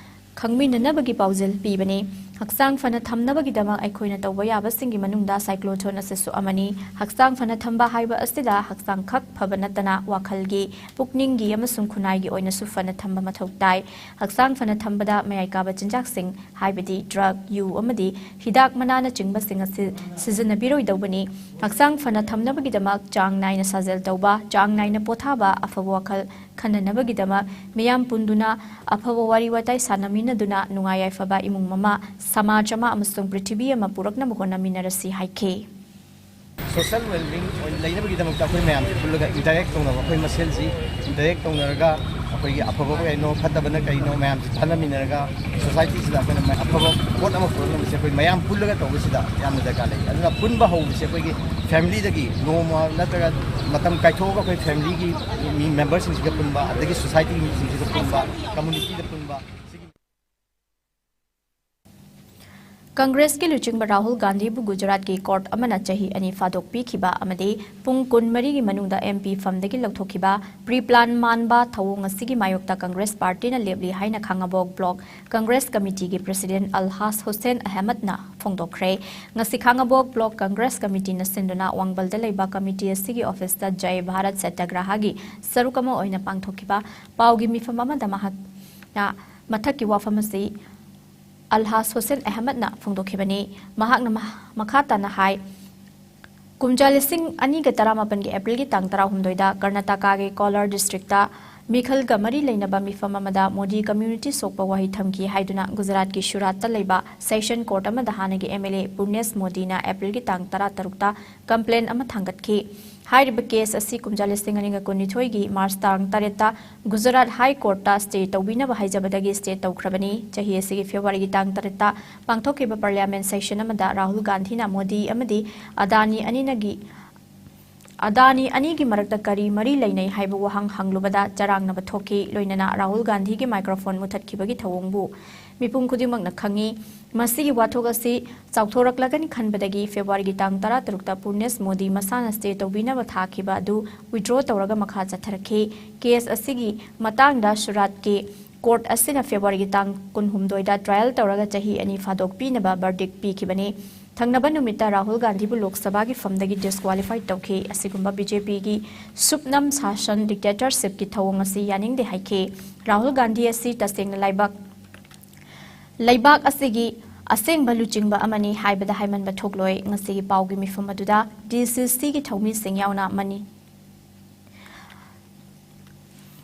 ꯈꯪꯃꯤꯟꯅꯅꯕꯒꯤ ꯄꯥꯎꯖꯦꯜ ꯄꯤꯕꯅꯤ꯫ ꯍꯛꯆꯥꯡ ꯐꯅ ꯊꯝꯅꯕꯒꯤꯗꯃꯛ ꯑꯩꯈꯣꯏꯅ ꯇꯧꯕ ꯌꯥꯕꯁꯤꯡꯒꯤ ꯃꯅꯨꯡꯗ cyclothon ꯑꯁꯤꯁꯨ ꯑꯃꯅꯤ꯫ ꯍꯛꯆꯥꯡ ꯐꯅ ꯊꯝꯕ ꯍꯥꯏꯕ ꯑꯁꯤꯗ ꯍꯛꯆꯥꯡ ꯈꯛ ꯐꯕ ꯅꯠꯇꯅ ꯋꯥꯈꯜꯒꯤ, ꯄꯨꯛꯅꯤꯡꯒꯤ ꯑꯃꯁꯨꯡ ꯈꯨꯟꯅꯥꯏꯒꯤ ꯑꯣꯏꯅꯁꯨ ꯐꯅ ꯊꯝꯕ ꯃꯊꯧ ꯇꯥꯏ꯫ ꯍꯛꯆꯥꯡ ꯐꯅ ꯊꯝꯕꯗ ꯃꯌꯥꯏ ꯀꯥꯕ ꯆꯤꯟꯖꯥꯛꯁꯤꯡ, ꯍꯥꯏꯕꯗꯤ drug, ꯌꯨ ꯑꯃꯗꯤ ꯍꯤꯗꯥꯛ ꯃꯅꯥꯅꯆꯤꯡꯕꯁꯤꯡ ꯑꯁꯤ ꯁꯤꯖꯤꯟꯅꯕꯤꯔꯣꯏꯗꯧꯕꯅꯤ꯫ ꯍꯛꯆꯥꯡ ꯐꯅ ꯊꯝꯅꯕꯒꯤꯗꯃꯛ ꯆꯥꯡ ꯅꯥꯏꯅ ꯁꯥꯖꯦꯜ ꯇꯧꯕ, ꯆꯥꯡ ꯅꯥꯏꯅ ꯄꯣꯊꯥꯕ, ꯑꯐꯕ ꯋꯥꯈꯜ ꯈꯟꯅꯅꯕꯒꯤꯗꯃꯛ ꯃꯤꯌꯥꯝ ꯄꯨꯟꯗꯨꯅ ꯑꯐꯕ ꯋꯥꯔꯤ ꯋꯥꯇꯥꯏ ꯁꯥꯟꯅꯃꯤꯟꯅꯗꯨꯅ ꯅꯨꯡꯉꯥꯏ ꯌꯥꯏꯐꯕ ꯏꯃꯨꯡ ꯑꯃ, ꯁꯃꯥꯖ ꯑꯃ ꯑꯃꯁꯨꯡ ꯄ꯭ꯔꯤꯊꯤꯕꯤ ꯑꯃ ꯄꯨꯔꯛꯅꯕ ꯍꯣꯠꯅꯃꯤꯟꯅꯔꯁꯤ ꯍꯥꯏꯈꯤ꯫ Social well-being ꯑꯣꯏꯅ ꯂꯩꯅꯕꯒꯤꯗꯃꯛꯇ ꯑꯩꯈꯣꯏ ꯃꯌꯥꯝꯁꯦ ꯄꯨꯜꯂꯒ interact ꯇꯧꯅꯕ, ꯑꯩꯈꯣꯏ ꯃꯁꯦꯜꯁꯤ interact ꯇꯧꯅꯔꯒ ꯑꯩꯈꯣꯏꯒꯤ ꯑꯐꯕ ꯀꯩꯅꯣ, ꯐꯠꯇꯕꯅ ꯀꯩꯅꯣ, ꯃꯌꯥꯝꯁꯦ ꯈꯟꯅꯃꯤꯟꯅꯔꯒ societyꯁꯤꯗ ꯑꯩꯈꯣꯏꯅ ꯃ-, ꯑꯐꯕ ꯄꯣꯠ ꯑꯃ ꯄꯨꯔꯛꯅꯕꯁꯦ ꯑꯩꯈꯣꯏ ꯃꯌꯥꯝ ꯄꯨꯜꯂꯒ ꯇꯧꯕꯁꯤꯗ ꯌꯥꯝꯅ ꯗꯔꯀꯥꯔ ꯂꯩ꯫ ꯑꯗꯨꯅ ꯄꯨꯟꯕ ꯍꯧꯕꯁꯦ ꯑꯩꯈꯣꯏꯒꯤ familyꯗꯒꯤ ꯅꯣꯡꯃ ꯅꯠꯇ꯭ꯔꯒ ꯃꯇꯝ ꯀꯥꯏꯊꯣꯛꯑꯒ ꯑꯩꯈꯣꯏ familyꯒꯤ ꯃꯤ memberꯁꯤꯡꯁꯤꯒ ꯄꯨꯟꯕ, ꯑꯗꯒꯤ societyꯒꯤ ꯃꯤꯁꯤꯡꯁꯤꯒ ꯄꯨꯟꯕ, communityꯗ ꯄꯨꯟꯕ, ꯁꯤꯒꯤ ꯀꯪꯒ꯭ꯔꯦꯁꯀꯤ ꯂꯨꯆꯤꯡꯕ ꯔꯥꯍꯨꯜ ꯒꯥꯟꯙꯤꯕꯨ ꯒꯨꯖꯔꯥꯠꯀꯤ court ꯑꯃꯅ ꯆꯍꯤ ꯑꯅꯤ ꯐꯥꯗꯣꯛ ꯄꯤꯈꯤꯕ ꯑꯃꯗꯤ ꯄꯨꯡ ꯀꯨꯟꯃꯔꯤꯒꯤ ꯃꯅꯨꯡꯗ MP ꯐꯝꯗꯒꯤ ꯂꯧꯊꯣꯛꯈꯤꯕ pre-plan ꯃꯥꯟꯕ ꯊꯧꯑꯣꯡ ꯑꯁꯤꯒꯤ ꯃꯥꯌꯣꯛꯇ ꯀꯪꯒ꯭ꯔꯦꯁ ꯄꯥꯔꯇꯤꯅ ꯂꯦꯞꯂꯤ ꯍꯥꯏꯅ ꯈꯥꯉꯕꯣꯛ block Congress committeeꯒꯤ president ꯑꯜꯍꯥꯖ ꯍꯨꯁꯦꯟ ꯑꯍꯃꯗꯅ ꯐꯣꯡꯗꯣꯛꯈ꯭ꯔꯦ꯫ ꯉꯁꯤ ꯈꯥꯉꯕꯣꯛ block Congress committeeꯅ ꯁꯤꯟꯗꯨꯅ ꯋꯥꯡꯕꯜꯗ ꯂꯩꯕ committee ꯑꯁꯤꯒꯤ officeꯇ ꯖꯥꯏ ꯚꯥꯔꯠ ꯁꯇ꯭ꯌꯒ꯭ꯔꯍꯒꯤ ꯁꯔꯨꯛ ꯑꯃ ꯑꯣꯏꯅ ꯄꯥꯡꯊꯣꯛꯈꯤꯕ ꯄꯥꯎꯒꯤ ꯃꯤꯐꯝ ꯑꯃꯗ ꯃꯍꯥꯛꯅ ꯃꯊꯛꯀꯤ ꯋꯥꯐꯝ ꯑꯁꯤ ꯑꯜꯍꯥꯖ ꯍꯨꯁꯦꯟ ꯑꯍꯃꯗꯅ ꯐꯣꯡꯗꯣꯛꯈꯤꯕꯅꯤ꯫ ꯃꯍꯥꯛꯅ ꯃꯍ-, ꯃꯈꯥ ꯇꯥꯅ ꯍꯥꯏ, ꯀꯨꯝꯖꯥ ꯂꯤꯁꯤꯡ ꯑꯅꯤꯒ ꯇꯔꯥꯃꯥꯄꯟꯒꯤ Aprilꯒꯤ ꯇꯥꯡ ꯇꯔꯥꯍꯨꯝꯗꯣꯏꯗ ꯀꯔꯅꯥꯇꯀꯥꯒꯤ ꯀꯣꯂꯥꯔ districtꯇ ꯃꯤꯈꯜꯒ ꯃꯔꯤ ꯂꯩꯅꯕ ꯃꯤꯐꯝ ꯑꯃꯗ ꯃꯣꯗꯤ community ꯁꯣꯛꯄ ꯋꯥꯍꯩ ꯊꯝꯈꯤ ꯍꯥꯏꯗꯨꯅ ꯒꯨꯖꯔꯥꯠꯀꯤ ꯁꯨꯔꯥꯠꯇ ꯂꯩꯕ session court ꯑꯃꯗ ꯍꯥꯟꯅꯒꯤ MLA ꯄꯨꯔꯅꯦꯁ ꯃꯣꯗꯤꯅ Aprilꯒꯤ ꯇꯥꯡ ꯇꯔꯥꯇꯔꯨꯛꯇ complaint ꯑꯃ ꯊꯥꯡꯒꯠꯈꯤ꯫ ꯍꯥꯏꯔꯤꯕ case ꯑꯁꯤ ꯀꯨꯝꯖꯥ ꯂꯤꯁꯤꯡ ꯑꯅꯤꯒ ꯀꯨꯟꯅꯤꯊꯣꯏꯒꯤ March ꯇꯥꯡ ꯇꯔꯦꯠꯇ ꯒꯨꯖꯔꯥꯠ High Courtꯇ stay ꯇꯧꯕꯤꯅꯕ ꯍꯥꯏꯖꯕꯗꯒꯤ stay ꯇꯧꯈ꯭ꯔꯕꯅꯤ꯫ ꯆꯍꯤ ꯑꯁꯤꯒꯤ Februaryꯒꯤ ꯇꯥꯡ ꯇꯔꯦꯠꯇ ꯄꯥꯡꯊꯣꯛꯈꯤꯕ parliament session ꯑꯃꯗ ꯔꯥꯍꯨꯜ ꯒꯥꯟꯙꯤꯅ ꯃꯣꯗꯤ ꯑꯃꯗꯤ ꯑꯗꯥꯅꯤ ꯑꯅꯤꯅꯒꯤ, ꯑꯗꯥꯅꯤ ꯑꯅꯤꯒꯤ ꯃꯔꯛꯇ ꯀꯔꯤ ꯃꯔꯤ ꯂꯩꯅꯩ ꯍꯥꯏꯕ ꯋꯥꯍꯪ ꯍꯪꯂꯨꯕꯗ ꯆꯔꯥꯡꯅꯕ ꯊꯣꯛꯈꯤ꯫ ꯂꯣꯏꯅꯅ ꯔꯥꯍꯨꯜ ꯒꯥꯟꯙꯤꯒꯤ microphone ꯃꯨꯊꯠꯈꯤꯕꯒꯤ ꯊꯧꯑꯣꯡꯕꯨ ꯃꯤꯄꯨꯝ ꯈꯨꯗꯤꯡꯃꯛꯅ ꯈꯪꯏ꯫ ꯃꯁꯤꯒꯤ ꯋꯥꯊꯣꯛ ꯑꯁꯤ ꯆꯥꯎꯊꯣꯔꯛꯂꯒꯅꯤ ꯈꯟꯕꯗꯒꯤ Februaryꯒꯤ ꯇꯥꯡ ꯇꯔꯥꯇꯔꯨꯛꯇ ꯄꯨꯔꯅꯦꯁ ꯃꯣꯗꯤ ꯃꯁꯥꯅ stay ꯇꯧꯕꯤꯅꯕ ꯊꯥꯈꯤꯕ ꯑꯗꯨ withdraw ꯇꯧꯔꯒ ꯃꯈꯥ ꯆꯠꯊꯔꯛꯈꯤ꯫ Case ꯑꯁꯤꯒꯤ ꯃꯇꯥꯡꯗ ꯁꯨꯔꯥꯠꯀꯤ court ꯑꯁꯤꯅ Februaryꯒꯤ ꯇꯥꯡ ꯀꯨꯟꯍꯨꯝꯗꯣꯏꯗ trial ꯇꯧꯔꯒ ꯆꯍꯤ ꯑꯅꯤ ꯐꯥꯗꯣꯛ ꯄꯤꯅꯕ verdict ꯄꯤꯈꯤꯕꯅꯤ꯫ ꯊꯪꯅꯕ ꯅꯨꯃꯤꯠꯇ ꯔꯥꯍꯨꯜ ꯒꯥꯟꯙꯤꯕꯨ ꯂꯣꯛ ꯁꯚꯥꯒꯤ ꯐꯝꯗꯒꯤ disqualify ꯇꯧꯈꯤ꯫ ꯑꯁꯤꯒꯨꯝꯕ BJPꯒꯤ ꯁꯨꯞꯅꯝ ꯁꯥꯁꯟ dictatorshipꯀꯤ ꯊꯧꯑꯣꯡ ꯑꯁꯤ ꯌꯥꯅꯤꯡꯗꯦ ꯍꯥꯏꯈꯤ꯫ ꯔꯥꯍꯨꯜ ꯒꯥꯟꯙꯤ ꯑꯁꯤ ꯇꯁꯦꯡꯅ ꯂꯩꯕꯥꯛ, ꯂꯩꯕꯥꯛ ꯑꯁꯤꯒꯤ ꯑꯁꯦꯡꯕ ꯂꯨꯆꯤꯡꯕ ꯑꯃꯅꯤ ꯍꯥꯏꯕꯗ ꯍꯥꯏꯃꯟꯕ ꯊꯣꯛꯂꯣꯏ꯫ ꯉꯁꯤꯒꯤ ꯄꯥꯎꯒꯤ ꯃꯤꯐꯝ ꯑꯗꯨꯗ DCCꯒꯤ ꯊꯧꯃꯤꯁꯤꯡ ꯌꯥꯎꯅ ꯃꯅꯤ-,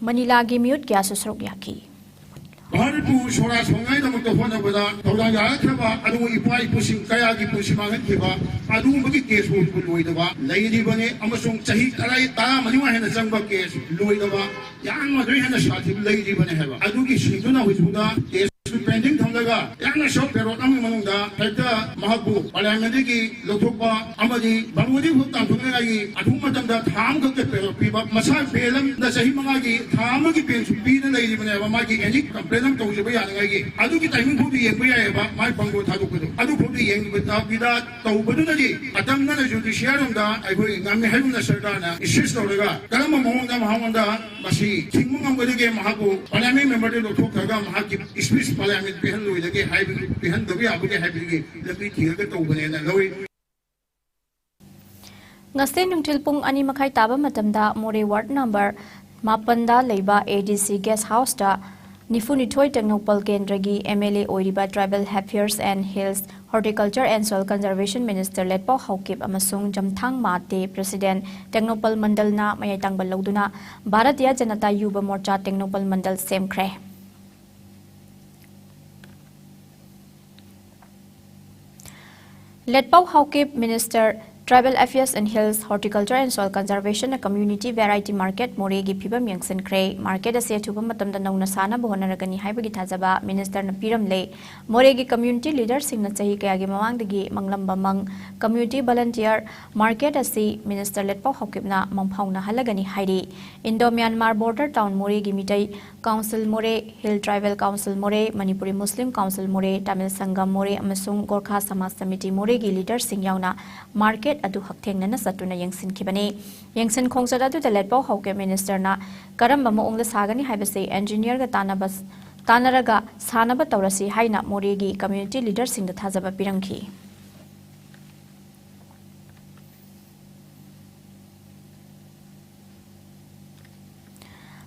ꯃꯅꯤꯂꯥꯒꯤ ꯃꯤꯍꯨꯠ ꯀꯌꯥꯁꯨ ꯁꯔꯨꯛ ꯌꯥꯈꯤ꯫ ꯚꯥꯔꯠꯄꯨ ꯁꯣꯔꯥꯖ ꯐꯪꯅꯉꯥꯏꯗꯃꯛꯇ ꯍꯣꯠꯅꯕꯗ ꯊꯧꯗꯥꯡ ꯌꯥꯔꯛꯈ꯭ꯔꯕ ꯑꯗꯨꯒꯨꯝꯕ ꯏꯄꯥ ꯏꯄꯨꯁꯤꯡ ꯀꯌꯥꯒꯤ ꯄꯨꯟꯁꯤ ꯃꯥꯡꯍꯟꯈꯤꯕ ꯑꯗꯨꯒꯨꯝꯕꯒꯤ ꯀꯦꯁ ꯐꯥꯎꯕ ꯂꯣꯏꯗꯕ ꯂꯩꯔꯤꯕꯅꯤ, ꯑꯃꯁꯨꯡ ꯆꯍꯤ ꯇꯔꯥ, ꯇꯔꯥꯃꯔꯤ ꯍꯦꯟꯅ ꯆꯪꯕ ꯀꯦꯁ ꯂꯣꯏꯗꯕ ꯌꯥꯝꯅ ꯑꯗꯨ ꯍꯦꯟꯅ ꯁꯥꯊꯤꯕ ꯂꯩꯔꯤꯕꯅ ꯍꯥꯏꯕ ꯑꯗꯨꯒꯤ ꯁꯤꯡꯗꯨꯅ ꯍꯧꯖꯤꯛ ꯐꯥꯎꯗ ꯀꯦꯁ ꯄꯦꯟꯗꯤꯡ ꯊꯝꯂꯒ ꯌꯥꯝꯅ ꯁꯣꯔꯠ ꯄꯦꯔꯣꯠ ꯑꯃꯒꯤ ꯃꯅꯨꯡꯗ ꯍꯦꯛꯇ ꯃꯍꯥꯛꯄꯨ ꯄꯥꯔꯂꯤꯌꯥꯃꯦꯟꯗꯒꯤ ꯂꯧꯊꯣꯛꯄ ꯑꯃꯗꯤ ꯕꯪꯒ꯭ꯂꯥꯗꯦꯁ ꯇꯥꯟꯊꯣꯛꯅꯤꯡꯉꯥꯏꯒꯤ ꯑꯊꯨꯕ ꯃꯇꯝꯗ ꯊꯥ ꯑꯃꯈꯛꯇ ꯄꯦꯔꯣꯠ ꯄꯤꯕ, ꯃꯁꯥ ꯕꯦꯜ ꯑꯃꯗ ꯆꯍꯤ ꯃꯉꯥꯒꯤ ꯊꯥ ꯑꯃꯒꯤ ꯕꯦꯜꯁꯨ ꯄꯤꯗ ꯂꯩꯔꯤꯕꯅꯦꯕ꯫ ꯃꯥꯒꯤ ꯑꯦꯅꯤ ꯀꯝꯄ꯭ꯂꯦꯟ ꯑꯃ ꯇꯧꯖꯕ ꯌꯥꯅꯤꯡꯉꯥꯏꯒꯤ ꯑꯗꯨꯒꯤ ꯇꯥꯏꯃꯤꯡ ꯐꯥꯎꯗꯤ ꯌꯦꯡꯕ ꯌꯥꯏꯑꯕ꯫ ꯃꯥꯏ ꯕꯪꯒ꯭ꯂꯣ ꯊꯥꯗꯣꯛꯄꯗꯣ ꯑꯗꯨ ꯐꯥꯎꯗꯤ ꯌꯦꯡꯕ ꯇꯥꯕꯤꯗ ꯇꯧꯕꯗꯨꯅꯗꯤ ꯑꯇꯝꯅꯅ ꯖꯨꯗꯤꯁꯤꯌꯥꯔ ꯔꯣꯝꯗ ꯑꯩꯈꯣꯏ ꯉꯝꯃꯤ ꯍꯥꯏꯕꯅ ꯁꯔꯀꯥꯔꯅ ꯏꯟꯁꯤꯁ ꯇꯧꯔꯒ ꯀꯔꯝꯕ ꯃꯑꯣꯡꯗ ꯃꯉꯣꯟꯗ ꯃꯁꯤ ꯊꯤꯡꯕ ꯉꯝꯒꯗꯒꯦ, ꯃꯍꯥꯛꯄꯨ ꯄꯥꯔꯂꯤꯌꯥꯃꯦꯟ ꯃꯦꯝꯕꯔꯗꯒꯤ ꯂꯧꯊꯣꯛꯈ꯭ꯔꯒ ꯃꯍꯥꯛꯀꯤ ꯁ꯭ꯄꯤꯁ ꯄꯥꯔꯂꯤꯌꯥꯃꯦꯟ ꯄꯤꯍꯜꯂꯣꯏꯗꯒꯦ ꯍꯥꯏꯕꯒꯤ, ꯄꯤꯍꯟꯗꯕ ꯌꯥꯕꯒꯦ ꯍꯥꯏꯕꯒꯤ ꯂꯝꯕꯤ ꯊꯤꯔꯒ ꯇꯧꯕꯅꯦꯅ ꯂꯧꯏ꯫ ꯉꯁꯤ ꯅꯨꯡꯊꯤꯜ ꯄꯨꯡ ꯑꯅꯤ ꯃꯈꯥꯏ ꯇꯥꯕ ꯃꯇꯝꯗ ꯃꯣꯔꯦ ꯋꯥꯔꯗ ꯅꯝꯕꯔ ꯃꯥꯄꯟꯗ ꯂꯩꯕ ꯑꯦ ꯗꯤ ꯁꯤ ꯒꯦꯁ ꯍꯥꯎꯁꯇ ꯅꯤꯐꯨꯅꯤꯊꯣꯏ ꯇꯦꯡꯅꯧꯄꯜ ꯀꯦꯟꯗ꯭ꯔꯒꯤ ꯑꯦꯝ ꯑꯦꯜ ꯑꯦ ꯑꯣꯏꯔꯤꯕ Tribal Affairs and Hills, Horticulture and Soil Conservation Minister ꯂꯦꯠꯄꯥꯎ Haokip ꯑꯃꯁꯨꯡ ꯖꯝꯊꯥꯡ ꯃꯥꯇꯦ, President ꯇꯦꯡꯅꯧꯄꯜ ꯃꯟꯗꯜꯅ ꯃꯌꯥꯏ ꯇꯥꯡꯕ ꯂꯧꯗꯨꯅ Bharatiya Janata ꯌꯨꯕ ꯃꯣꯔꯆꯥ Tengnoupal ꯃꯟꯗꯜ ꯁꯦꯝꯈ꯭ꯔꯦ꯫ ꯂꯦꯠꯄꯥꯎ Haokip, Minister Tribal Affairs and Hills, Horticulture and Soil Conservation ꯅ Community Variety Market ꯃꯣꯔꯦꯒꯤ ꯐꯤꯕꯝ ꯌꯦꯡꯁꯤꯟꯈ꯭ꯔꯦ꯫ ꯃꯥꯔꯀꯦꯠ ꯑꯁꯤ ꯑꯊꯨꯕ ꯃꯇꯝꯗ ꯅꯧꯅ ꯁꯥꯅꯕ ꯍꯣꯠꯅꯔꯒꯅꯤ ꯍꯥꯏꯕꯒꯤ ꯊꯥꯖꯕ ꯃꯤꯅꯤꯁꯇꯔꯅ ꯄꯤꯔꯝꯂꯦ꯫ ꯃꯣꯔꯦꯒꯤ ꯀꯝꯃ꯭ꯌꯨꯅꯤꯇꯤ ꯂꯤꯗꯔꯁꯤꯡꯅ ꯆꯍꯤ ꯀꯌꯥꯒꯤ ꯃꯃꯥꯡꯗꯒꯤ ꯃꯪꯂꯝꯕ ꯃꯪ, ꯀꯝꯃ꯭ꯌꯨꯅꯤꯇꯤ ꯚꯣꯂꯟꯇꯤꯌꯔ ꯃꯥꯔꯀꯦꯠ ꯑꯁꯤ ꯃꯤꯅꯤꯁꯇꯔ ꯂꯦꯠꯄꯥꯎ ꯍꯥꯎꯀꯤꯞꯅ ꯃꯪꯐꯥꯎꯅꯍꯜꯂꯒꯅꯤ ꯍꯥꯏꯔꯤ꯫ ꯏꯟꯗꯣ ꯃ꯭ꯌꯥꯟꯃꯥꯔ ꯕꯣꯔꯗꯔ ꯇꯥꯎꯟ ꯃꯣꯔꯦꯒꯤ ꯃꯤꯇꯩ ꯀꯥꯎꯟꯁꯤꯜ ꯃꯣꯔꯦ, ꯍꯤꯜ ꯇ꯭ꯔꯥꯏꯕꯦꯜ ꯀꯥꯎꯟꯁꯤꯜ ꯃꯣꯔꯦ, ꯃꯅꯤꯄꯨꯔꯤ ꯃꯨꯁꯂꯤꯝ ꯀꯥꯎꯟꯁꯤꯜ ꯃꯣꯔꯦ, ꯇꯥꯃꯤꯜ ꯁꯪꯒꯝ ꯃꯣꯔꯦ ꯑꯃꯁꯨꯡ ꯒꯣꯔꯈꯥ ꯁꯃꯥꯖ ꯁꯃꯤꯇꯤ ꯃꯣꯔꯦꯒꯤ ꯂꯤꯗꯔꯁꯤꯡ ꯌꯥꯎꯅ ꯃꯥꯔꯀꯦꯠ ꯑꯗꯨ ꯍꯛꯊꯦꯡꯅꯅ ꯆꯠꯇꯨꯅ ꯌꯦꯡꯁꯤꯟꯈꯤꯕꯅꯤ꯫ ꯌꯦꯡꯁꯤꯟ ꯈꯣꯡꯆꯠ ꯑꯗꯨꯗ ꯂꯦꯠꯄꯥꯎ ꯍꯥꯎꯀꯤꯞ ꯃꯤꯅꯤꯁꯇꯔꯅ ꯀꯔꯝꯕ ꯃꯑꯣꯡꯗ ꯁꯥꯒꯅꯤ ꯍꯥꯏꯕꯁꯤ ꯏꯟꯖꯤꯅꯤꯌꯔꯒ ꯇꯥꯟꯅꯕ, ꯇꯥꯟꯅꯔꯒ ꯁꯥꯅꯕ ꯇꯧꯔꯁꯤ ꯍꯥꯏꯅ ꯃꯣꯔꯦꯒꯤ ꯀꯝꯃ꯭ꯌꯨꯅꯤꯇꯤ ꯂꯤꯗꯔꯁꯤꯡꯗ ꯊꯥꯖꯕ ꯄꯤꯔꯝꯈꯤ꯫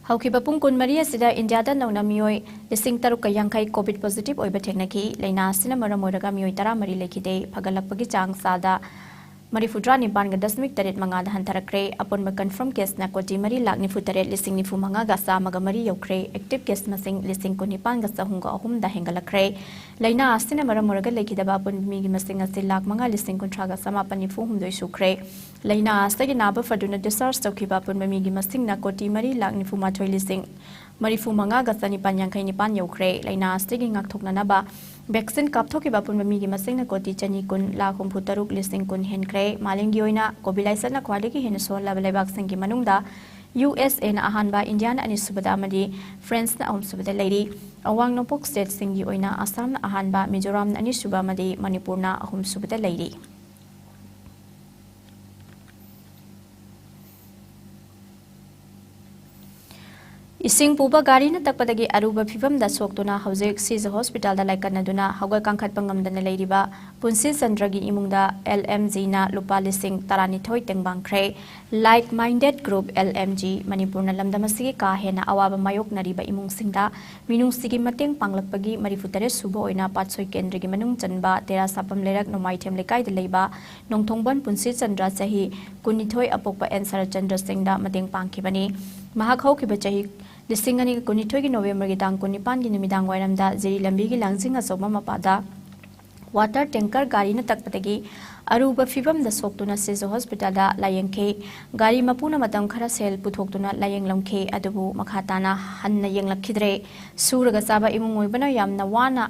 ꯍꯧꯈꯤꯕ ꯄꯨꯡ ꯀꯨꯟꯃꯔꯤ ꯑꯁꯤꯗ ꯏꯟꯗꯤꯌꯥꯗ ꯅꯧꯅ ꯃꯤꯑꯣꯏ ꯂꯤꯁꯤꯡ ꯇꯔꯨꯛꯀ ꯌꯥꯡꯈꯩ ꯀꯣꯚꯤꯗ ꯄꯣꯖꯤꯇꯤꯚ ꯑꯣꯏꯕ ꯊꯦꯡꯅꯈꯤ꯫ ꯂꯥꯏꯅꯥ ꯑꯁꯤꯅ ꯃꯔꯝ ꯑꯣꯏꯔꯒ ꯃꯤꯑꯣꯏ ꯇꯔꯥꯃꯔꯤ ꯂꯩꯈꯤꯗꯦ꯫ ꯐꯒꯠꯂꯛꯄꯒꯤ ꯆꯥꯡ ꯆꯥꯗ ꯃꯔꯤꯐꯨꯇꯔꯥ ꯅꯤꯄꯥꯟꯒ ꯗꯁꯃꯤꯛ ꯇꯔꯦꯠ ꯃꯉꯥꯗ ꯍꯟꯊꯔꯛꯈ꯭ꯔꯦ꯫ ꯑꯄꯨꯟꯕ ꯀꯟꯐꯥꯔꯝ ꯀꯦꯁꯅ ꯀꯣꯇꯤ ꯃꯔꯤ ꯂꯥꯛ ꯅꯤꯐꯨ ꯇꯔꯦꯠ ꯂꯤꯁꯤꯡ ꯅꯤꯐꯨ ꯃꯉꯥꯒ ꯆꯥꯝꯃꯒ ꯃꯔꯤ ꯌꯧꯈ꯭ꯔꯦ꯫ ꯑꯦꯛꯇꯤꯚ ꯀꯦꯁ ꯃꯁꯤꯡ ꯂꯤꯁꯤꯡ ꯀꯨꯟꯅꯤꯄꯥꯟꯒ ꯆꯍꯨꯝꯒ ꯑꯍꯨꯝꯗ ꯍꯦꯟꯒꯠꯂꯛꯈ꯭ꯔꯦ꯫ ꯂꯥꯏꯅꯥ ꯑꯁꯤꯅ ꯃꯔꯝ ꯑꯣꯏꯔꯒ ꯂꯩꯈꯤꯗꯕ ꯑꯄꯨꯟꯕ ꯃꯤꯒꯤ ꯃꯁꯤꯡ ꯑꯁꯤ ꯂꯥꯛ ꯃꯉꯥ ꯂꯤꯁꯤꯡ ꯀꯨꯟꯊ꯭ꯔꯥꯒ ꯆꯃꯥꯄꯟ ꯅꯤꯐꯨ ꯍꯨꯝꯗꯣꯏ ꯁꯨꯈ꯭ꯔꯦ꯫ ꯂꯥꯏꯅꯥ ꯑꯁꯤꯗꯒꯤ ꯅꯥꯕ ꯐꯗꯨꯅ ꯗꯤꯁꯆꯥꯔꯖ ꯇꯧꯈꯤꯕ ꯑꯄꯨꯟꯕ ꯃꯤꯒꯤ ꯃꯁꯤꯡꯅ ꯀꯣꯇꯤ ꯃꯔꯤ ꯂꯥꯛ ꯅꯤꯐꯨ ꯃꯥꯊꯣꯏ ꯂꯤꯁꯤꯡ ꯃꯔꯤꯐꯨ ꯃꯉꯥꯒ ꯆꯅꯤꯄꯥꯟ ꯌꯥꯡꯈꯩ ꯅꯤꯄꯥꯟ ꯌꯧꯈ꯭ꯔꯦ꯫ ꯂꯥꯏꯅꯥ ꯑꯁꯤꯗꯒꯤ ꯉꯥꯛꯊꯣꯛꯅꯅꯕ ꯚꯦꯛꯁꯤꯟ ꯀꯥꯞꯊꯣꯛꯈꯤꯕ ꯑꯄꯨꯟꯕ ꯃꯤꯒꯤ ꯃꯁꯤꯡꯅ ꯀꯣꯇꯤ ꯆꯅꯤ ꯀꯨꯟ ꯂꯥꯛ ꯍꯨꯝꯐꯨ ꯇꯔꯨꯛ ꯂꯤꯁꯤꯡ ꯀꯨꯟ ꯍꯦꯟꯈ꯭ꯔꯦ꯫ ꯃꯥꯂꯦꯝꯒꯤ ꯑꯣꯏꯅ ꯀꯣꯚꯤꯗ ꯂꯥꯏꯆꯠꯅ ꯈ꯭ꯋꯥꯏꯗꯒꯤ ꯍꯦꯟꯅ ꯁꯣꯛꯍꯜꯂꯕ ꯂꯩꯕꯥꯛꯁꯤꯡꯒꯤ ꯃꯅꯨꯡꯗ ꯌꯨ ꯑꯦꯁ ꯑꯦꯅ ꯑꯍꯥꯟꯕ, ꯏꯟꯗꯤꯌꯥꯅ ꯑꯅꯤꯁꯨꯕꯗ ꯑꯃꯗꯤ ꯐ꯭ꯔꯦꯟꯁꯅ ꯑꯍꯨꯝꯁꯨꯕꯗ ꯂꯩꯔꯤ꯫ ꯑꯋꯥꯡ ꯅꯣꯡꯄꯣꯛ ꯁ꯭ꯇꯦꯠꯁꯤꯡꯒꯤ ꯑꯣꯏꯅ ꯑꯁꯥꯝꯅ ꯑꯍꯥꯟꯕ, ꯃꯤꯖꯣꯔꯥꯝꯅ ꯑꯅꯤꯁꯨꯕ ꯑꯃꯗꯤ ꯃꯅꯤꯄꯨꯔꯅ ꯑꯍꯨꯝꯁꯨꯕꯗ ꯂꯩꯔꯤ꯫ ꯏꯁꯤꯡ ꯄꯨꯕ ꯒꯥꯔꯤꯅ ꯇꯛꯄꯗꯒꯤ ꯑꯔꯨꯕ ꯐꯤꯚꯝꯗ ꯁꯣꯛꯇꯨꯅ ꯍꯧꯖꯤꯛ ꯁꯤꯖ ꯍꯣꯁꯄꯤꯇꯥꯜꯗ ꯂꯥꯏꯀꯠꯅꯗꯨꯅ ꯍꯧꯒꯠ ꯀꯥꯡꯈꯠꯄ ꯉꯝꯗꯅ ꯂꯩꯔꯤꯕ ꯄꯨꯟꯁꯤ ꯆꯟꯗ꯭ꯔꯒꯤ ꯏꯃꯨꯡꯗ ꯑꯦꯜ ꯑꯦꯝ ꯖꯤꯅ ꯂꯨꯄꯥ ꯂꯤꯁꯤꯡ ꯇꯔꯥꯅꯤꯊꯣꯏ ꯇꯦꯡꯕꯥꯡꯈ꯭ꯔꯦ꯫ Like Minded Group, L M G, ꯃꯅꯤꯄꯨꯔꯅ ꯂꯝꯗꯝ ꯑꯁꯤꯒꯤ ꯀꯥ ꯍꯦꯟꯅ ꯑꯋꯥꯕ ꯃꯥꯌꯣꯛꯅꯔꯤꯕ ꯏꯃꯨꯡꯁꯤꯡꯗ ꯃꯤꯅꯨꯡꯁꯤꯒꯤ ꯃꯇꯦꯡ ꯄꯥꯡꯂꯛꯄꯒꯤ ꯃꯔꯤꯐꯨ ꯇꯔꯦꯠ ꯁꯨꯕ ꯑꯣꯏꯅ ꯄꯥꯠꯁꯣꯏ ꯀꯦꯟꯗ꯭ꯔꯒꯤ ꯃꯅꯨꯡ ꯆꯟꯕ ꯇꯦꯔꯥ ꯁꯥꯄꯝ ꯂꯩꯔꯛ ꯅꯣꯡꯃꯥꯏꯊꯦꯝ ꯂꯩꯀꯥꯏꯗ ꯂꯩꯕ ꯅꯣꯡꯊꯣꯡꯕꯟ ꯄꯨꯟꯁꯤ ꯆꯟꯗ꯭ꯔ, ꯆꯍꯤ ꯀꯨꯟꯅꯤꯊꯣꯏ, ꯑꯄꯣꯛꯄ ꯑꯦꯟ ꯁꯔꯠꯆꯟꯗ꯭ꯔ ꯁꯤꯡꯗ ꯃꯇꯦꯡ ꯄꯥꯡꯈꯤꯕꯅꯤ꯫ ꯃꯍꯥꯛ ꯍꯧꯈꯤꯕ ꯆꯍꯤ ꯂꯤꯁꯤꯡ ꯑꯅꯤꯒ ꯀꯨꯟꯅꯤꯊꯣꯏꯒꯤ ꯅꯣꯕꯦꯝꯕꯔꯒꯤ ꯇꯥꯡ ꯀꯨꯟꯅꯤꯄꯥꯟꯒꯤ ꯅꯨꯃꯤꯗꯥꯡ ꯋꯥꯏꯔꯝꯗ ꯖꯤꯔꯤ ꯂꯝꯕꯤꯒꯤ ꯂꯥꯡꯖꯤꯡ ꯑꯆꯧꯕ ꯃꯄꯥꯗ ꯋꯥꯇꯔ ꯇꯦꯡꯀꯔ ꯒꯥꯔꯤꯅ ꯇꯛꯄꯗꯒꯤ ꯑꯔꯨꯕ ꯐꯤꯚꯝꯗ ꯁꯣꯛꯇꯨꯅ ꯁꯤꯖ ꯍꯣꯁꯄꯤꯇꯥꯜꯗ ꯂꯥꯌꯦꯡꯈꯤ꯫ ꯒꯥꯔꯤ ꯃꯄꯨꯅ ꯃꯇꯝ ꯈꯔ ꯁꯦꯜ ꯄꯨꯊꯣꯛꯇꯨꯅ ꯂꯥꯌꯦꯡꯂꯝꯈꯤ, ꯑꯗꯨꯕꯨ ꯃꯈꯥ ꯇꯥꯅ ꯍꯟꯅ ꯌꯦꯡꯂꯛꯈꯤꯗ꯭ꯔꯦ꯫ ꯁꯨꯔꯒ ꯆꯥꯕ ꯏꯃꯨꯡ ꯑꯣꯏꯕꯅ ꯌꯥꯝꯅ ꯋꯥꯅ,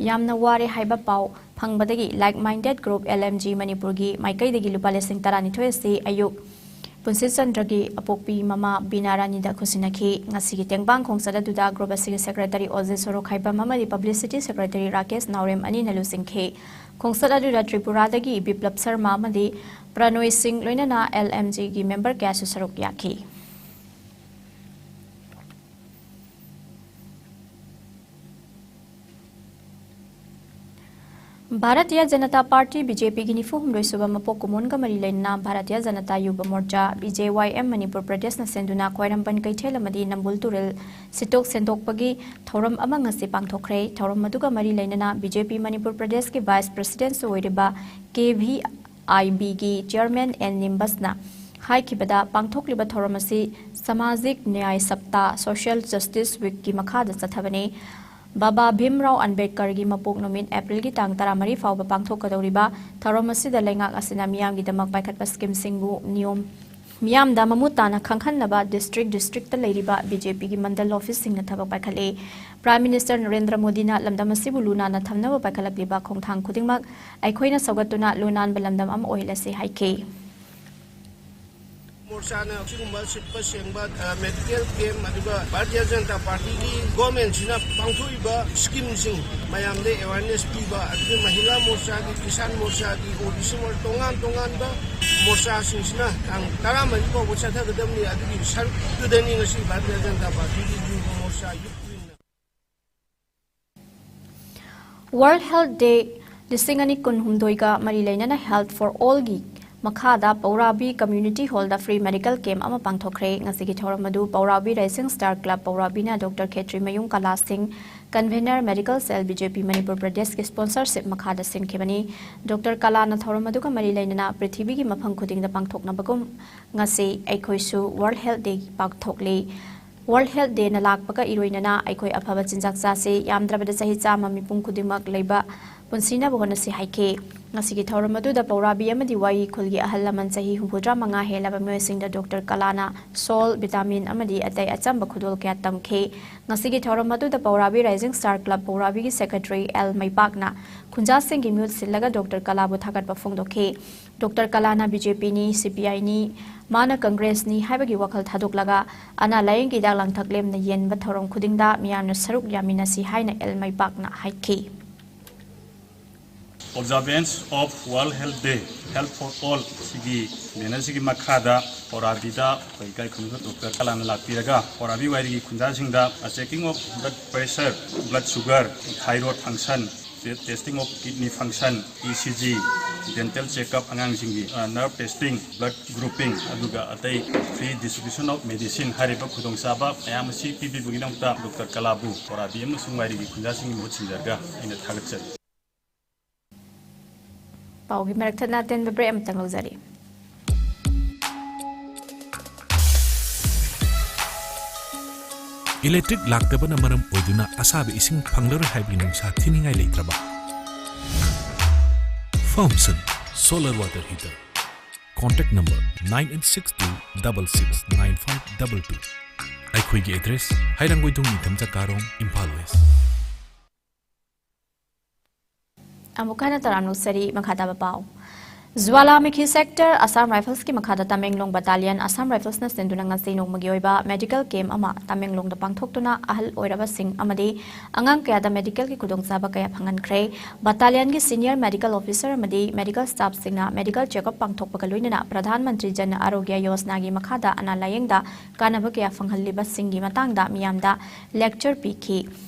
ꯌꯥꯝꯅ ꯋꯥꯔꯦ ꯍꯥꯏꯕ ꯄꯥꯎ ꯐꯪꯕꯗꯒꯤ Like Minded Group, L M G, ꯃꯅꯤꯄꯨꯔꯒꯤ ꯃꯥꯏꯀꯩꯗꯒꯤ ꯂꯨꯄꯥ ꯂꯤꯁꯤꯡ ꯇꯔꯥꯅꯤꯊꯣꯏ ꯑꯁꯤ ꯑꯌꯨꯛ ꯄꯨꯟꯁꯤꯆꯟꯗ꯭ꯔꯒꯤ ꯑꯄꯣꯛꯄꯤ ꯃꯃꯥ ꯕꯤꯅꯥ ꯔꯥꯅꯤꯗ ꯈꯨꯠꯁꯤꯟꯅꯈꯤ꯫ ꯉꯁꯤꯒꯤ ꯇꯦꯡꯕꯥꯡ ꯈꯣꯡꯆꯠ ꯑꯗꯨꯗ ꯒ꯭ꯔꯨꯞ ꯑꯁꯤꯒꯤ ꯁꯦꯀ꯭ꯔꯦꯇꯔꯤ ꯑꯣꯖꯦ ꯁꯣꯔꯣꯈꯥꯏꯕꯝ ꯑꯃꯗꯤ ꯄꯕ꯭ꯂꯤꯁꯤꯇꯤ ꯁꯦꯀ꯭ꯔꯦꯇꯔꯤ ꯔꯥꯀꯦꯁ ꯅꯥꯎꯔꯦꯝ ꯑꯅꯤꯅ ꯂꯨꯆꯤꯡꯈꯤ꯫ ꯈꯣꯡꯆꯠ ꯑꯗꯨꯗ ꯇ꯭ꯔꯤꯄꯨꯔꯥꯗꯒꯤ ꯕꯤꯄ꯭ꯂꯕ ꯁꯔꯃ ꯑꯃꯗꯤ ꯄ꯭ꯔꯅꯣꯏ ꯁꯤꯡ ꯂꯣꯏꯅꯅ L M G ꯒꯤ ꯃꯦꯝꯕꯔ ꯀꯌꯥꯁꯨ ꯁꯔꯨꯛ ꯌꯥꯈꯤ꯫ Bharatiya Janata party, B J P, ꯒꯤ ꯅꯤꯐꯨ ꯍꯨꯝꯗꯣꯏ ꯁꯨꯕ ꯃꯄꯣꯛ ꯀꯨꯝꯑꯣꯟꯒ ꯃꯔꯤ ꯂꯩꯅꯅ Bharatiya Janata ꯌꯨꯕ ꯃꯣꯔꯆꯥ, B J Y M, Manipur ꯄ꯭ꯔꯗꯦꯁꯅ ꯁꯦꯟꯗꯨꯅ ꯈ꯭ꯋꯥꯏꯔꯝꯕꯟ ꯀꯩꯊꯦꯜ ꯑꯃꯗꯤ ꯅꯝꯕꯨꯜ ꯇꯨꯔꯦꯜ ꯁꯤꯠꯇꯣꯛ ꯁꯦꯡꯗꯣꯛꯄꯒꯤ ꯊꯧꯔꯝ ꯑꯃ ꯉꯁꯤ ꯄꯥꯡꯊꯣꯛꯈ꯭ꯔꯦ꯫ ꯊꯧꯔꯝ ꯑꯗꯨꯒ ꯃꯔꯤ ꯂꯩꯅꯅ B J P ꯃꯅꯤꯄꯨꯔ ꯄ꯭ꯔꯗꯦꯁꯀꯤ ꯚꯥꯏꯁ ꯄ꯭ꯔꯁꯤꯗꯦꯟꯠꯁꯨ ꯑꯣꯏꯔꯤꯕ K V ꯑꯥꯏ ꯕꯤꯒꯤ ꯆꯤꯌꯔꯃꯦꯟ ꯑꯦꯟ ꯅꯤꯝꯕꯁꯅ ꯍꯥꯏꯈꯤꯕꯗ, ꯄꯥꯡꯊꯣꯛꯂꯤꯕ ꯊꯧꯔꯝ ꯑꯁꯤ ꯁꯃꯥꯖꯤꯛ ꯅ꯭ꯌꯥꯌ ꯁꯞꯇꯥ, ꯁꯣꯁꯤꯌꯦꯜ ꯖꯁꯇꯤꯁ ꯋꯤꯛꯀꯤ ꯃꯈꯥꯗ ꯆꯠꯊꯕꯅꯤ꯫ ꯕꯥꯕꯥ ꯚꯤꯝꯔꯥꯎ ꯑꯝꯕꯦꯗꯀꯔꯒꯤ ꯃꯄꯣꯛ ꯅꯨꯃꯤꯠ ꯑꯦꯄ꯭ꯔꯤꯜꯒꯤ ꯇꯥꯡ ꯇꯔꯥꯃꯔꯤ ꯐꯥꯎꯕ ꯄꯥꯡꯊꯣꯛꯀꯗꯧꯔꯤꯕ ꯊꯧꯔꯝ ꯑꯁꯤꯗ ꯂꯩꯉꯥꯛ ꯑꯁꯤꯅ ꯃꯤꯌꯥꯝꯒꯤꯗꯃꯛ ꯄꯥꯏꯈꯠꯄ ꯁ꯭ꯀꯤꯝꯁꯤꯡꯕꯨ ꯅꯤꯌꯣꯝ ꯃꯤꯌꯥꯝꯗ ꯃꯃꯨꯠ ꯇꯥꯅ ꯈꯪꯍꯟꯅꯕ ꯗꯤꯁꯇ꯭ꯔꯤꯛ ꯗꯤꯁꯇ꯭ꯔꯤꯛꯇ ꯂꯩꯔꯤꯕ ꯕꯤ ꯖꯦ ꯄꯤꯒꯤ ꯃꯟꯗꯜ ꯑꯣꯐꯤꯁꯁꯤꯡꯅ ꯊꯕꯛ ꯄꯥꯏꯈꯠꯂꯤ꯫ ꯄ꯭ꯔꯥꯏꯝ ꯃꯤꯅꯤꯁꯇꯔ ꯅꯔꯦꯟꯗ꯭ꯔ ꯃꯣꯗꯤꯅ ꯂꯝꯗꯝ ꯑꯁꯤꯕꯨ ꯂꯨ ꯅꯥꯟꯅ ꯊꯝꯅꯕ ꯄꯥꯏꯈꯠꯂꯛꯂꯤꯕ ꯈꯣꯡꯊꯥꯡ ꯈꯨꯗꯤꯡꯃꯛ ꯑꯩꯈꯣꯏꯅ ꯁꯧꯒꯠꯇꯨꯅ ꯂꯨ ꯅꯥꯟꯕ ꯂꯝꯗꯝ ꯑꯃ ꯑꯣꯏꯍꯜꯂꯁꯤ ꯍꯥꯏꯈꯤ꯫ ꯃꯣꯔꯆꯥꯅ ꯑꯁꯤꯒꯨꯝꯕ ꯁꯤꯠꯄ ꯁꯦꯡꯕ, ꯑ, ꯃꯦꯗꯤꯀꯦꯜ ꯀꯦꯝꯞ, ꯑꯗꯨꯒ ꯚꯥꯔꯇꯤꯌ ꯖꯅꯇꯥ ꯄꯥꯔꯇꯤꯒꯤ ꯒꯣꯔꯃꯦꯟꯁꯤꯅ ꯄꯥꯡꯊꯣꯛꯏꯕ ꯁ꯭ꯀꯤꯝꯁꯤꯡ ꯃꯌꯥꯝꯗ ꯑꯦꯋꯥꯔꯅꯦꯁ ꯄꯤꯕ, ꯑꯗꯨꯒ ꯃꯍꯤꯂꯥ ꯃꯣꯔꯆꯥꯒꯤ, ꯀꯤꯁꯥꯟ ꯃꯣꯔꯆꯥꯒꯤ, ꯑꯣ ꯕꯤ ꯁꯤ ꯃꯣꯔꯆꯥ, ꯇꯣꯉꯥꯟ ꯇꯣꯉꯥꯟꯕ ꯃꯣꯔꯆꯥꯁꯤꯡꯁꯤꯅ ꯇꯥꯡ ꯇꯔꯥꯃꯔꯤ ꯐꯥꯎꯕ ꯆꯠꯊꯒꯗꯕꯅꯤ꯫ ꯑꯗꯨꯒꯤ ꯁꯔꯨꯛꯇꯨꯗꯅꯤ ꯉꯁꯤ ꯚꯥꯔꯇꯤꯌ ꯖꯅꯇꯥ ꯄꯥꯔꯇꯤꯒꯤ ꯌꯨꯕ ꯃꯣꯔꯆꯥ, ꯌꯨꯠ ꯋꯤꯡꯅ꯫ ꯋꯥꯔꯜꯗ ꯍꯦꯜꯊ ꯗꯦ ꯂꯤꯁꯤꯡ ꯑꯅꯤ ꯀꯨꯟꯍꯨꯝꯗꯣꯏꯒ ꯃꯔꯤ ꯂꯩꯅꯅ ꯍꯦꯜꯊ ꯐꯣꯔ ꯑꯣꯜꯒꯤ ꯃꯈꯥꯗ ꯄꯧꯔꯥꯕꯤ ꯀꯝꯃ꯭ꯌꯨꯅꯤꯇꯤ ꯍꯣꯜꯗ ꯐ꯭ꯔꯤ ꯃꯦꯗꯤꯀꯦꯜ ꯀꯦꯝꯞ ꯑꯃ ꯄꯥꯡꯊꯣꯛꯈ꯭ꯔꯦ꯫ ꯉꯁꯤꯒꯤ ꯊꯧꯔꯝ ꯑꯗꯨ ꯄꯧꯔꯥꯕꯤ ꯔꯥꯏꯖꯤꯡ ꯁ꯭ꯇꯥꯔ ꯀ꯭ꯂꯕ ꯄꯧꯔꯥꯕꯤꯅ ꯗꯣꯛꯇꯔ ꯈꯦꯇ꯭ꯔꯤꯃꯌꯨꯝ ꯀꯂꯥ ꯁꯤꯡ, ꯀꯟꯚꯦꯅꯔ, ꯃꯦꯗꯤꯀꯦꯜ ꯁꯦꯜ, ꯕꯤ ꯖꯦ ꯄꯤ ꯃꯅꯤꯄꯨꯔ ꯄ꯭ꯔꯗꯦꯁꯀꯤ ꯁ꯭ꯄꯣꯟꯁꯔꯁꯤꯞ ꯃꯈꯥꯗ ꯁꯤꯟꯈꯤꯕꯅꯤ꯫ ꯗꯣꯛꯇꯔ ꯀꯂꯥꯅ ꯊꯧꯔꯝ ꯑꯗꯨꯒ ꯃꯔꯤ ꯂꯩꯅꯅ ꯄ꯭ꯔꯤꯊꯤꯕꯤꯒꯤ ꯃꯐꯝ ꯈꯨꯗꯤꯡꯗ ꯄꯥꯡꯊꯣꯛꯅꯕꯒꯨꯝ ꯉꯁꯤ ꯑꯩꯈꯣꯏꯁꯨ ꯋꯥꯔꯜꯗ ꯍꯦꯜꯊ ꯗꯦ ꯄꯥꯡꯊꯣꯛꯂꯤ꯫ ꯋꯥꯔꯜꯗ ꯍꯦꯜꯊ ꯗꯦꯅ ꯂꯥꯛꯄꯒ ꯏꯔꯣꯏꯅꯅ ꯑꯩꯈꯣꯏ ꯑꯐꯕ ꯆꯤꯟꯖꯥꯛ ꯆꯥꯁꯤ, ꯌꯥꯝꯗ꯭ꯔꯕꯗ ꯆꯍꯤ ꯆꯥꯝꯃ ꯃꯤꯄꯨꯝ ꯈꯨꯗꯤꯡꯃꯛ ꯂꯩꯕ ꯄꯨꯟꯁꯤꯅꯕ ꯍꯣꯠꯅꯁꯤ ꯍꯥꯏꯈꯤ꯫ ꯉꯁꯤꯒꯤ ꯊꯧꯔꯝ ꯑꯗꯨꯗ ꯄꯧꯔꯥꯕꯤ ꯑꯃꯗꯤ ꯋꯥꯌꯤ ꯈꯨꯜꯒꯤ ꯑꯍꯜ ꯂꯃꯟ ꯆꯍꯤ ꯍꯨꯝꯐꯨꯇꯔꯥ ꯃꯉꯥ ꯍꯦꯜꯂꯕ ꯃꯤꯑꯣꯏꯁꯤꯡꯗ ꯗꯣꯛꯇꯔ ꯀꯂꯥꯅ ꯁꯣꯜ, ꯚꯤꯇꯥꯃꯤꯟ ꯑꯃꯗꯤ ꯑꯇꯩ ꯑꯆꯝꯕ ꯈꯨꯗꯣꯜ ꯀꯌꯥ ꯇꯝꯈꯤ꯫ ꯉꯁꯤꯒꯤ ꯊꯧꯔꯝ ꯑꯗꯨꯗ ꯄꯧꯔꯥꯕꯤ ꯔꯥꯏꯖꯤꯡ ꯁ꯭ꯇꯥꯔ ꯀ꯭ꯂꯕ ꯄꯧꯔꯥꯕꯤꯒꯤ ꯁꯦꯀ꯭ꯔꯦꯇꯔꯤ ꯑꯦꯜ ꯃꯩꯄꯥꯛꯅ ꯈꯨꯟꯖꯥꯁꯤꯡꯒꯤ ꯃꯤꯍꯨꯠ ꯁꯤꯜꯂꯒ ꯗꯣꯛꯇꯔ ꯀꯂꯥꯕꯨ ꯊꯥꯒꯠꯄ ꯐꯣꯡꯗꯣꯛꯈꯤ꯫ ꯗꯣꯛꯇꯔ ꯀꯂꯥꯅ ꯕꯤ ꯖꯦ ꯄꯤꯅꯤ, ꯁꯤ ꯄꯤ ꯑꯥꯏꯅꯤ, ꯃꯥꯅ ꯀꯪꯒ꯭ꯔꯦꯁꯅꯤ ꯍꯥꯏꯕꯒꯤ ꯋꯥꯈꯜ ꯊꯥꯗꯣꯛꯂꯒ ꯑꯅꯥ ꯂꯥꯌꯦꯡꯒꯤ ꯍꯤꯗꯥꯛ ꯂꯥꯡꯊꯛ ꯂꯦꯝꯅ ꯌꯦꯟꯕ ꯊꯧꯔꯝ ꯈꯨꯗꯤꯡꯗ ꯃꯤꯌꯥꯝꯅ ꯁꯔꯨꯛ ꯌꯥꯃꯤꯟꯅꯁꯤ ꯍꯥꯏꯅ ꯑꯦꯜ ꯃꯩꯄꯥꯛꯅ ꯍꯥꯏꯈꯤ꯫ Observance of World Health Day, Health for All ꯁꯤꯒꯤ ꯕꯦꯅꯔꯁꯤꯒꯤ ꯃꯈꯥꯗ ꯄꯧꯔꯥꯕꯤꯗ ꯑꯩꯈꯣꯏ ꯏꯀꯥꯏ ꯈꯨꯝꯅꯕ ꯗꯣꯛꯇꯔ ꯀꯂꯥꯅ ꯂꯥꯛꯄꯤꯔꯒ ꯄꯧꯔꯥꯕꯤ ꯋꯥꯏꯔꯤꯒꯤ ꯈꯨꯟꯖꯥꯁꯤꯡꯗ checking of blood pressure, blood sugar, thyroid function, testing of kidney function, E C G, dental checkup, ꯑꯉꯥꯡꯁꯤꯡꯒꯤ, ꯑ, nerve testing, blood grouping, ꯑꯗꯨꯒ ꯑꯇꯩ free distribution of medicine ꯍꯥꯏꯔꯤꯕ ꯈꯨꯗꯣꯡꯆꯥꯕ ꯃꯌꯥꯝ ꯑꯁꯤ ꯄꯤꯕꯤꯕꯒꯤꯗꯃꯛꯇ ꯗꯣꯛꯇꯔ ꯀꯂꯥꯕꯨ ꯄꯧꯔꯥꯕꯤ ꯑꯃꯁꯨꯡ ꯋꯥꯏꯔꯤꯒꯤ ꯈꯨꯟꯖꯥꯁꯤꯡꯒꯤ ꯃꯍꯨꯠ ꯁꯤꯟꯖꯔꯒ ꯑꯩꯅ ꯊꯥꯒꯠꯆꯔꯤ꯫ ꯄꯥꯎꯒꯤ ꯃꯔꯛ ꯊꯠꯅ ꯑꯇꯦꯟꯕ ꯕ꯭ꯔꯦꯛ ꯑꯃꯇꯪ ꯂꯧꯖꯔꯤ꯫ ꯏꯂꯦꯛꯇ꯭ꯔꯤꯛ ꯂꯥꯛꯇꯕꯅ ꯃꯔꯝ ꯑꯣꯏꯗꯨꯅ ꯑꯁꯥꯕ ꯏꯁꯤꯡ ꯐꯪꯂꯔꯣꯏ ꯍꯥꯏꯕꯒꯤ ꯅꯨꯡꯁꯥ ꯊꯤꯅꯤꯡꯉꯥꯏ ꯂꯩꯇ꯭ꯔꯕ? Foamsun Solar Water Heater. Contact number nine eight six two double six nine five double two. ꯑꯩꯈꯣꯏꯒꯤ ꯑꯦꯗ꯭ꯔꯦꯁ: ꯍꯩꯔꯥꯡꯒꯣꯏꯊꯣꯡ ꯅꯤꯡꯊꯝ ꯆꯀꯥꯔꯣꯡ, ꯏꯝꯐꯥꯜ ꯋꯦꯁ꯫ ꯑꯃꯨꯛ ꯍꯟꯅ ꯇꯔꯥꯝꯅ ꯑꯣꯛꯆꯔꯤ꯫ ꯃꯈꯥ ꯇꯥꯕ ꯄꯥꯎ꯫ ꯖ꯭ꯋꯥꯂꯥꯃꯨꯈꯤ ꯁꯦꯛꯇꯔ ꯑꯁꯥꯝ ꯔꯥꯏꯐꯜꯁꯀꯤ ꯃꯈꯥꯗ ꯇꯃꯦꯡꯂꯣꯡ ꯕꯠꯇꯥꯂꯤꯌꯟ ꯑꯁꯥꯝ ꯔꯥꯏꯐꯜꯁꯅ ꯁꯤꯟꯗꯨꯅ ꯉꯁꯤ ꯅꯣꯡꯃꯒꯤ ꯑꯣꯏꯕ ꯃꯦꯗꯤꯀꯦꯜ ꯀꯦꯝꯞ ꯑꯃ ꯇꯃꯦꯡꯂꯣꯡꯗ ꯄꯥꯡꯊꯣꯛꯇꯨꯅ ꯑꯍꯜ ꯑꯣꯏꯔꯕꯁꯤꯡ ꯑꯃꯗꯤ ꯑꯉꯥꯡ ꯀꯌꯥꯗ ꯃꯦꯗꯤꯀꯦꯜꯒꯤ ꯈꯨꯗꯣꯡꯆꯥꯕ ꯀꯌꯥ ꯐꯪꯍꯟꯈ꯭ꯔꯦ꯫ ꯕꯠꯇꯥꯂꯤꯌꯟꯒꯤ ꯁꯤꯅꯤꯌꯔ ꯃꯦꯗꯤꯀꯦꯜ ꯑꯣꯐꯤꯁꯔ ꯑꯃꯗꯤ ꯃꯦꯗꯤꯀꯦꯜ ꯁ꯭ꯇꯥꯐꯁꯤꯡꯅ ꯃꯦꯗꯤꯀꯦꯜ ꯆꯦꯛꯑꯞ ꯄꯥꯡꯊꯣꯛꯄꯒ ꯂꯣꯏꯅꯅ ꯄ꯭ꯔꯙꯥꯟ ꯃꯟꯇ꯭ꯔꯤ ꯖꯟ ꯑꯔꯣꯒ꯭ꯌ ꯌꯣꯖꯅꯥꯒꯤ ꯃꯈꯥꯗ ꯑꯅꯥ ꯂꯥꯌꯦꯡꯗ ꯀꯥꯟꯅꯕ ꯀꯌꯥ ꯐꯪꯍꯜꯂꯤꯕꯁꯤꯡꯒꯤ ꯃꯇꯥꯡꯗ ꯃꯤꯌꯥꯝꯗ ꯂꯦꯛꯆꯔ ꯄꯤꯈꯤ꯫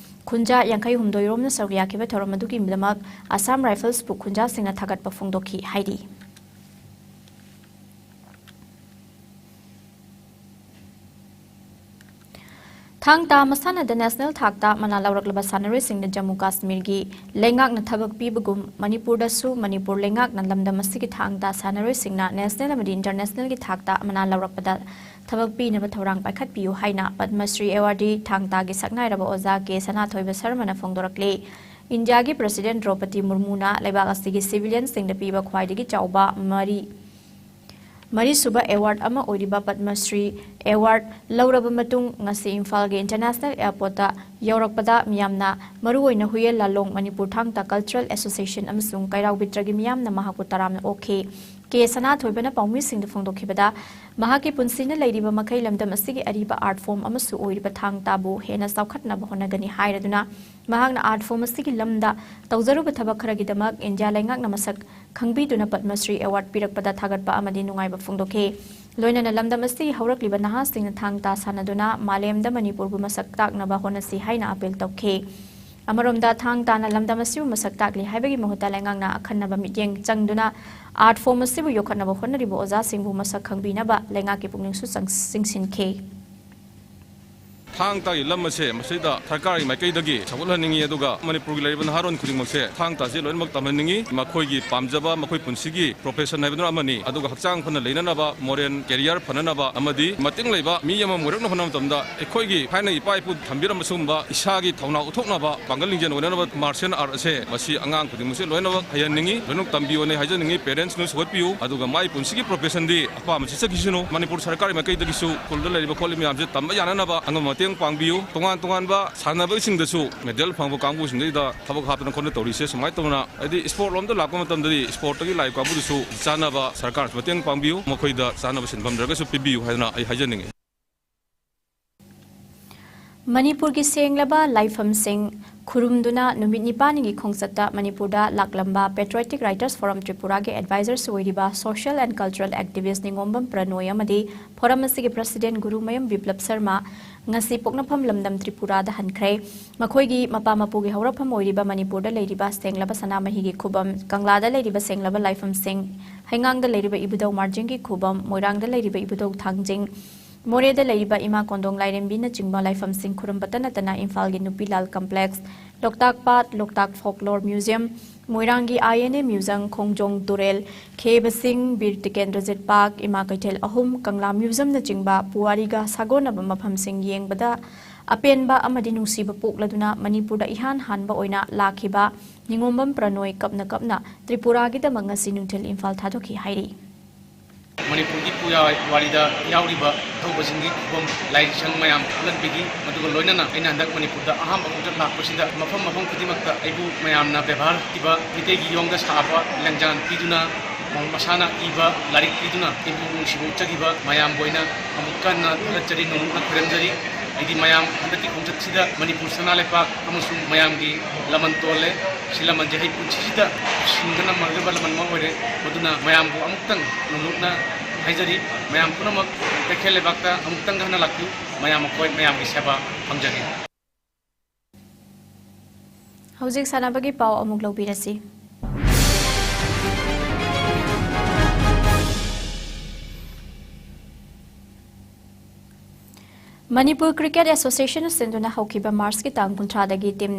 ꯈꯨꯟꯖꯥ ꯌꯥꯡꯈꯩ ꯍꯨꯝꯗꯣꯏ ꯔꯣꯝꯅ ꯁꯔꯨꯛ ꯌꯥꯈꯤꯕ ꯊꯧꯔꯝ ꯑꯗꯨꯒꯤꯗꯃꯛ ꯑꯁꯥꯝ ꯔꯥꯏꯐꯜꯁꯄꯨ ꯈꯨꯟꯖꯥꯁꯤꯡꯅ ꯊꯥꯒꯠꯄ ꯐꯣꯡꯗꯣꯛꯈꯤ ꯍꯥꯏꯔꯤ꯫ ꯊꯥꯡ ꯇꯥ ꯃꯁꯥꯟꯅꯗ ꯅꯦꯁꯅꯦꯜ ꯊꯥꯛꯇ ꯃꯅꯥ ꯂꯧꯔꯛꯂꯕ ꯁꯥꯟꯅꯔꯣꯏꯁꯤꯡꯗ ꯖꯝꯃꯨ ꯀꯥꯁꯃꯤꯔꯒꯤ ꯂꯩꯉꯥꯛꯅ ꯊꯕꯛ ꯄꯤꯕꯒꯨꯝ, ꯃꯅꯤꯄꯨꯔꯗꯁꯨ ꯃꯅꯤꯄꯨꯔ ꯂꯩꯉꯥꯛꯅ ꯂꯝꯗꯝ ꯑꯁꯤꯒꯤ ꯊꯥꯡ ꯇꯥ ꯁꯥꯟꯅꯔꯣꯏꯁꯤꯡꯅ ꯅꯦꯁꯅꯦꯜ ꯑꯃꯗꯤ ꯏꯟꯇꯔꯅꯦꯁꯅꯦꯜꯒꯤ ꯊꯥꯛꯇ ꯃꯅꯥ ꯂꯧꯔꯛꯄꯗ ꯊꯕꯛ ꯄꯤꯅꯕ ꯊꯧꯔꯥꯡ ꯄꯥꯏꯈꯠꯄꯤꯌꯨ ꯍꯥꯏꯅ ꯄꯗꯃ ꯁ꯭ꯔꯤ ꯑꯦꯋꯥꯔꯗꯤ ꯊꯥꯡ ꯇꯥꯒꯤ ꯁꯛꯅꯥꯏꯔꯕ ꯑꯣꯖꯥ ꯀꯦ ꯁꯅꯥꯊꯣꯏꯕ ꯁꯔꯃꯅ ꯐꯣꯡꯗꯣꯔꯛꯂꯤ꯫ ꯏꯟꯗꯤꯌꯥꯒꯤ ꯄ꯭ꯔꯁꯤꯗꯦꯟꯠ ꯗ꯭ꯔꯧꯄꯗꯤ ꯃꯨꯔꯃꯨꯅ ꯂꯩꯕꯥꯛ ꯑꯁꯤꯒꯤ ꯁꯤꯚꯤꯂꯤꯌꯟꯁꯤꯡꯗ ꯄꯤꯕ ꯈ꯭ꯋꯥꯏꯗꯒꯤ ꯆꯥꯎꯕ ꯃꯔꯤ ꯃꯔꯤꯁꯨꯕ ꯑꯦꯋꯥꯔꯗ ꯑꯃ ꯑꯣꯏꯔꯤꯕ ꯄꯗꯃ ꯁ꯭ꯔꯤ ꯑꯦꯋꯥꯔꯗ ꯂꯧꯔꯕ ꯃꯇꯨꯡ ꯉꯁꯤ ꯏꯝꯐꯥꯜꯒꯤ ꯏꯟꯇꯔꯅꯦꯁꯅꯦꯜ ꯑꯦꯌꯔꯄꯣꯔꯠꯇ ꯌꯧꯔꯛꯄꯗ ꯃꯤꯌꯥꯝꯅ, ꯃꯔꯨꯑꯣꯏꯅ ꯍꯨꯌꯦꯟ ꯂꯥꯂꯣꯡ ꯃꯅꯤꯄꯨꯔ ꯊꯥꯡ ꯇꯥ ꯀꯜꯆꯔꯦꯜ ꯑꯦꯁꯣꯁꯤꯌꯦꯁꯟ ꯑꯃꯁꯨꯡ ꯀꯩꯔꯥꯎ ꯕꯤꯇ꯭ꯔꯒꯤ ꯃꯤꯌꯥꯝꯅ ꯃꯍꯥꯛꯄꯨ ꯇꯔꯥꯝꯅ ꯑꯣꯛꯈꯤ꯫ ꯀꯦ ꯁꯅꯥꯊꯣꯏꯕꯅ ꯄꯥꯎꯃꯤꯁꯤꯡꯗ ꯐꯣꯡꯗꯣꯛꯈꯤꯕꯗ, ꯃꯍꯥꯛꯀꯤ ꯄꯨꯟꯁꯤꯅ ꯂꯩꯔꯤꯕ ꯃꯈꯩ ꯂꯝꯗꯝ ꯑꯁꯤꯒꯤ ꯑꯔꯤꯕ ꯑꯥꯔꯠ ꯐꯣꯔꯝ ꯑꯃꯁꯨ ꯑꯣꯏꯔꯤꯕ ꯊꯥꯡ ꯇꯥꯕꯨ ꯍꯦꯟꯅ ꯆꯥꯎꯈꯠꯅꯕ ꯍꯣꯠꯅꯒꯅꯤ ꯍꯥꯏꯔꯗꯨꯅ, ꯃꯍꯥꯛꯅ ꯑꯥꯔꯠ ꯐꯣꯔꯝ ꯑꯁꯤꯒꯤ ꯂꯝꯗ ꯇꯧꯖꯔꯨꯕ ꯊꯕꯛ ꯈꯔꯒꯤꯗꯃꯛ ꯏꯟꯗꯤꯌꯥ ꯂꯩꯉꯥꯛꯅ ꯃꯁꯛ ꯈꯪꯕꯤꯗꯨꯅ ꯄꯗꯃ ꯁ꯭ꯔꯤ ꯑꯦꯋꯥꯔꯗ ꯄꯤꯔꯛꯄꯗ ꯊꯥꯒꯠꯄ ꯑꯃꯗꯤ ꯅꯨꯡꯉꯥꯏꯕ ꯐꯣꯡꯗꯣꯛꯈꯤ꯫ ꯂꯣꯏꯅꯅ ꯂꯝꯗꯝ ꯑꯁꯤꯒꯤ ꯍꯧꯔꯛꯂꯤꯕ ꯅꯍꯥꯁꯤꯡꯅ ꯊꯥꯡ ꯇꯥ ꯁꯥꯟꯅꯗꯨꯅ ꯃꯥꯂꯦꯝꯗ ꯃꯅꯤꯄꯨꯔꯕꯨ ꯃꯁꯛ ꯇꯥꯛꯅꯕ ꯍꯣꯠꯅꯁꯤ ꯍꯥꯏꯅ ꯑꯄꯤꯜ ꯇꯧꯈꯤ꯫ ꯑꯃꯔꯣꯝꯗ, ꯊꯥꯡ ꯇꯥꯅ ꯂꯝꯗꯝ ꯑꯁꯤꯕꯨ ꯃꯁꯛ ꯇꯥꯛꯂꯤ ꯍꯥꯏꯕꯒꯤ ꯃꯍꯨꯠꯇ ꯂꯩꯉꯥꯛꯅ ꯑꯈꯟꯅꯕ ꯃꯤꯠꯌꯦꯡ ꯆꯪꯗꯨꯅ ꯑꯥꯔꯠ ꯐꯣꯔꯝ ꯑꯁꯤꯕꯨ ꯌꯣꯛꯈꯠꯅꯕ ꯍꯣꯠꯅꯔꯤꯕ ꯑꯣꯖꯥꯁꯤꯡꯕꯨ ꯃꯁꯛ ꯈꯪꯕꯤꯅꯕ ꯂꯩꯉꯥꯛꯀꯤ ꯄꯨꯛꯅꯤꯡꯁꯨ ꯆꯪ-, ꯆꯤꯡꯁꯤꯟꯈꯤ꯫ ꯊꯥꯡ ꯇꯥꯒꯤ ꯂꯝ ꯑꯁꯦ ꯃꯁꯤꯗ ꯁꯔꯀꯥꯔꯒꯤ ꯃꯥꯏꯀꯩꯗꯒꯤ ꯆꯥꯎꯈꯠꯍꯟꯅꯤꯡꯏ, ꯑꯗꯨꯒ ꯃꯅꯤꯄꯨꯔꯒꯤ ꯂꯩꯔꯤꯕ ꯅꯍꯥꯔꯣꯟ ꯈꯨꯗꯤꯡꯃꯛꯁꯦ ꯊꯥꯡ ꯇꯥꯁꯦ ꯂꯣꯏꯅꯃꯛ ꯇꯝꯍꯟꯅꯤꯡꯏ꯫ ꯃꯈꯣꯏꯒꯤ ꯄꯥꯝꯖꯕ, ꯃꯈꯣꯏ ꯄꯨꯟꯁꯤꯒꯤ profession ꯍꯥꯏꯕꯗꯨꯅ ꯑꯃꯅꯤ, ꯑꯗꯨꯒ ꯍꯛꯆꯥꯡ ꯐꯅ ꯂꯩꯅꯅꯕ, moral career ꯐꯅꯅꯕ ꯑꯃꯗꯤ ꯃꯇꯤꯡ ꯂꯩꯕ ꯃꯤ ꯑꯃ ꯑꯣꯏꯔꯛꯅꯕ ꯍꯣꯠꯅꯕ ꯃꯇꯝꯗ ꯑꯩꯈꯣꯏꯒꯤ ꯊꯥꯏꯅ ꯏꯄꯥ ꯏꯄꯨ ꯊꯝꯕꯤꯔꯝꯕ ꯁꯤꯒꯨꯝꯕ ꯏꯁꯥꯒꯤ ꯊꯧꯅꯥ ꯎꯠꯊꯣꯛꯅꯕ, ꯄꯥꯡꯒꯜ ꯂꯤꯡꯖꯦꯜ ꯑꯣꯏꯅꯅꯕ martial art ꯑꯁꯦ ꯃꯁꯤ ꯑꯉꯥꯡ ꯈꯨꯗꯤꯡꯃꯛꯁꯦ ꯂꯣꯏꯅꯃꯛ ꯍꯩꯍꯟꯅꯤꯡꯏ, ꯂꯣꯏꯅꯃꯛ ꯇꯝꯕꯤꯌꯣꯅ ꯍꯥꯏꯖꯅꯤꯡꯏ꯫ Parentsꯅꯁꯨ ꯍꯧꯒꯠꯄꯤꯌꯨ, ꯑꯗꯨꯒ ꯃꯥꯒꯤ ꯄꯨꯟꯁꯤꯒꯤ professionꯗꯤ ꯑꯄꯥꯝꯕ ꯆꯠꯆꯈꯤꯁꯅꯨ꯫ ꯃꯅꯤꯄꯨꯔ ꯁꯔꯀꯥꯔꯒꯤ ꯃꯥꯏꯀꯩꯗꯒꯤꯁꯨ ꯁ꯭ꯀꯨꯜꯗ ꯂꯩꯔꯤꯕ ꯈꯣꯠꯂꯤꯕ ꯃꯌꯥꯝꯁꯦ ꯇꯝꯕ ꯌꯥꯅꯅꯕ ꯑꯉꯝꯕ ꯃꯇꯦꯡ ꯄꯥꯡꯕꯤꯌꯨ꯫ ꯇꯣꯉꯥꯟ ꯇꯣꯉꯥꯟꯕ ꯁꯥꯟꯅꯕꯁꯤꯡꯗꯁꯨ medal ꯐꯪꯕ ꯀꯥꯡꯕꯨꯁꯤꯡꯗꯩꯗ ꯊꯕꯛ ꯍꯥꯞꯇꯅ ꯈꯣꯠꯇꯅ ꯇꯧꯔꯤꯁꯦ ꯁꯨꯃꯥꯏꯅ ꯇꯧꯅ, ꯍꯥꯏꯗꯤ sportꯂꯣꯝꯗ ꯂꯥꯛꯄ ꯃꯇꯝꯗꯗꯤ sportꯇꯒꯤ ꯂꯥꯛꯏꯕ ꯀꯥꯡꯕꯨꯗꯨꯁꯨ ꯆꯥꯅꯕ ꯁꯔꯀꯥꯔꯅꯁꯨ ꯃꯇꯦꯡ ꯄꯥꯡꯕꯤꯌꯨ, ꯃꯈꯣꯏꯗ ꯆꯥꯅꯕ ꯁꯤꯟꯐꯝ ꯂꯩꯔꯒꯁꯨ ꯄꯤꯕꯤꯌꯨ ꯍꯥꯏꯗꯅ ꯑꯩ ꯍꯥꯏꯖꯅꯤꯡꯉꯤ꯫ ꯃꯅꯤꯄꯨꯔꯒꯤ ꯁꯦꯡꯂꯕ ꯂꯥꯏꯐꯝꯁꯤꯡ ꯈꯨꯔꯨꯝꯗꯨꯅ ꯅꯨꯃꯤꯠ ꯅꯤꯄꯥꯜꯅꯤꯒꯤ ꯈꯣꯡꯆꯠꯇ ꯃꯅꯤꯄꯨꯔꯗ ꯂꯥꯛꯂꯝꯕ Patriotic Writers Forum ꯇ꯭ꯔꯤꯄꯨꯔꯥꯒꯤ advisors ꯑꯣꯏꯔꯤꯕ social and cultural activist ꯅꯤꯉꯣꯝꯕꯝ ꯄ꯭ꯔꯅꯣꯏ ꯑꯃꯗꯤ forum ꯑꯁꯤꯒꯤ president ꯒꯨꯔꯨꯃꯌꯨꯝ ꯕꯤꯄ꯭ꯂꯕ ꯁꯔꯃ ꯉꯁꯤ ꯄꯣꯛꯅꯐꯝ ꯂꯝꯗꯝ ꯇ꯭ꯔꯤꯄꯨꯔꯥꯗ ꯍꯟꯈ꯭ꯔꯦ꯫ ꯃꯈꯣꯏꯒꯤ ꯃꯄꯥ ꯃꯄꯨꯒꯤ ꯍꯧꯔꯛꯐꯝ ꯑꯣꯏꯔꯤꯕ ꯃꯅꯤꯄꯨꯔꯗ ꯂꯩꯔꯤꯕ ꯁꯦꯡꯂꯕ ꯁꯅꯥꯃꯍꯤꯒꯤ ꯈꯨꯕꯝ, ꯀꯪꯂꯥꯗ ꯂꯩꯔꯤꯕ ꯁꯦꯡꯂꯕ ꯂꯥꯏꯐꯝꯁꯤꯡ, ꯍꯩꯉꯥꯡꯗ ꯂꯩꯔꯤꯕ ꯏꯕꯨꯙꯧ ꯃꯥꯔꯖꯤꯡꯒꯤ ꯈꯨꯕꯝ, ꯃꯣꯏꯔꯥꯡꯗ ꯂꯩꯔꯤꯕ ꯏꯕꯨꯙꯧ ꯊꯥꯡꯖꯤꯡ, ꯃꯣꯔꯦꯗ ꯂꯩꯔꯤꯕ ꯏꯃꯥ ꯀꯣꯟꯗꯣꯡ ꯂꯥꯏꯔꯦꯝꯕꯤꯅꯆꯤꯡꯕ ꯂꯥꯏꯐꯝꯁꯤꯡ ꯈꯨꯔꯨꯝꯕꯇ ꯅꯠꯇꯅ ꯏꯝꯐꯥꯜꯒꯤ ꯅꯨꯄꯤ ꯂꯥꯜ complex, ꯂꯣꯛꯇꯥꯛ ꯄꯥꯠ, ꯂꯣꯛꯇꯥꯛ folklore museum, ꯃꯣꯏꯔꯥꯡꯒꯤ I N A museum, ꯈꯣꯡꯖꯣꯝ ꯇꯨꯔꯦꯜ, ꯈꯦꯕꯁꯤꯡ, ꯕꯤꯔ ꯇꯤꯀꯦꯟꯗ꯭ꯔꯖꯤꯠ park, ꯏꯃꯥ ꯀꯩꯊꯦꯜ ꯑꯍꯨꯝ, ꯀꯪꯂꯥ museumꯅꯆꯤꯡꯕ ꯄꯨꯋꯥꯔꯤꯒ ꯁꯥꯒꯣꯟꯅꯕ ꯃꯐꯝꯁꯤꯡ ꯌꯦꯡꯕꯗ ꯑꯄꯦꯟꯕ ꯑꯃꯗꯤ ꯅꯨꯡꯁꯤꯕ ꯄꯣꯛꯂꯗꯨꯅ ꯃꯅꯤꯄꯨꯔꯗ ꯏꯍꯥꯟ ꯍꯥꯟꯕ ꯑꯣꯏꯅ ꯂꯥꯛꯈꯤꯕ ꯅꯤꯉꯣꯝꯕꯝ ꯄ꯭ꯔꯅꯣꯏ ꯀꯞꯅ ꯀꯞꯅ ꯇ꯭ꯔꯤꯄꯨꯔꯥꯒꯤꯗꯃꯛ ꯉꯁꯤ ꯅꯨꯡꯊꯤꯜ ꯏꯝꯐꯥꯜ ꯊꯥꯗꯣꯛꯈꯤ ꯍꯥꯏꯔꯤ꯫ ꯃꯅꯤꯄꯨꯔꯒꯤ ꯄꯨꯋꯥꯔꯤꯗ ꯌꯥꯎꯔꯤꯕ ꯑꯊꯧꯕꯁꯤꯡꯒꯤ ꯈꯨꯕꯝ, ꯂꯥꯏꯁꯪ ꯃꯌꯥꯝ ꯎꯠꯍꯟꯕꯤꯈꯤ꯫ ꯃꯗꯨꯒ ꯂꯣꯏꯅꯅ ꯑꯩꯅ ꯍꯟꯗꯛ ꯃꯅꯤꯄꯨꯔꯗ ꯑꯍꯥꯟꯕ ꯈꯣꯡꯆꯠ ꯂꯥꯛꯄꯁꯤꯗ ꯃꯐꯝ ꯃꯐꯝ ꯈꯨꯗꯤꯡꯃꯛꯇ ꯑꯩꯕꯨ ꯃꯌꯥꯝꯅ ꯕꯦꯕꯥꯔ ꯄꯤꯕ, ꯃꯤꯇꯩꯒꯤ ꯌꯣꯡꯗ ꯁꯥꯕ ꯂꯦꯡꯖꯥꯟ ꯄꯤꯗꯨꯅ, ꯃꯁꯥꯅ ꯏꯕ ꯂꯥꯏꯔꯤꯛ ꯄꯤꯗꯨꯅ ꯑꯩꯕꯨ ꯅꯨꯡꯁꯤꯕ ꯎꯠꯆꯈꯤꯕ ꯃꯌꯥꯝꯕꯨ ꯑꯩꯅ ꯑꯃꯨꯛꯀ ꯍꯟꯅ ꯊꯥꯒꯠꯆꯔꯤ, ꯅꯣꯡꯂꯨꯛꯅ ꯈꯣꯏꯔꯝꯖꯔꯤ꯫ ꯑꯩꯗꯤ ꯃꯌꯥꯝ ꯍꯟꯗꯛꯀꯤ ꯈꯣꯡꯆꯠꯁꯤꯗ ꯃꯅꯤꯄꯨꯔ ꯁꯅꯥ ꯂꯩꯄꯥꯛ ꯑꯃꯁꯨꯡ ꯃꯌꯥꯝꯒꯤ ꯂꯃꯟ ꯇꯣꯜꯂꯦ꯫ ꯁꯤ ꯂꯃꯟꯁꯦ ꯑꯩ ꯄꯨꯟꯁꯤꯁꯤꯗ ꯁꯤꯡꯗꯅ ꯃꯥꯡꯖꯕ ꯂꯃꯟ ꯑꯃ ꯑꯣꯏꯔꯦ꯫ ꯃꯗꯨꯅ ꯃꯌꯥꯝꯕꯨ ꯑꯃꯨꯛꯇꯪ ꯅꯣꯡꯂꯨꯛꯅ ꯍꯥꯏꯖꯔꯤ꯫ ꯃꯌꯥꯝ ꯄꯨꯝꯅꯃꯛ ꯀꯩꯊꯦꯜ ꯂꯩꯕꯥꯛꯇ ꯑꯃꯨꯛꯇꯪꯒ ꯍꯟꯅ ꯂꯥꯛꯄꯤꯌꯨ꯫ ꯃꯌꯥꯝ ꯑꯩꯈꯣꯏ ꯃꯌꯥꯝꯒꯤ ꯁꯦꯕꯥ ꯐꯪꯖꯒꯦ꯫ ꯍꯧꯖꯤꯛ ꯁꯥꯟꯅꯕꯒꯤ ꯄꯥꯎ ꯑꯃꯨꯛ ꯂꯧꯕꯤꯔꯁꯤ꯫ ꯃꯅꯤꯄꯨꯔ ꯀ꯭ꯔꯤꯀꯦꯠ ꯑꯦꯁꯣꯁꯤꯌꯦꯁꯟ ꯁꯤꯟꯗꯨꯅ ꯍꯧꯈꯤꯕ ꯃꯥꯔꯆꯀꯤ ꯇꯥꯡ ꯀꯨꯟꯊ꯭ꯔꯥꯗꯒꯤ ꯇꯤꯝ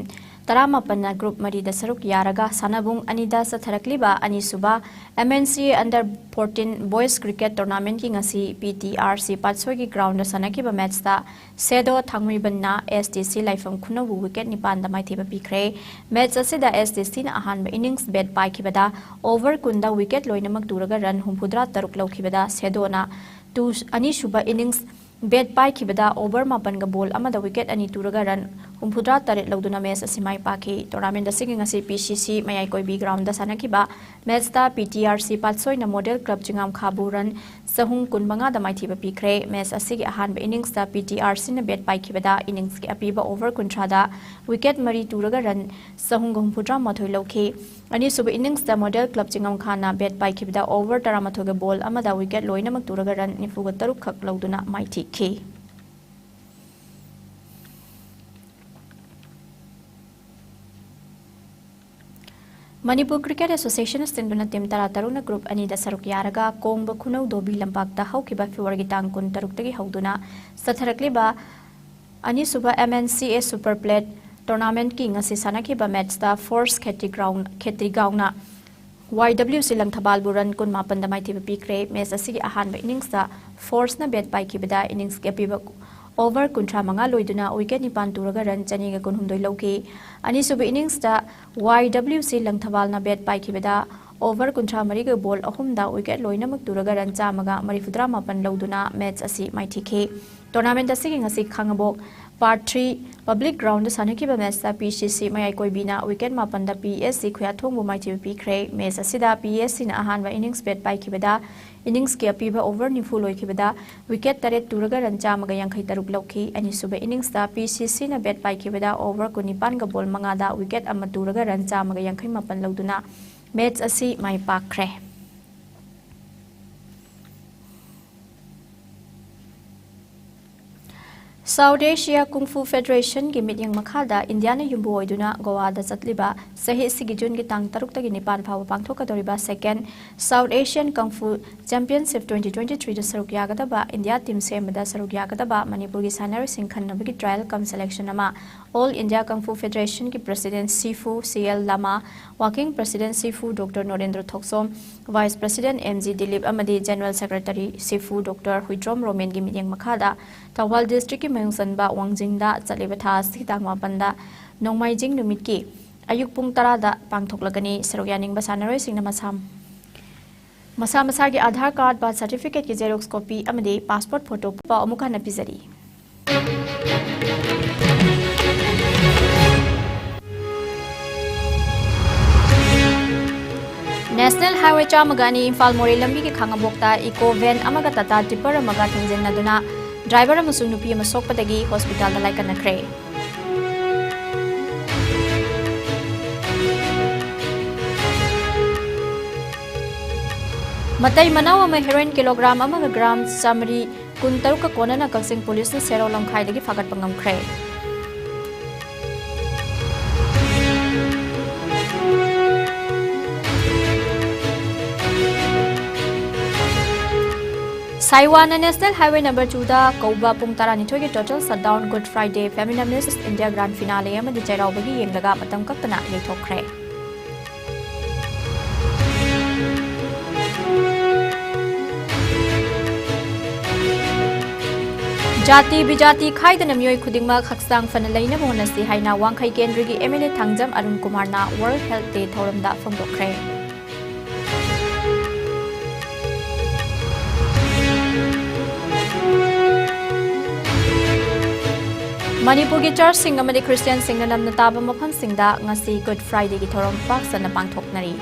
ꯇꯔꯥꯃꯥꯄꯟꯅ ꯒ꯭ꯔꯨꯞ ꯃꯔꯤꯗ ꯁꯔꯨꯛ ꯌꯥꯔꯒ ꯁꯥꯟꯅꯕꯨꯡ ꯑꯅꯤꯗ ꯆꯠꯊꯔꯛꯂꯤꯕ ꯑꯅꯤꯁꯨꯕ M N C A Under fourteen Boys Cricket Tournamentꯀꯤ ꯉꯁꯤ P T R C ꯄꯥꯠꯁꯣꯏꯒꯤ ꯒ꯭ꯔꯥꯎꯟꯗ ꯁꯥꯟꯅꯈꯤꯕ ꯃꯦꯠꯆꯇ ꯁꯦꯗꯣ ꯊꯥꯡꯃꯩꯕꯟꯅ S T C ꯂꯥꯏꯐꯝ ꯈꯨꯅꯧꯕꯨ ꯋꯤꯀꯦꯠ ꯅꯤꯄꯥꯟꯗ ꯃꯥꯏꯊꯤꯕ ꯄꯤꯈ꯭ꯔꯦ꯫ ꯃꯦꯠꯆ ꯑꯁꯤꯗ S T Cꯅ ꯑꯍꯥꯟꯕ ꯏꯅꯤꯡꯁ ꯕꯦꯠ ꯄꯥꯏꯈꯤꯕꯗ ꯑꯣꯚꯔ ꯀꯨꯟꯗ ꯋꯤꯀꯦꯠ ꯂꯣꯏꯅꯃꯛ ꯇꯨꯔꯒ ꯔꯟ ꯍꯨꯝꯐꯨꯇꯔꯥ ꯇꯔꯨꯛ ꯂꯧꯈꯤꯕꯗ ꯁꯦꯗꯣꯅ ꯇꯨ-, ꯑꯅꯤꯁꯨꯕ ꯏꯅꯤꯡꯁ ꯕꯦꯠ ꯄꯥꯏꯈꯤꯕꯗ ꯑꯣꯚꯔ ꯃꯥꯄꯟꯒ ꯕꯣꯜ ꯑꯃꯗ ꯋꯤꯀꯦꯠ ꯑꯅꯤ ꯇꯨꯔꯒ ꯔꯟ ꯍꯨꯝꯐꯨꯇꯔꯥ ꯇꯔꯦꯠ ꯂꯧꯗꯨꯅ ꯃꯦꯆ ꯑꯁꯤ ꯃꯥꯏ ꯄꯥꯛꯈꯤ꯫ ꯇꯣꯔꯅꯥꯃꯦꯟꯠ ꯑꯁꯤꯒꯤ ꯉꯁꯤ P C C ꯃꯌꯥꯏ ꯀꯣꯏꯕꯤ ꯒ꯭ꯔꯥꯎꯟꯗ ꯁꯥꯟꯅꯈꯤꯕ ꯃꯦꯆꯇ P T R C ꯄꯥꯠꯁꯣꯏꯅ ꯃꯣꯗꯦꯜ ꯀ꯭ꯂꯕ ꯆꯤꯉꯥꯝꯈꯥꯕꯨ ꯔꯟ ꯆꯍꯨꯝ ꯀꯨꯟꯃꯉꯥꯗ ꯃꯥꯏꯊꯤꯕ ꯄꯤꯈ꯭ꯔꯦ꯫ ꯃꯦꯆ ꯑꯁꯤꯒꯤ ꯑꯍꯥꯟꯕ ꯏꯅꯤꯡꯁꯇ P T R Cꯅ ꯕꯦꯠ ꯄꯥꯏꯈꯤꯕꯗ ꯏꯅꯤꯡꯁꯀꯤ ꯑꯄꯤꯕ ꯑꯣꯚꯔ ꯀꯨꯟꯊ꯭ꯔꯥꯗ ꯋꯤꯀꯦꯠ ꯃꯔꯤ ꯇꯨꯔꯒ ꯔꯟ ꯆꯍꯨꯝꯒ ꯍꯨꯝꯐꯨꯇꯔꯥ ꯃꯥꯊꯣꯏ ꯂꯧꯈꯤ꯫ ꯑꯅꯤꯁꯨꯕ ꯏꯅꯤꯡꯁꯇ ꯃꯣꯗꯦꯜ ꯀ꯭ꯂꯕ ꯆꯤꯉꯝꯈꯥꯅ ꯕꯦꯠ ꯄꯥꯏꯈꯤꯕꯗ ꯑꯣꯚꯔ ꯇꯔꯥꯃꯥꯊꯣꯏꯒ ꯕꯣꯜ ꯑꯃꯗ ꯋꯤꯀꯦꯠ ꯂꯣꯏꯅꯃꯛ ꯇꯨꯔꯒ ꯔꯟ ꯅꯤꯐꯨꯒ ꯇꯔꯨꯛ ꯈꯛ ꯂꯧꯗꯨꯅ ꯃꯥꯏꯊꯤꯈꯤ꯫ ꯃꯅꯤꯄꯨꯔ ꯀ꯭ꯔꯤꯀꯦꯠ ꯑꯦꯁꯣꯁꯤꯌꯦꯁꯟ ꯁꯤꯟꯗꯨꯅ ꯇꯤꯝ ꯇꯔꯥꯇꯔꯨꯛꯅ ꯒ꯭ꯔꯨꯞ ꯑꯅꯤꯗ ꯁꯔꯨꯛ ꯌꯥꯔꯒ ꯀꯣꯡꯕ ꯈꯨꯅꯧ ꯗꯣꯕꯤ ꯂꯝꯄꯥꯛꯇ ꯍꯧꯈꯤꯕ ꯐꯦꯕ꯭ꯔꯨꯋꯥꯔꯤꯒꯤ ꯇꯥꯡ ꯀꯨꯟꯇꯔꯨꯛꯇꯒꯤ ꯍꯧꯗꯨꯅ ꯆꯠꯊꯔꯛꯂꯤꯕ ꯑꯅꯤꯁꯨꯕ M N C A Super Plate ꯇꯣꯔꯅꯥꯃꯦꯟꯠꯀꯤ ꯉꯁꯤ ꯁꯥꯟꯅꯈꯤꯕ ꯃꯦꯠꯆꯇ ꯐꯣꯔꯁ ꯈꯦꯇ꯭ꯔꯤꯒ꯭ꯔꯥꯎꯟ-, ꯈꯦꯇ꯭ꯔꯤꯒꯥꯎꯅ Y W C ꯂꯪꯊꯕꯥꯜꯕꯨ ꯔꯟ ꯀꯨꯟꯃꯥꯄꯟꯗ ꯃꯥꯏꯊꯤꯕ ꯄꯤꯈ꯭ꯔꯦ꯫ ꯃꯦꯆ ꯑꯁꯤꯒꯤ ꯑꯍꯥꯟꯕ ꯏꯅꯤꯡꯁꯇ ꯐꯣꯔꯁꯅ ꯕꯦꯠ ꯄꯥꯏꯈꯤꯕꯗ ꯏꯅꯤꯡꯁꯀꯤ ꯑꯄꯤꯕ ꯑꯣꯚꯔ ꯀꯨꯟꯊ꯭ꯔꯥ ꯃꯉꯥ ꯂꯣꯏꯗꯨꯅ ꯋꯤꯀꯦꯠ ꯅꯤꯄꯥꯟ ꯇꯨꯔꯒ ꯔꯟ ꯆꯅꯤꯒ ꯀꯨꯟꯍꯨꯝꯗꯣꯏ ꯂꯧꯈꯤ꯫ ꯑꯅꯤꯁꯨꯕ ꯏꯅꯤꯡꯁꯇ Y W C ꯂꯪꯊꯕꯥꯜꯅ ꯕꯦꯠ ꯄꯥꯏꯈꯤꯕꯗ ꯑꯣꯚꯔ ꯀꯨꯟꯊ꯭ꯔꯥ ꯃꯔꯤꯒ ꯕꯣꯜ ꯑꯍꯨꯝꯗ ꯋꯤꯀꯦꯠ ꯂꯣꯏꯅꯃꯛ ꯇꯨꯔꯒ ꯔꯟ ꯆꯥꯝꯃꯒ ꯃꯔꯤꯐꯨꯇꯔꯥ ꯃꯥꯄꯟ ꯂꯧꯗꯨꯅ ꯃꯦꯆ ꯑꯁꯤ ꯃꯥꯏꯊꯤꯈꯤ꯫ ꯇꯣꯔꯅꯥꯃꯦꯟꯠ ꯑꯁꯤꯒꯤ ꯉꯁꯤ ꯈꯥꯉꯕꯣꯛ Part three Public Groundꯗ ꯁꯥꯟꯅꯈꯤꯕ ꯃꯦꯆꯇ P C C ꯃꯌꯥꯏ ꯀꯣꯏꯕꯤꯅ ꯋꯤꯀꯦꯠ ꯃꯥꯄꯟꯗ P S C ꯈꯨꯌꯥꯊꯣꯡꯕꯨ ꯃꯥꯏꯊꯤꯕ ꯄꯤꯈ꯭ꯔꯦ꯫ ꯃꯦꯆ ꯑꯁꯤꯗ P S Cꯅ ꯑꯍꯥꯟꯕ ꯏꯅꯤꯡꯁ ꯕꯦꯠ ꯄꯥꯏꯈꯤꯕꯗ ꯏꯅꯤꯡꯁꯀꯤ ꯑꯄꯤꯕ ꯑꯣꯚꯔ ꯅꯤꯐꯨ ꯂꯣꯏꯈꯤꯕꯗ ꯋꯤꯀꯦꯠ ꯇꯔꯦꯠ ꯇꯨꯔꯒ ꯔꯟ ꯆꯥꯝꯃꯒ ꯌꯥꯡꯈꯩ ꯇꯔꯨꯛ ꯂꯧꯈꯤ꯫ ꯑꯅꯤꯁꯨꯕ ꯏꯅꯤꯡꯁꯇ P C Cꯅ ꯕꯦꯠ ꯄꯥꯏꯈꯤꯕꯗ ꯑꯣꯚꯔ ꯀꯨꯟꯅꯤꯄꯥꯟꯒ ꯕꯣꯜ ꯃꯉꯥꯗ ꯋꯤꯀꯦꯠ ꯑꯃ ꯇꯨꯔꯒ ꯔꯟ ꯆꯥꯝꯃꯒ ꯌꯥꯡꯈꯩ ꯃꯥꯄꯟ ꯂꯧꯗꯨꯅ ꯃꯦꯆ ꯑꯁꯤ ꯃꯥꯏ ꯄꯥꯛꯈ꯭ꯔꯦ꯫ South Asia Kung Fu Federation ꯒꯤ ꯃꯤꯠꯌꯦꯡ ꯃꯈꯥꯗ ꯏꯟꯗꯤꯌꯥꯅ ꯌꯨꯝꯕꯨ ꯑꯣꯏꯗꯨꯅ ꯒꯣꯋꯥꯗ ꯆꯠꯂꯤꯕ ꯆꯍꯤ ꯑꯁꯤꯒꯤ ꯖꯨꯟꯒꯤ ꯇꯥꯡ ꯇꯔꯨꯛꯇꯒꯤ ꯅꯤꯄꯥꯟ ꯐꯥꯎꯕ ꯄꯥꯡꯊꯣꯛꯀꯗꯧꯔꯤꯕ Second South Asian Kung Fu Championship twenty twenty-three ꯗ ꯁꯔꯨꯛ ꯌꯥꯒꯗꯕ ꯏꯟꯗꯤꯌꯥ ꯇꯤꯝ ꯁꯦꯝꯕꯗ ꯁꯔꯨꯛ ꯌꯥꯒꯗꯕ ꯃꯅꯤꯄꯨꯔꯒꯤ ꯁꯥꯟꯅꯔꯣꯏꯁꯤꯡ ꯈꯟꯅꯕꯒꯤ trial cum selection ꯑꯃ All India Kung Fu Federation ꯒꯤ President Sifu C L Lama, Working President Sifu Doctor ꯅꯣꯔꯦꯟꯗ꯭ꯔ ꯊꯣꯛꯆꯣꯝ, Vice President M G Dilip ꯑꯃꯗꯤ General Secretary ꯁꯤꯐꯨ doctor Huidrom ꯔꯣꯃꯦꯟꯒꯤ ꯃꯤꯠꯌꯦꯡ ꯃꯈꯥꯗ ꯊꯧꯕꯥꯜ district ꯀꯤ ꯃꯌꯣꯡ ꯆꯟꯕ ꯋꯥꯡꯖꯤꯡꯗ ꯆꯠꯂꯤꯕ ꯊꯥ ꯑꯁꯤꯒꯤ ꯇꯥꯡ ꯃꯥꯄꯟꯗ ꯅꯣꯡꯃꯥꯏꯖꯤꯡ ꯅꯨꯃꯤꯠꯀꯤ ꯑꯌꯨꯛ ꯄꯨꯡ ꯇꯔꯥꯗ ꯄꯥꯡꯊꯣꯛꯂꯒꯅꯤ꯫ ꯁꯔꯨꯛ ꯌꯥꯅꯤꯡꯕ ꯁꯥꯟꯅꯔꯣꯏꯁꯤꯡꯅ ꯃꯁꯥ, ꯃꯁꯥ ꯃꯁꯥꯒꯤ ꯑꯥꯙꯥꯔ ꯀꯥꯔꯗ, birth certificate ꯀꯤ xerox copy ꯑꯃꯗꯤ passport photo ꯄꯥꯎ ꯑꯃꯨꯛ ꯍꯟꯅ ꯄꯤꯖꯔꯤ꯫ National Highway ꯆꯥꯝꯃꯒ ꯑꯅꯤ ꯏꯝꯐꯥꯜ ꯃꯣꯔꯦ ꯂꯝꯕꯤꯒꯤ ꯈꯥꯉꯕꯣꯛꯇ eco van ꯑꯃꯒ Tata tipper ꯑꯃꯒ ꯊꯦꯡꯖꯤꯟꯅꯗꯨꯅ driver ꯑꯃꯁꯨꯡ ꯅꯨꯄꯤ ꯑꯃ ꯁꯣꯛꯄꯗꯒꯤ hospital ꯗ ꯂꯥꯏꯀꯠꯅꯈ꯭ꯔꯦ꯫ ꯃꯇꯩ ꯃꯅꯥꯎ ꯑꯃ heroin kilogram ꯑꯃꯒ gram ꯆꯥꯃꯔꯤ ꯀꯨꯟꯇꯔꯨꯛꯀ ꯀꯣꯟꯅꯅ ꯀꯛꯆꯤꯡ ꯄꯨꯂꯤꯁꯅ ꯁꯦꯔꯧ ꯂꯝꯈꯥꯏꯗꯒꯤ ꯐꯥꯒꯠꯄ ꯉꯝꯈ꯭ꯔꯦ꯫ ꯁꯥꯏꯋꯥꯅ National Highway number two ꯗ ꯀꯧꯕ ꯄꯨꯡ ꯇꯔꯥꯅꯤꯊꯣꯏꯒꯤ total shutdown Good Friday Feminamist India Grand Finale ꯑꯃꯗꯤ ꯆꯩꯔꯥꯎꯕꯒꯤ ꯌꯦꯡꯂꯒ ꯃꯇꯝ ꯀꯛꯇꯅ ꯌꯩꯊꯣꯛꯈ꯭ꯔꯦ꯫ ꯖꯥꯇꯤ ꯕꯤꯖꯥꯇꯤ ꯈꯥꯏꯗꯅ ꯃꯤꯑꯣꯏ ꯈꯨꯗꯤꯡꯃꯛ ꯍꯛꯆꯥꯡ ꯐꯅ ꯂꯩꯅꯕ ꯍꯣꯠꯅꯁꯤ ꯍꯥꯏꯅ ꯋꯥꯡꯈꯩ ꯀꯦꯟꯗ꯭ꯔꯒꯤ M L A Thangjam Arun ꯀꯨꯃꯥꯔꯅ World Health Day ꯊꯧꯔꯝꯗ ꯐꯣꯡꯗꯣꯛꯈ꯭ꯔꯦ꯫ ꯃꯅꯤꯄꯨꯔꯒꯤ church ꯁꯤꯡ ꯑꯃꯗꯤ Christian ꯁꯤꯡꯅ ꯅꯝꯅ ꯇꯥꯕ ꯃꯐꯝꯁꯤꯡꯗ ꯉꯁꯤ Good Friday ꯒꯤ ꯊꯧꯔꯝ ꯄꯥꯛ ꯁꯟꯅ ꯄꯥꯡꯊꯣꯛꯅꯔꯤ꯫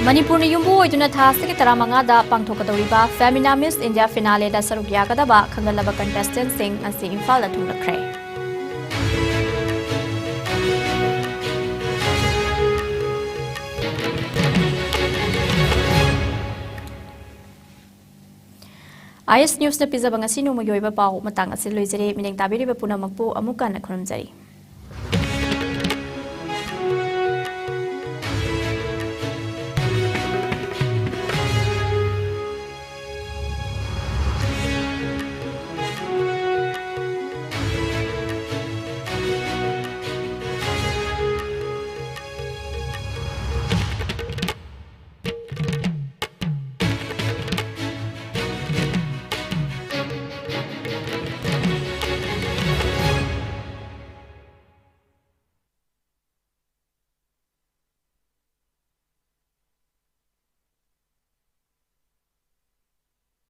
ꯃꯅꯤꯄꯨꯔꯅ ꯌꯨꯝꯕꯨ ꯑꯣꯏꯗꯨꯅ ꯊꯥ ꯑꯁꯤꯒꯤ ꯇꯔꯥꯃꯉꯥꯗ ꯄꯥꯡꯊꯣꯛꯀꯗꯧꯔꯤꯕ Femina Miss India Finale ꯗ ꯁꯔꯨꯛ ꯌꯥꯒꯗꯕ ꯈꯟꯒꯠꯂꯕ contestant ꯁꯤꯡ ꯉꯁꯤ ꯏꯝꯐꯥꯜꯗ ꯊꯨꯡꯂꯈ꯭ꯔꯦ꯫ ꯑꯥꯏ ꯑꯦꯁ ꯅ꯭ꯌꯨꯁꯅ ꯄꯤꯖꯕ ꯉꯁꯤ ꯅꯣꯡꯃꯒꯤ ꯑꯣꯏꯕ ꯄꯥꯎ ꯃꯇꯥꯡ ꯑꯁꯤ ꯂꯣꯏꯖꯔꯦ꯫ ꯃꯤꯠꯌꯦꯡ ꯇꯥꯕꯤꯔꯤꯕ ꯄꯨꯝꯅꯃꯛꯄꯨ ꯑꯃꯨꯛꯀ ꯍꯟꯅ ꯈꯨꯔꯨꯝꯖꯔꯤ꯫